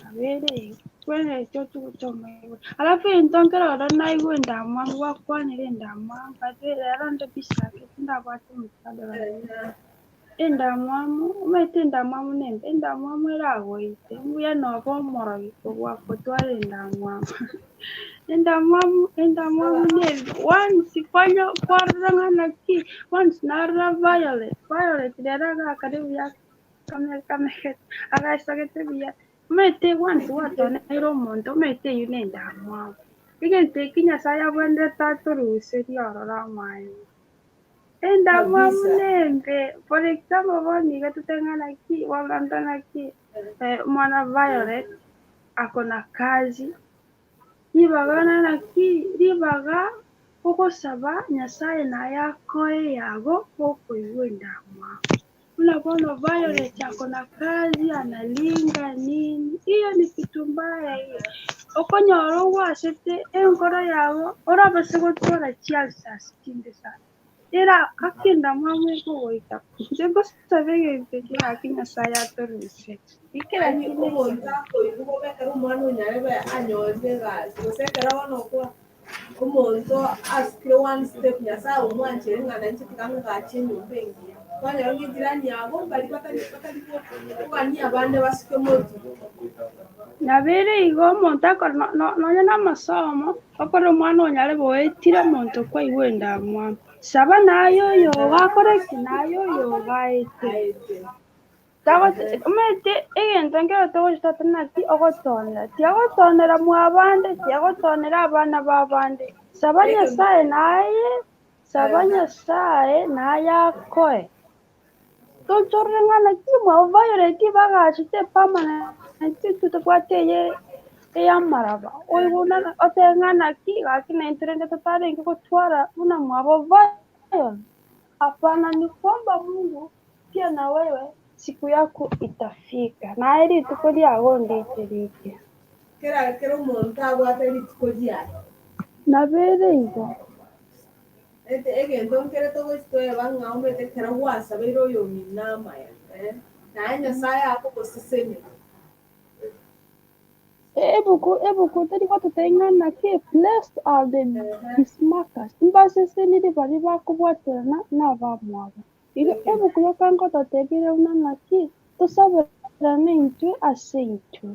S11: Nabo ere igo, kwenereti otugote omoibori. Alafu egento nkere ororo naigwa endamwamu gwakwanire endamwamu by the way rero nde busy ake tindabwate omosaada one. Endamwamu, omanyete endamwamu nembe, endamwamu eragoite mbuya nobe omorogi kobua gotwara endamwamu. Endamwamu endamwamu nembe, once kwanya kwarora ng'a naki, once narora Violet, Violet rero agakare buya kamegete, agaesagete buya, omanyete once gwatoneire omonto omanyete eywo nendamwamu. Egento eki Nyasaye abwenerete atoruserie ororo amaene. Endamwamu nembe, for example bono iga totebe naki, bono naki omwana Violet ako na kazi, ribaga naki, ribaga ogosaba Nyasaye naye akoe eyago gokoigwa endamwamu. Buna bono Violet ako na kazi analinga nini, hiyo ni kitu mbaya hiyo. Okonyora ogwasete enkoro yago orabase gotwara chiulcers chinde sana. Era gaki endamwamu ekogoita. Inche ngosabe egento eke gaki Nyasaye atorusie. Ekero
S5: Yaani
S11: kinde
S5: omonto akoigwa bobe ekero omwana o nyarebe anyorire egasi, gose ekero bono okwa omonto asukire one step Nyasaye omwancheire ng'a nainche tiga ng'agache enyomba engiya. Kwanyora ng'a ejirani yabo mbaria batari batari kogania abande basuke motwe.
S11: Nabo ere igo omonto akore no- no- nonya na amasomo, okore omwana onyare boetire omonto kwaigwa endamwamu. Saba naye oyogo akore ki? Naye oyogo aete. Tagote omanyete egento nkero togochitata naki ogotonera, tiagotonera mwabande, tiagotonera abana b'abande. Saba Nyasaye naye, saba Nyasaye naye akoe. Tochorere ng'a naki mwabo Violet bagachete permanent intwe tobwate eye eyamaraba. Oigwe otebe ng'a naki gaki naintwe rende totarenge gotwara buna mwabo Violet. Hapana ni kwamba Mungu pia na wewe siku yako itafika. Naye rituko riago ndiche riike.
S5: Kera kera omonto abwate rituko riaye.
S11: Nabo ere igo.
S5: Ete egento nkere togochi toeba ng'a omanyete ekero gwasabeire oyomino amaya, eh, naye Nyasaye akogosesenia.
S11: Ebuku ebuku teri gototebia ng'a naki blessed are the peacemakers, mbaseseniri baria bakobwaterana na abamwabo. Igo ebuku yoka ngototebia ere buna naki tosaberane intwe ase intwe,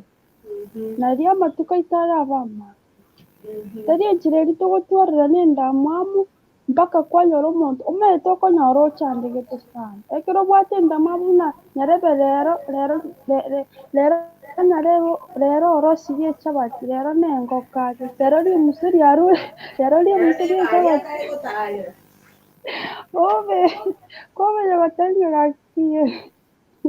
S11: nario amatuko aito arabe amange. Tari enchera eria togotwarerana endamwamu mpaka kwanyora omonto omanyete okonyora ochandegete sana. Ekero obwate endamwamu buna nyarebe rero rero rero nyarebe rero orosirie echabati, rero na engoko aria, rero rimusu riarure, rero rimusu ria echabati. Bobe, kwamanya gotebia gaki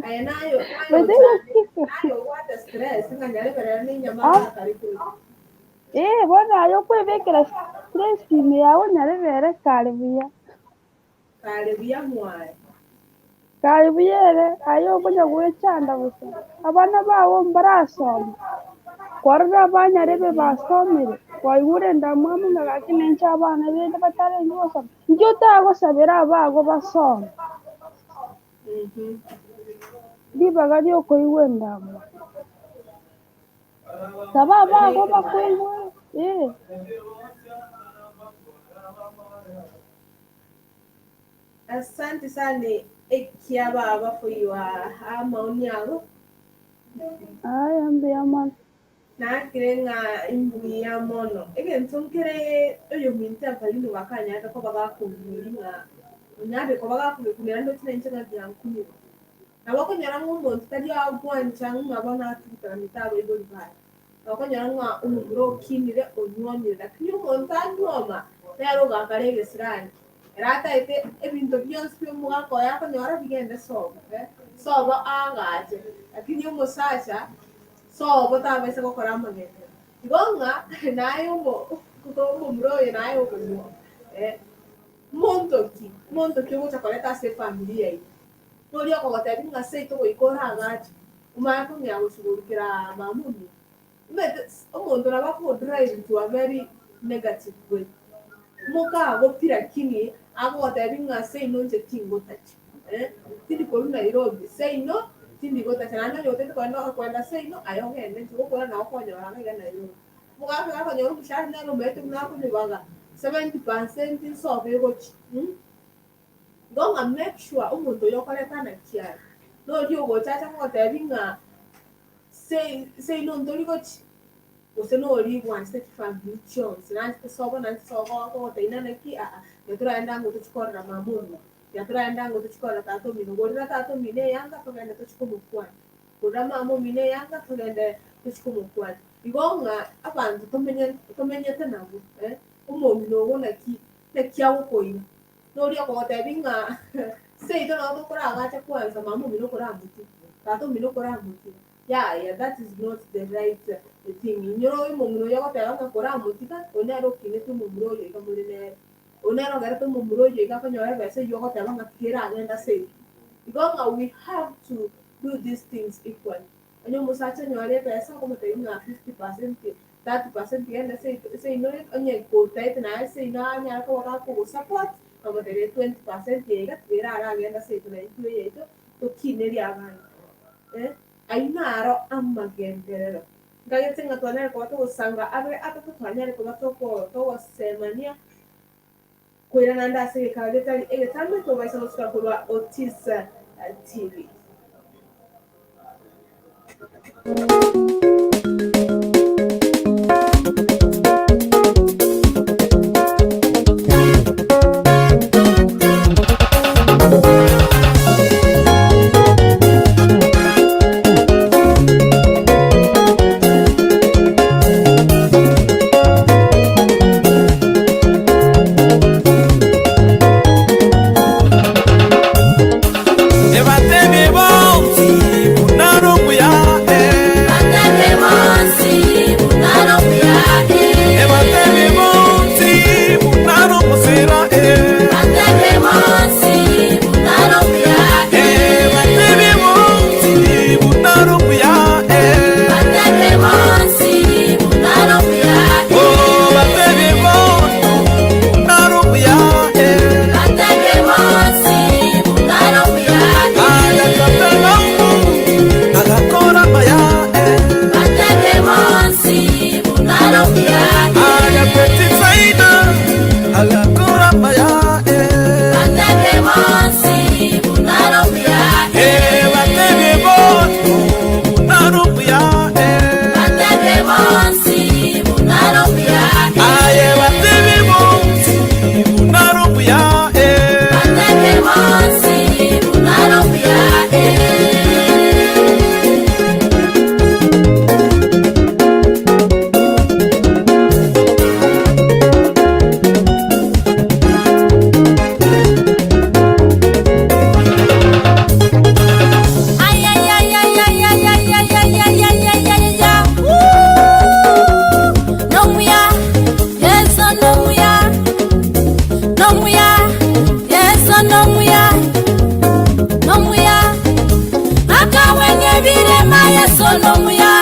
S5: Aye naye
S11: Baitu
S5: naye obwate stress ng'a nyarebe rero nenyama
S11: Ah.
S5: agakare koria.
S11: Eh, bono aye okwebekera stress ime yago nyarebe ere kare buya.
S5: Kare buya mwaye.
S11: Kare buya ere, aye okonya gwechanda bosa. Abana bago mbarasoma, kwarora abanyarebe basomire, kwaigure endamwamu ng'a gaki ninche abana bende batarenge gosoma. Inki otagosabera abago basome? Ribaga riokoigwa endamwamu. Saba abago bakoigwe, eh.
S5: Asante sana ekia baba for your amaoni ago.
S11: Aya mbuya mono.
S5: Nakire ng'a imbuya mono. Egento nkere oyominto Evelyn bakanyarete koba gakominyoria ng'a onyare koba gakogekunera ndoche nainche ng'a giankunigwa. Nabo okonyora ng'a omonto tari agwancha ng'a bono atugutana abaibori baye. Nabo okonyora ng'a omomura okinire onyuomire lakini omonto anyuoma nere ogakara egesirani. Ere ataete ebinto bionsi bi omogaka oye akonyora bigende sobo eh, sobo aagache lakini omosacha sobo tabaisa gokora amagenderero. Igo ng'a naye omo omomura oyo naye okonyuoma eh, monto ki, monto ki ogocha koreta ase efamiri yaino? Noria okogotebia ng'a seito goika ore agache. Omanye kong'ea goshughulikera mama omino. Omanyete omonto nabo akogo drive to a very negative way. Mokagopi lakini agogotebi ng'a seino inche tingotacha eh, tindi korwa Nairobi, seino tindi gotacha naende onye otagete kogenda kogenda seino aye ogende inche gokora nabo okonyora iga iga Nairobi. Omogaka ekero akonyora omoshahara nere omanyete buna akonyobaga 70% nsobo egochia mh. Igo ng'a make sure omonto oyio okoreta naki are, noria ogocha ache kogotebi ng'a sei seino ntori gochia, gose noria bwanchete chifamiri chionsi, nanchete sobo nanchete sobo ogotebi naki aa, tiga toragende ang'o tochie korora mama omino, tiga toragende ang'o tochie korora tata omino, gorera tata omino eyanga togende tochie komokwania, gorera mama omino eyanga togende tochie komokwania. Igo ng'a abanto tomenye tomenyete nabwo omong'ina ogo naki naki agokoira. Noria okogotebia ng'a seito nabo tokoragacha kwanza mama omino okoramotiga, tata omino okoramotiga, yaya that is not the right thing. Inyora oyo omong'ina oyo ogoteba ng'a koramotiga, oyo nere okineti omomura oyo iga more nere, oyo nere ogerete omomura oyo iga akonyora ebesa eywo ogoteba ng'a tiga eragende seito. Igo ng'a we have to do these things equally. Onye omosacha onyore ebesa okomotebia ng'a 50%, 30% genda seito seino onye kotaete naye seino anyare koba gakogosupport, nomotebia 20% eye iga tiga eraragenda seito na intwe eyaito tokinerie abana eh. Ayio naro amagenderero. Nkagete ng'a twanyare koba togosanga abere atato twanyare koba toko togosemania koirana ande ase egekao getari egetambe tobaisa gosuka korwa Otis TV.
S3: Ebatebie bonsi buna nomuya, eh.
S4: Batebie bonsi buna nomuya, eh.
S3: Ebatebie bonsi buna nomosira, eh.
S4: Batebie bonsi buna nomuya, eh.
S3: Ebatebie bonsi buna nomuya, eh.
S4: Batebie bonsi buna nomuya, eh.
S3: Oh, batebie bono buna nomuya, eh.
S4: Batebie bonsi buna nomuya, eh.
S3: Agakatalamu, agakora maya, eh.
S4: Batebie bonsi buna nomuya, eh.
S3: Agakwetisaida, agakora maya, eh.
S4: Batebie bonsi buna nomuya, eh.
S3: Eh, batebie bono buna nomuya, eh.
S4: Batebie bonsi buna nomuya, eh.
S3: Aye, batebie bonsi buna nomuya, eh.
S4: Batebie bonsi buna nomuya, eh. Ay, ay, ay, ay, ay, ay, ay, ay, ay, ay, ay, ay, ay, ay, ay. Woo! Nomuya, Yesu nomuya. Nomuya, Yesu nomuya. Nomuya, akawenye birema Yesu nomuya.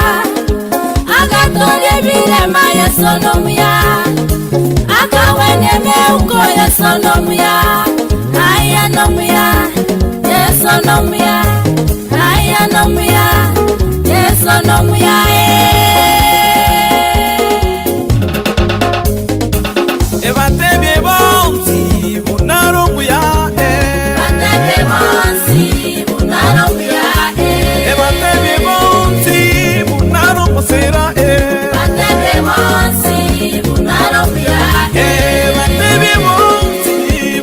S4: Akatolie birema Yesu nomuya. Akawenye meuko Yesu nomuya. Aya nomuya, Yesu nomuya. Aya nomuya, Yesu nomuya. Eh.
S3: Ebatebie bonsi buna nomuya, eh.
S4: Batebie bonsi buna nomuya, eh.
S3: Ebatebie bonsi buna nomosira, eh.
S4: Batebie bonsi buna nomuya, eh.
S3: Ebatebie bonsi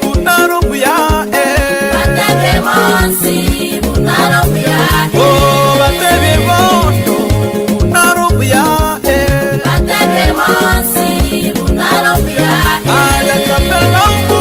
S3: buna nomuya, eh.
S4: Batebie bonsi buna nomuya, eh.
S3: Oh, batebie bono buna nomuya, eh.
S4: Batebie bonsi buna nomuya, eh.
S3: Agakatalamu,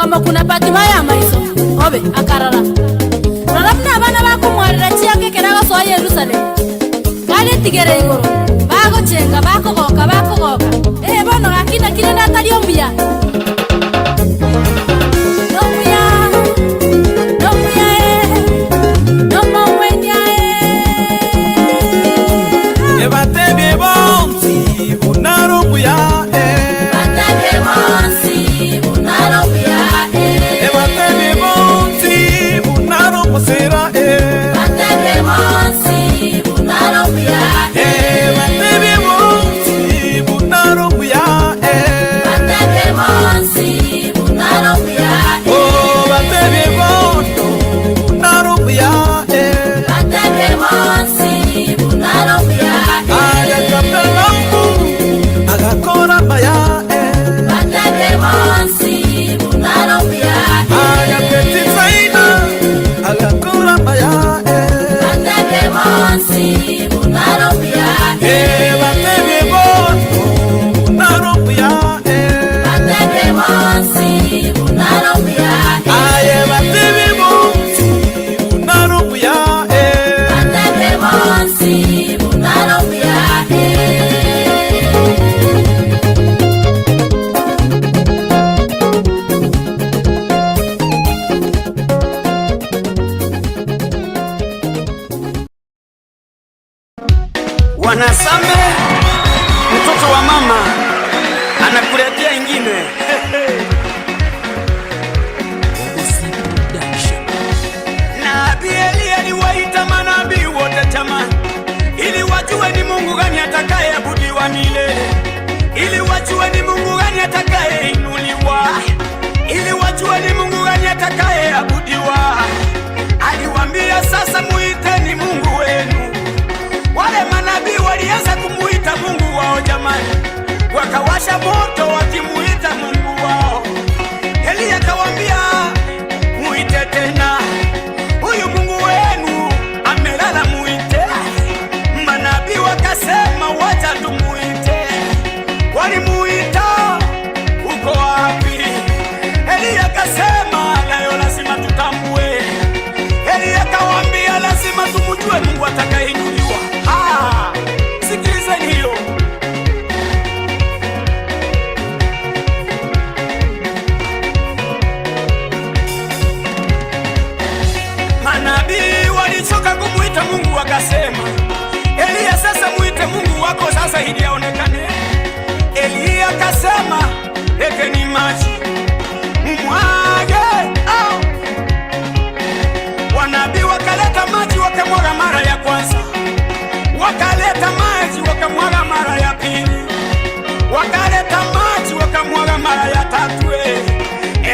S12: Akamokuna Batimayo amaiso, obe, akarora. Rora buna abana bakomwarera chianga ekero agosoa Yerusalemu. Karetigere igoro, bagochenga, bakogoka, bakogoka. Ee bono gaki naki rende atari omuya? Nomuya, nomuya ee, nomogwenia ee.
S13: Ebatebie bonsi buna are omuya eh.
S4: Batebie bonsi buna are omuya eh.
S13: Ebatebie bonsi buna are omosera eh.
S4: Batebie bonsi buna are omuya
S13: Eh, batebie bonsi buna are omuya eh.
S4: Batebie bonsi buna are omuya
S13: Oh, batebie bono buna are omuya eh.
S4: Batebie bonsi buna are omuya
S13: Agakapelamu agakora maya eh.
S4: Batebie bonsi buna are omuya
S13: Agapetisaina agakora maya eh.
S4: Batebie bonsi buna are omuya
S13: Eh, batebie bono buna are omuya eh.
S4: Batebie bonsi buna are omuya
S13: Aye, batebie bonsi buna are omuya eh.
S4: Batebie bonsi buna are omuya
S6: Wanasame, mtoto wa mama anakuletea ingine. Nabii Eliya aliwaita manabii wote jamani, ili wajue ni Mungu gani atakayeabudiwa milele, ili wajue ni Mungu gani atakayeinuliwa, ili wajue ni Mungu gani atakayeabudiwa. Aliwaambia, sasa muiteni Mungu wenu. Wale manabii walianza kumuita Mungu wao jamani, wakawasha moto wakimuita Mungu wao. Eliya akawaambia, muite tena huyu Mungu wenu amelala, muite. Manabii wakasema, wacha tumuite. Walimuita, uko wapi? Eliya akasema, nayo lazima tutambue. Eliya akawaambia, lazima tumjue Mungu atakayeinuliwa. Ah, sikilizeni hiyo. Manabii walichoka kumuita Mungu wakasema, Eliya sasa muite Mungu wako sasa ili aonekane. Eliya akasema, leteni maji mumwage. Au. Wanabii wakaleta maji wakamwaga mara ya kwanza, wakaleta maji wakamwaga mara ya pili, wakaleta maji wakamwaga mara ya tatu.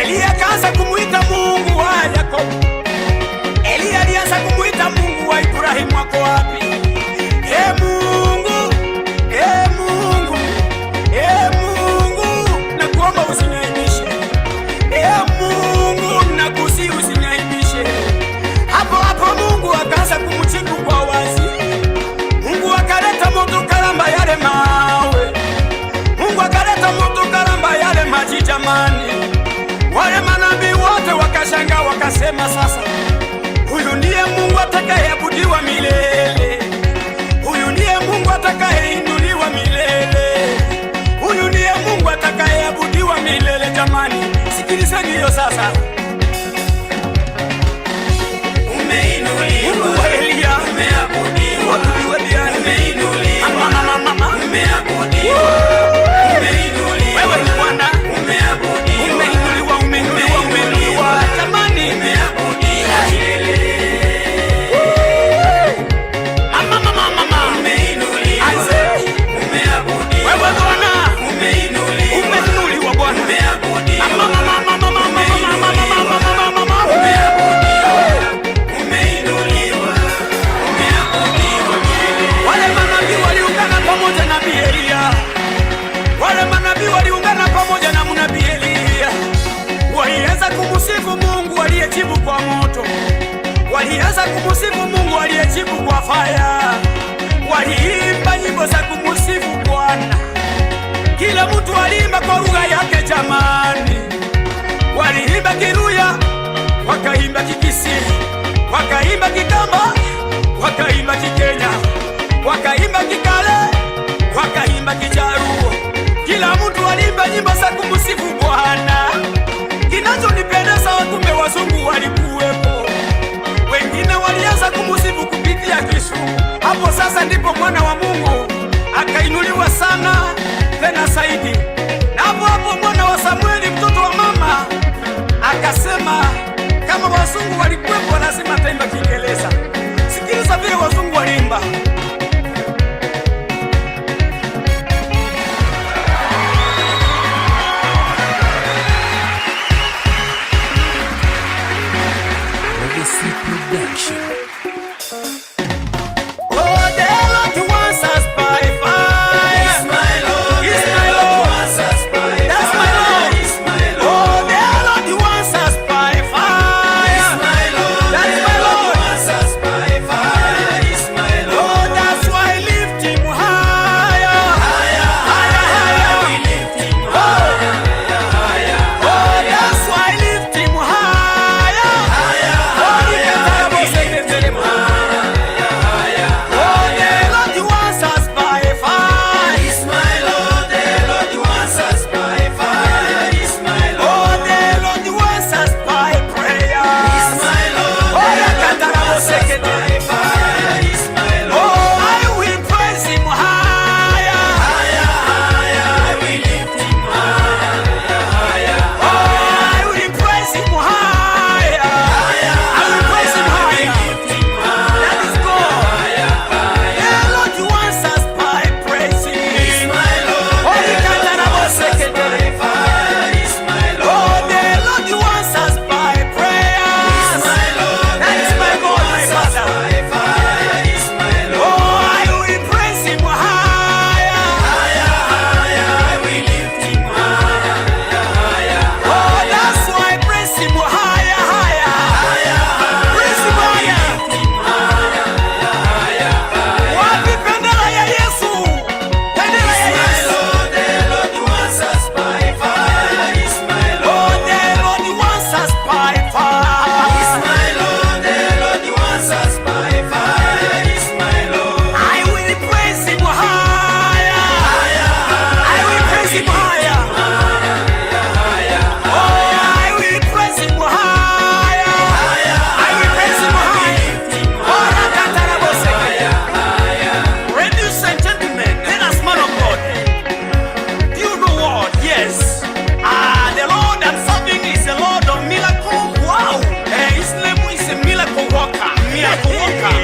S6: Eliya akaanza kumuita Mungu wa Yakobo. Eliya alianza kumuita Mungu wa Ibrahimu, ako wapi? E Mungu, e Mungu, e Mungu, nakuomba usiniaibishe. E Mungu, nakusihi usiniaibishe. Hapo hapo Mungu akaanza kumjibu kwa wazi. Mungu akaleta moto karamba yale mawe. Mungu akaleta moto karamba yale maji jamani. Wale manabii wote wakashangaa wakasema, sasa huyu ndiye Mungu atakayeabudiwa milele, huyu ndiye Mungu atakayeinuliwa milele, huyu ndiye Mungu atakayeabudiwa milele. Jamani, sikilizeni hiyo sasa. Mungu wa Eliya, uabudiwe milele. Mama, mama, mama. Wewe ni Bwana, umeinuliwa, umeinuliwa, umeinuliwa. Jamani, Mama, mama, mama. Aise. Wewe Bwana, umeinuliwa Bwana. Mama, mama, mama, mama, mama, mama, mama, mama, mama. Wale manabii waliungana pamoja na nabii Eliya. Wale manabii waliungana pamoja na nabii Eliya. Walianza kumsifu Mungu aliyejibu kwa moto. Walianza kumsifu Mungu aliyejibu kwa faya. Waliimba nyimbo za kumsifu Bwana. Kila mtu aliimba kwa lugha yake jamani. Waliimba Kiluya, wakaimba Kikisii, wakaimba Kikamba, wakaimba Kikenya, wakaimba Kikale, wakaimba Kijaruo. Kila mtu aliimba nyimbo za kumsifu Bwana. Kinachonipendeza, kumbe wazungu walikuwepo, wengine walianza kumsifu kupitia Kizungu. Hapo sasa ndipo mwana wa Mungu akainuliwa sana tena zaidi. Na hapo hapo mwana wa Samueli mtoto wa mama akasema, kama wazungu walikuwepo, lazima ataimba Kiingereza. Sikiliza vile wazungu waliimba.
S13: Legacy Production.
S6: Oh, the Lord wants us by fire. He's my Lord. He's my Lord. That's my Lord. Oh, the Lord wants us by fire. He's my Lord. That's my Lord. Oh, that's why I lift him higher. Higher, higher, higher. Oh, oh, that's why I lift him higher. Oh, Oh, the Lord wants us by fire. He's my Lord. The Lord wants us by fire. He's my Lord. Oh, the Lord wants us by prayer. He's my Lord. Oh, the Lord wants us by fire. He's my Lord. Oh, I will praise him higher. Higher, higher. I will lift him higher, higher. Oh, I will praise him higher. Higher, I will praise him higher. That is God. The Lord wants us by praising. Oh, the Oh, the Lord wants us by prayers. That is my God, my Father. Oh, I will praise Him higher. Oh, that's why I praise Him higher, higher. Praise Him higher. Wapi bendera ya Yesu? Bendera ya Yesu. Oh, the Lord wants us by fire. I will praise him higher. I will praise him higher. Oh, I will praise him higher. I will praise him higher. Oh, rakataraboseke. Ladies and gentlemen, let us man of God. Do you know what? Yes. Ah, the Lord I'm serving is a Lord of miracle. Wow. Eh, his name is a miracle worker. Miracle worker.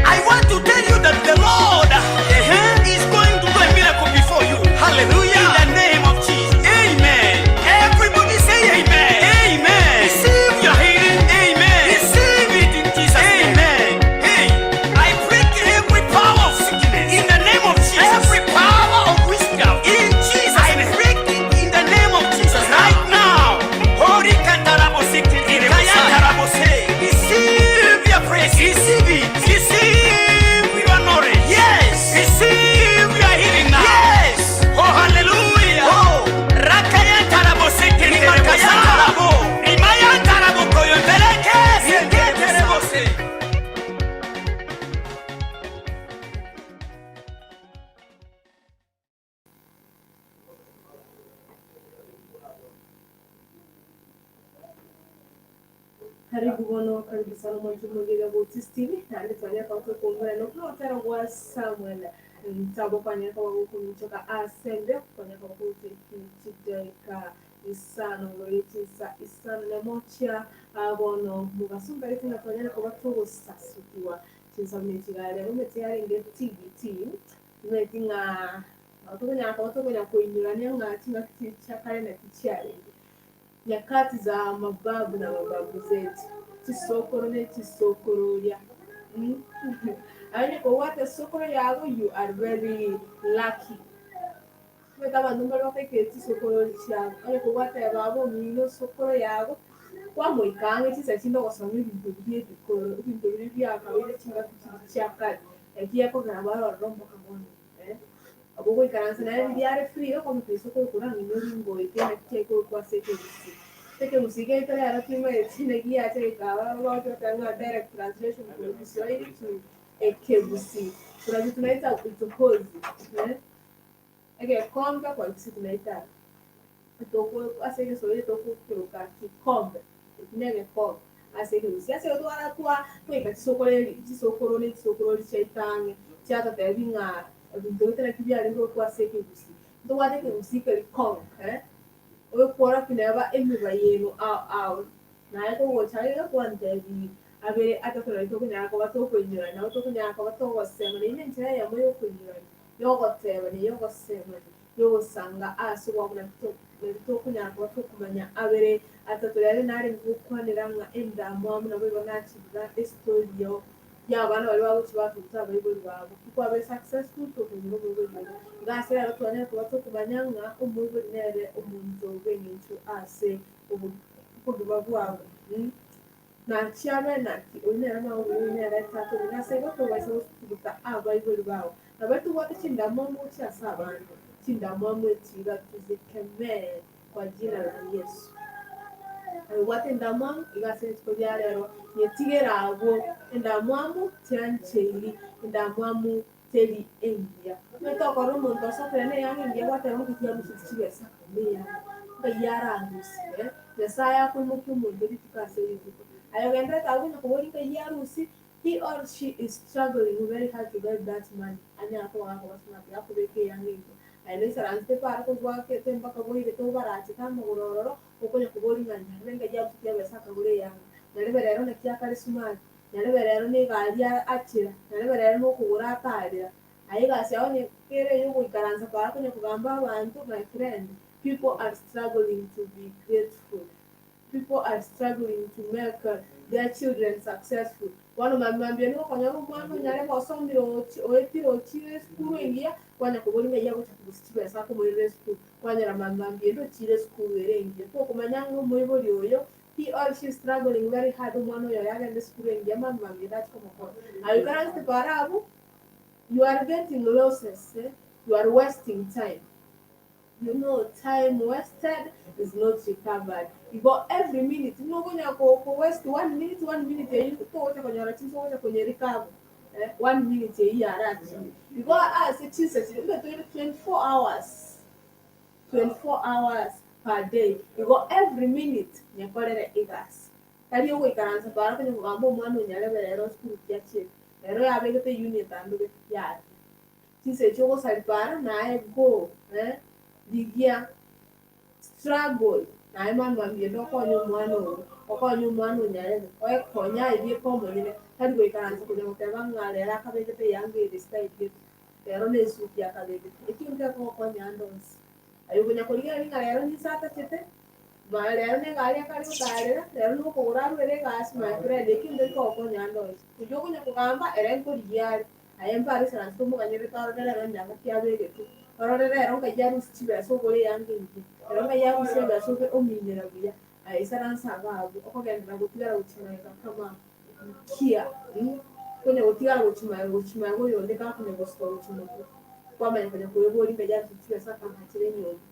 S6: I want to tell you that the Lord eh, is going to do a miracle before you. Hallelujah. In the name of Jesus. Amen. Everybody say amen. Amen. Receive your healing. Amen. Receive it in Jesus' name. Amen. Hey, I break every power of sickness in the name of Jesus. Every power of witchcraft in Jesus. I break it in the name of Jesus right now. Holy Receive your praise. Receive it. Receive your knowledge. Yes. Receive your healing now. Yes. Oh, hallelujah. Oh. Rakayantaraboseke. Rimakayantarabo. Rimayantarabo koyonteleke. Sengeterebose.
S5: Karibu bono, karibu sana mwanjumulia Baptist TV na twanyaka kukumbana no kwa Samuel mtambo kwanyaka wakukumichoka asembe kwanyaka wakutekichidaika isano ngoyetisa isano nemocha abono mugasumba itinga twanyaka batogosasukiwa chinsamechigare umetiyarenge TBT imetinga batokonya batokonya kuinyurania ng'a chinga chakare na tichiarenge nyakati za mababu na mababu zetu chisokoro nechisokororia mm? Aine sokoro yago you are very lucky beta bandu mbari bakaikire chisokoro chiabo onye kobwata babo omino sokoro yago kwamoikange chisa chinde ogosoma ebinto biri ebikoro ebinto biri biakabaire chingaki chiri chiakare ekiekogera barorora mpaka bono eh? Abo goikaransa nere riria are free okomotebia sokoro korang'ina oringoete naki chiaikoro kwase ekegusii. Ekegusii giaito rero timanyeti naki giacha gekaba bagocha goteba ng'a direct translation korwa Kiswahili to Ekegusii. Kuna tunaita uchokozi, eh, egekombe kwa Kisii tunaita toko ase Egeswahili togokeroka kikombe, eki na egekombe ase Ekegusii. Ase igo twara twa twaika chisokoreri chisokoro na echisokorori chiaito ang'e chiatotebi ng'a ebinto gete naki biarenge gokwa ase Ekegusii. Ntobwate Ekegusii keri kong eh. Oyokworokia neba emiba yenu ao ao, naye kogocha iga kwantebirie, abere atato nario tokonyara koba tokoinyorania, nabo tokonyara koba togosemania. Eyio nenchera eyemo yokoinyorania, yogotebania, yogosemania, yogosanga ase obwamo naki to nari tokonyara koba tokomanya abere atato. Rero narenge gokwanera ng'a endamwamu naboigo nachirira estory yo y'abana baria bagochia batuguta abaibori babo. Tikwabeire successful tokonyora omoibori oria. Iga ase rero twanyare koba tokomanya ng'a omoibori nere omonto bw'eng'encho ase obogima bwabo. Nachiabe naki, oyio nere mama omuya, oyio nere tata omuya. Nase igo tobaisa gotuguta abaibori bao. Nabo tobwate chindamwamu gochia ase abande, chindamwamu echi iga tuzikemee kwa jina la Yesu. Obwate endamwamu iga ase rituko ria rero, nyetigere abwo. Endamwamu tiancheiri, endamwamu teri engiya. Onye tokorora omonto osokire na eyanga engiya gwateba ng'a tiaruseti chibesa akagora eyanga, ngai ararusie eh? Nyasaye akoimokia omonto rituko ase rituko. Aye ogendererete abwo konya koboria ngai arusie, he or she is struggling very hard to get that money anyare koba gakoba smart gakobeka eyanga engiya. Aye noisaransete para kobwakete mpaka boirete obarachete amagoro ororo, okonya koboria ng'a nyarebe ngai arusetie ebesa akagora eyanga, nyarebe rero naki akare smart, nyarebe rero negari achera, nyarebe rero nokogoro atarera. Aye egasi yao onye kere eyogoikaransa para konya kogamba abanto, my friend, people are struggling to be grateful. People are struggling to make their children successful. Bono mambia mambia nigo okonyora omwana onyarebe osomire ochi oetire ochire esukuru engiya, kwanya koboria ng'ai agocha korusia chibesa akomoirera esukuru, kwanyora mambia mambia ende ochire esukuru ere engiya. Tokomanya ng'a omoibori oyo he or she is struggling very hard omwana oyo oye agende esukuru engiya mambia mambia ende achi komokora. Aye oikaransete para abwo, you are getting losses, you are wasting time. You know time wasted is not recovered. Igo every minute buna okonya ko ko waste one minute one minute eyio togocha konyora chinsa ogocha konye recover eh, one minute eyio yarachire. Igo ase chinsa chiria mbe toire 24 hours, 24 hours per day. Igo every minute nyekorere egasi. Tari ogoikaransa para konya kogamba omwana onyarebe rero sukuru ki achiete. Rero yabegete uni etandogete yaya. Chinsa echio ogosaripa ara naye go eh rigia struggle naye mama mbiende okonye omwana oyo okonye omwana onyarebe oekonye aye bieka omonyene tari goikaransa konya goteba ng'a rero akabegete eyanga ere style gete rero ne esuti akabegete ekio nkegokonya ande onsi. Aye okonya korigereria ng'a rero ninse atachete ma rero ne egari akare gotarera rero nokogoro arwere egasi my friend ekio nkeri kogokonya ande onsi. Oyio okonya kogamba ere nkorigia are. Aye mpare isaranse tomoganyerete orore rero nyanga ki abegete, orore rero ngai arusie chibesa ogore eyanga engiya, rero ngai arusie ebesa obe ominera buya. Aye isaranse iga abwo, okogenderera gotigara gochia magega kama kia, konya gotigara gochia magega gochia magega oyonde gakonya gosuka gochia motwe, kwamanya konya koeboria ngai arusie chibesa akang'achera enyomba.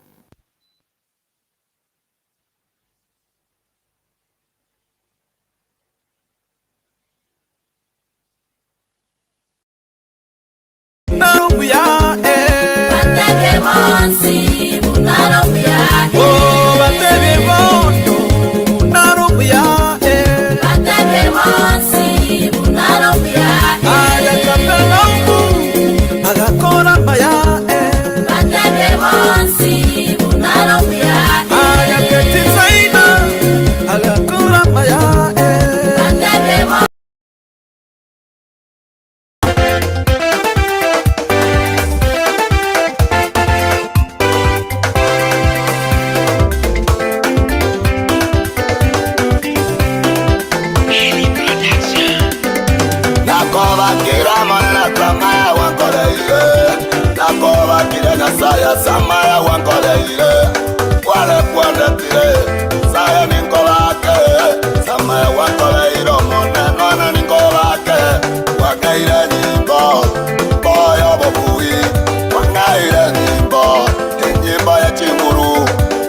S3: Nakobakera Omonene ase amaya gwankoreire, nakobakire Nyasae ase amaya gwankoreire, kware kwandetire Nyasae ninkobake, ase amaya gwankoreire Omonene one ninkobake, Kwang'eire enyimbo, enyimbo y'obobui, kwang'eire enyimbo, enyimbo ye chinguru,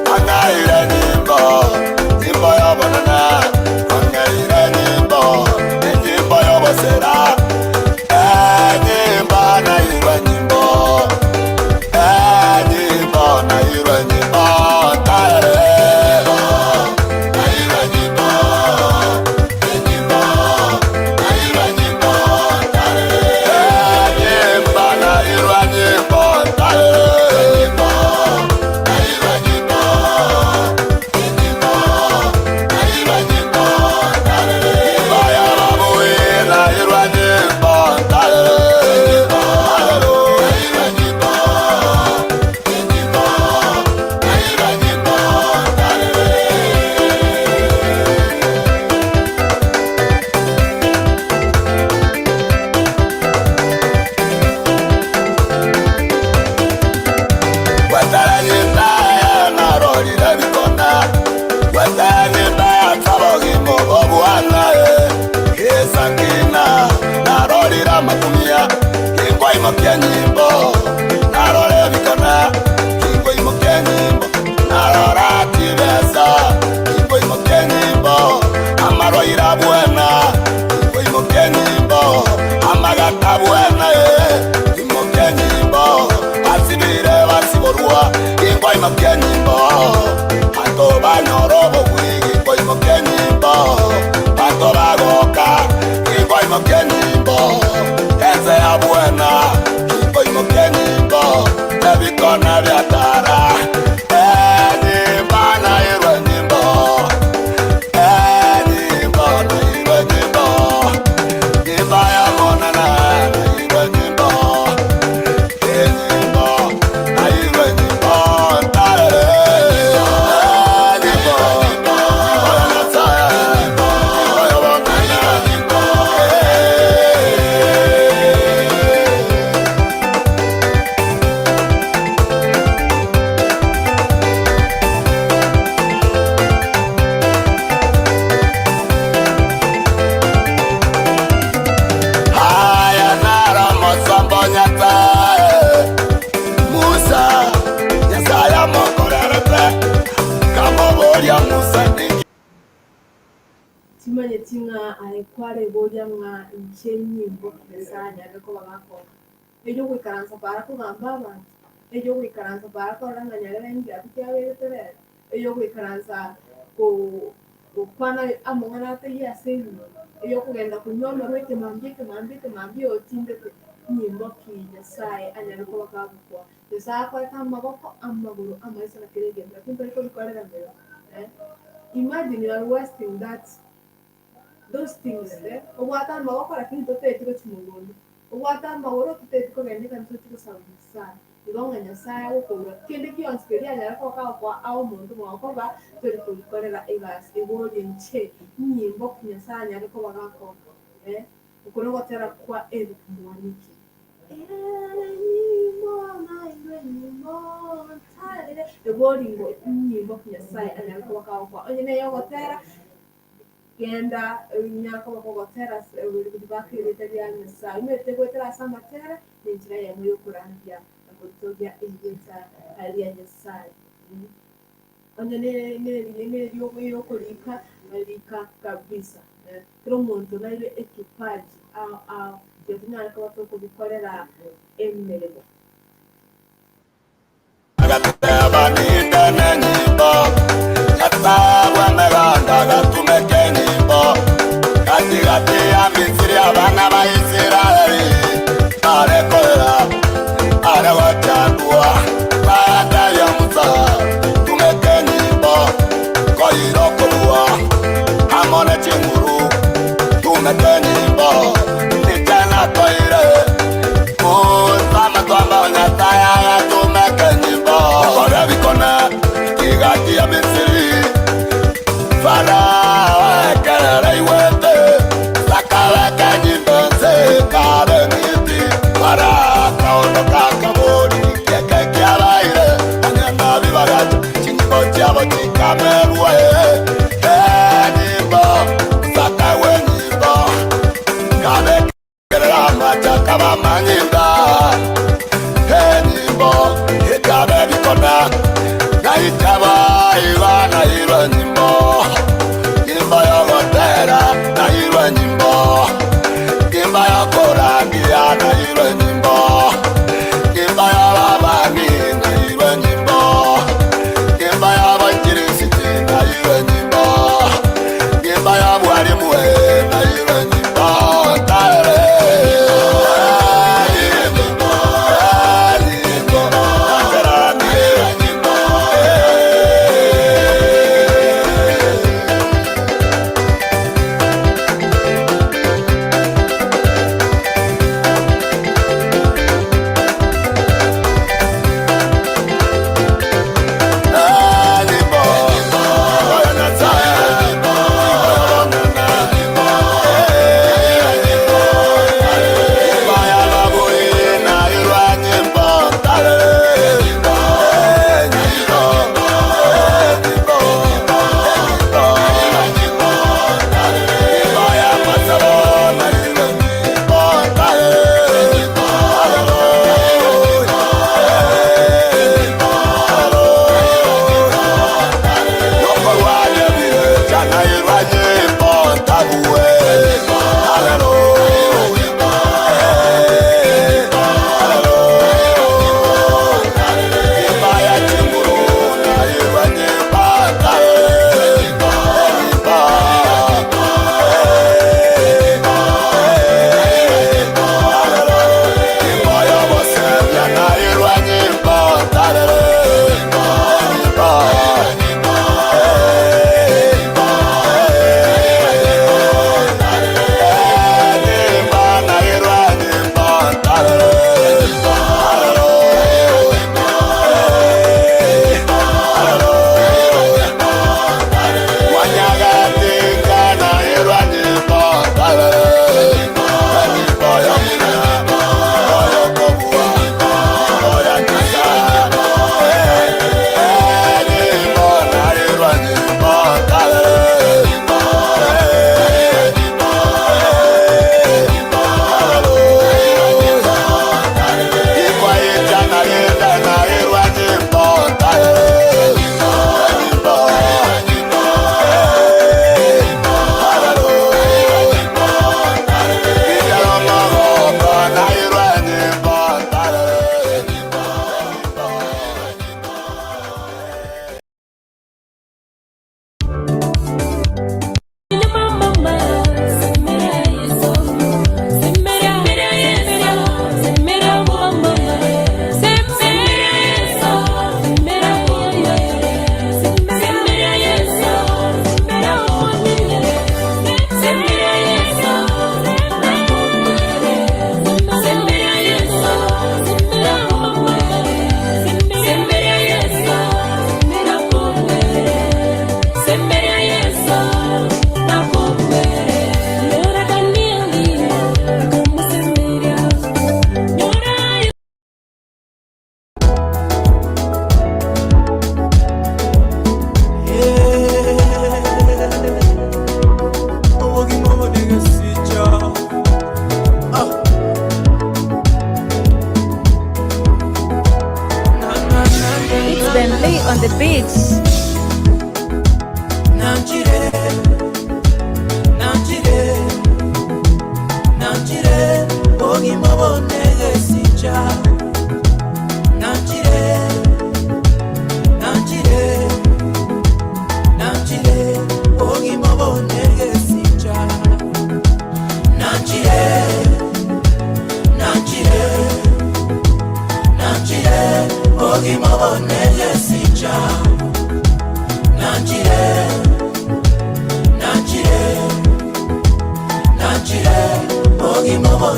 S3: kwang'eire enyimbo, enyimbo. amakumia Kingoimokia enyimbo narora ebikona Kingoimokia enyimbo narora chibesa Kingoimokia enyimbo amarwaire abwena Kingoimokia enyimbo amagata abwena eh. Imokia enyimbo basibire basiborwa Kingoimokia enyimbo banto banyora obobui Kingoimokia enyimbo banto bagoka Kingoimokia enyimbo ense ya bwena Kingoimokia enyimbo ebikona biatara Enyimba nairwe enyimbo Enyimbo nairwe enyimbo Nyimba ya monana nairwe enyimbo Enyimbo nairwe enyimbo Ntarere Enyimbo Oyo Nyasaye Oyo bonana Haya nara mosombo Nyasaye Musa Nyasaye amokorerete Kamoboria Musa ninki
S5: Timanyeti ng'a aye kwareboria ng'a inche enyimbo Nyasaye anyare koba gakoa. Erio ogoikaransa para kogamba abanto, erio ogoikaransa para korora ng'a nyarebe ngiato kiaberete rero, erio ogoikaransa ko- gokwana amang'ana ataiyo ase ebinyoro, erio okogenda konywa amarwa ekemambia ekemambia ekemambia otindete, nyimbo ki Nyasaye anyare koba kagokoa. Nyasaye akoete amaboko, amagoro, amaiso na kera egento lakini tori kobikorera meremo eh. Imagine you are wasting that those things eh, obwate amaboko lakini totaeti gochia mogondo, obwate amagoro totaeti kogenda ekanisa ochie gosaba Nyasaye. Igo ng'a Nyasaye agokoura kende gionsi keria anyare koba kagokoa ae omonto mwago koba tori kobikorera egasi igo orie inche nyimbo ki Nyasaye anyare koba gakoa eh, oko nogotera kwa Eric Mwaniki. Enyimbo nairwe enyimbo ntarire eboringo nyimbo ki Nyasaye anyare koba kagokoa onye neye ogotera genda nyara koba kogotera baka erieta ria Nyasaye omanyete goetera ase amatera na enchera eyemo ya okorandia na koritogia erieta ria Nyasaye. Onye neriokorika rika kabisa eh, kera omonto naire ekipaji ao ao tiga tonyare koba tokobikorera emeremo.
S3: Agateba ninde nenyimbo Nyasaye bw'emeganda agatumeka enyimbo Gatigati ya Misiri abana ba Isiraeli barekorera are gochandwa baada ya Musa tumeka enyimbo koira okorua amo ne chinguru tumeka enyimbo ndiche nakoire Musa matwamba Nyasaye agatumeka enyimbo okore bikone tigati ya Misiri Farao ekerere iwete sakabeka enyimbo nse kabe ng'iti Farao akaondoka akabori kieke kiabaire onyana bibagacha chinyimbo chiabo chikamerwe enyimbo sakawe enyimbo kabekerera amacha kabamanyinda enyimbo ekabe bikona naitaba iba nairwe enyimbo nyimbo yogotera nairwe enyimbo nyimbo yokorangia nairwe enyimbo nyimbo yababani nairwe enyimbo nyimbo yabachirisiti nairwe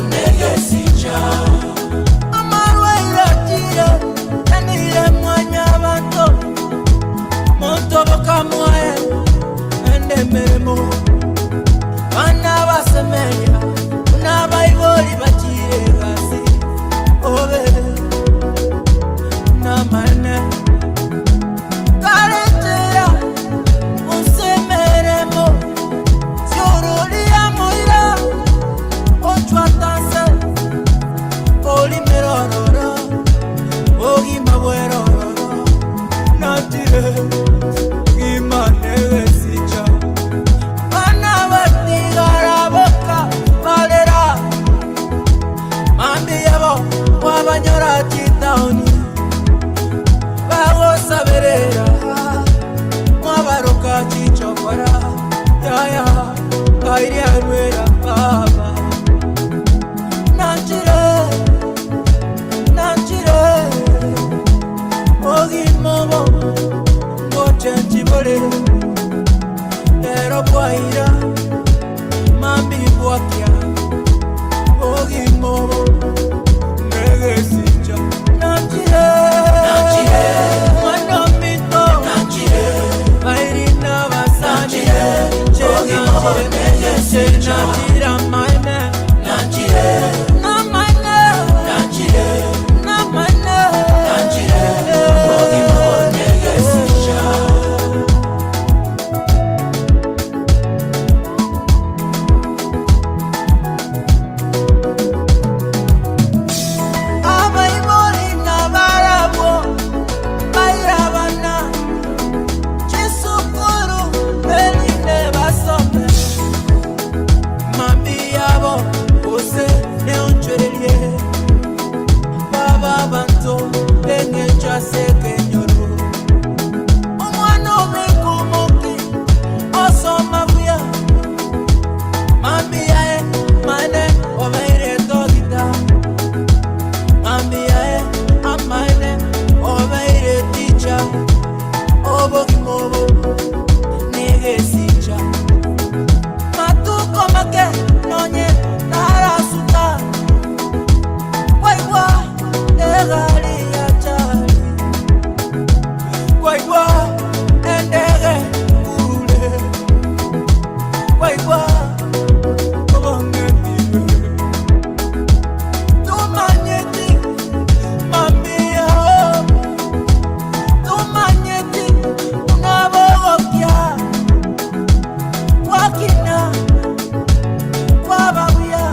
S1: Negesicha
S13: Amarwaire atire yanire mwanyabanto monto bokamwae ende emeremo bana basemenya buna baibori bakire gasi obe namane karetera onsemeremo siororia moira ochwatanse olimerororo ogima bwerororo natire gimanegesicha bana batigaraboka barera mambi yabo wabanyora chitaoni bagosaberera mwabaroka chichokora yaya kairiarwera baba nanjire nanjire ogimobo ngochenchibore lero bwaira mambi bwakia ogimobo negesicha nanjire
S1: Nanjire.
S13: mwana mito
S1: Nanjire.
S13: bairina basani
S1: Ogimobo negesicha.
S13: nanjira maine
S1: Nanjire.
S13: na maine
S1: Nanjire.
S13: na maine
S1: Nanjire. Ogimobo negesicha.
S13: Abaibori n'abarabo bairabana chisukuru beline basome mami yabo bose neonchwererie baba banto eng'encho ase ekenyoro omwana obikomoki osoma buya mami yae mane obeire togita Mami ae amaene obeire ticha obogimobo negesicha matuko make nonye tarasuta kwaigwa egari ya chari kwaigwa endege kure kwaigwa obong'etire tumanyeti mami yao tumanyeti unabogokya wakina wababuya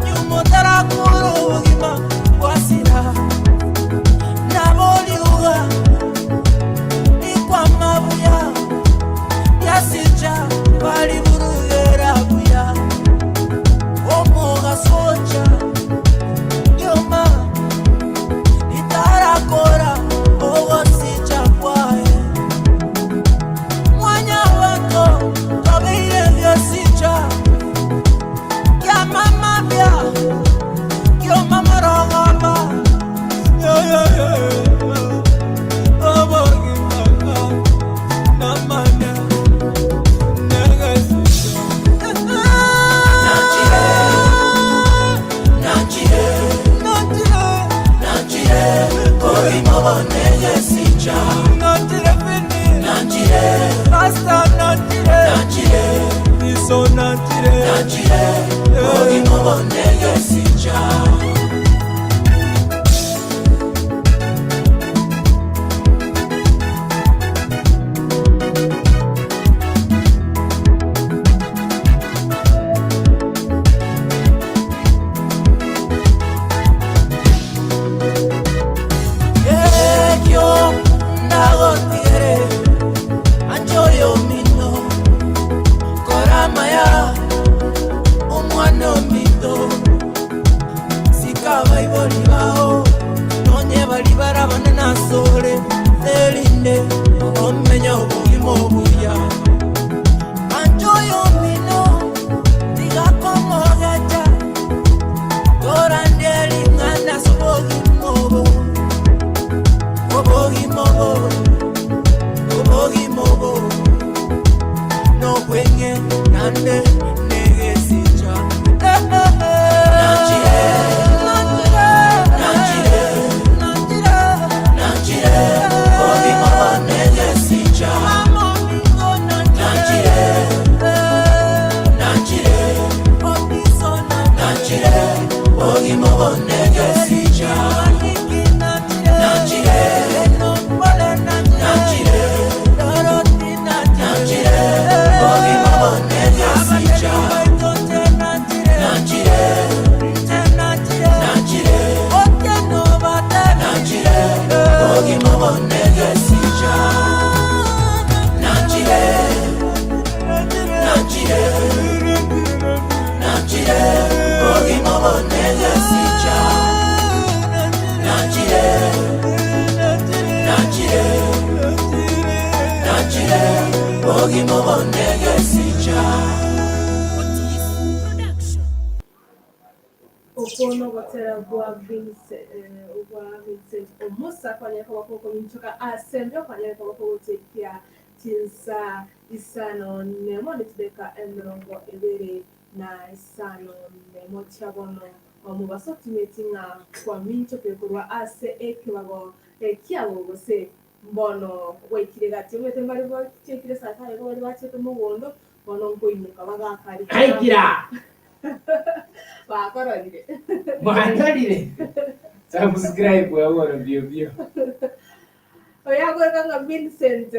S13: nyumotarakura obogima bwasira naboliuga nikwamabuya byasicha baliburugera buya omugasocha nyuma itarakora ogosicha kwae mwanya wato tobeire byosicha kya mama bya kyomamorogomba namanya negesicha
S1: Nanjire. Nanjire. Nanjire. Ogimobo negesicha.
S13: Nanjire fini
S1: Nanjire.
S13: Pasta nanjire
S1: Nanjire.
S13: Iso nanjire
S1: Nanjire. Ogimobo negesicha.
S13: Ekyo ndagotigere anjoyo mino koramaya omwana omito sika baibori bao nonye bari barabana nasore erinde omenya obogima obuya anjoyo mino tigakomogecha torandieri ng'ana sobogima obo obogimobo obogimobo nobwenge nande negesicha.
S1: Kegima
S5: Oko nogotera gwa Vincent, gwa Vincent Omusa kwanyare koba kokominchoka ase embeo kwanyare koba kogotoikia chinsa isano nemo ne chidakika emerongo ebere na isano nemo chia bono omobaso timeti ng'a kwaminchokire korwa ase ekebago kiago gose Mbono gwaikire gati omanyete mbare bachiekire saa saba igo baria bachete mogondo, bono nkoimoka bagaka rikana.
S14: Kaikira!
S5: Bakororire.
S14: Mwandorire? Subscribe bono bio bio.
S5: Oyo akoreka ng'a Vincent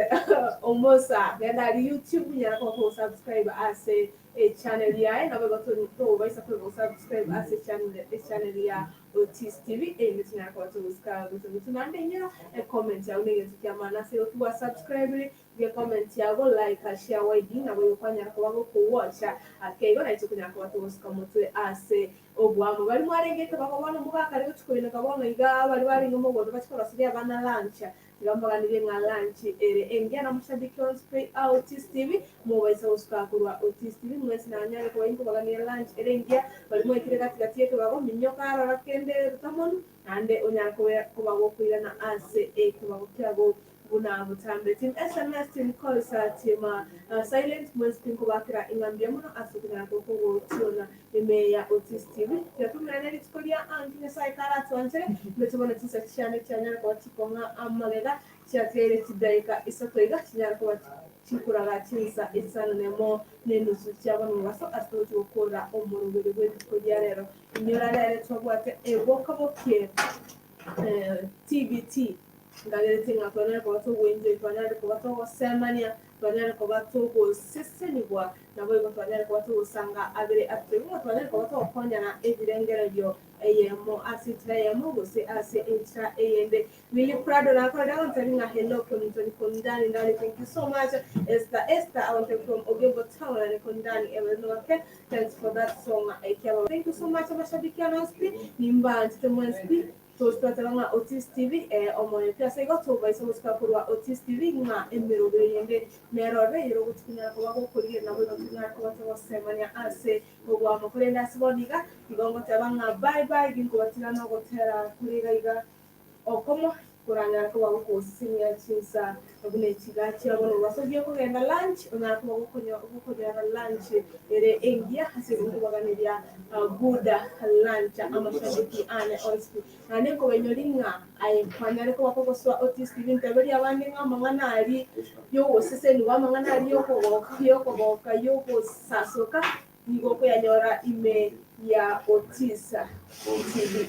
S5: Omosa, genda aria YouTube nyara koba kogosubscribe ase echannel yaye, nabo igo tobaisa koeba gosubscribe ase echannel ya Otis TV erinde tonyare koba togosika gocha gochia naende inyora ecomment yago negento kia maana ase igo kigwa subscribe ge comment yago like share waidi nabo igo kwanyara koba gokowocha ake igo naintwe tokonyara koba togosika motwe ase oboamo baria mwarenge ekebago bono mogakare gochia koineka bono iga baria barenge mogondo bachie koroseria abana lunch Tiga mbaganirie ng'a lunch ere engiya na moshabiki onsi pi a Otis TV, mobaisa gosuka korwa Otis TV mwensi nanyare koba inkobagania lunch ere engiya, baria mwaikire gati gati y'ekebago minyoka arora kende rutamonu naende onyare koba gokoirana ase ekebago kiago buna botambe. Team sms, team calls, team silent mwensi tinkobakera ing'a mbuya mono ase okonyara gokogotiona Ime ya Otis TV, tiga tomerane rituko ria anki Nyasae karatwanchere, mbeche bono chinsa chiane chianyare koba chikong'a amagega, chiatigaire chidaika isato iga, chinyare koba chikoraga chinsa isano nemo nenusu chia bono mobaso ase togochia gokora omoroberi bwe rituko ria rero. Inyora rere twabwate ebokabokie TBT, nkagereti ng'a twanyare koba togoenjoy, twanyare koba togosemania, twanyare koba togosesenigwa Naboigo twanyare koba togosanga abere atotoigwe ng'a twanyare koba togokonyana ebirengererio eyemo ase enchera eyemo gose ase enchera eyende. Willy Prado nakorire agontebia ng'a hello Kemunto niko ndani ndani thank you so much. Esther Esther agontebia from Ogembo town niko ndani Evelyn Wake thanks for that song ekiababa thank you so much amashabiki ane onsi pi nimbanchete mwensi pi. Tosi twateba ng'a Otis TV ee omoyo pi ase igo tobaisa gosuka korwa Otis TV ng'a emerobio yende nerore eyere ogochi konyara koba gokorigereria naboigo tonyare koba togosemania ase obwamo korende ase bono iga igo ngoteba ng'a bye bye ginkobatiga nogotera kore iga iga okomo koranyare koba gokosesenia chinsa buna echiga chia bono obobaso giokogenda lunch onyare koba gokonyora lunch ere engiya ase igo nkobaganeria good lunch amashabiki ane onsi pi. Naende nkobainyoria ng'a aye kwanyare koba kogosoa Otis TV nteberie abande ng'a amang'ana aria yogosesenigwa amang'ana aria yokogoka yokogoka yogosasoka nigo okoyanyora ime ya Otis TV.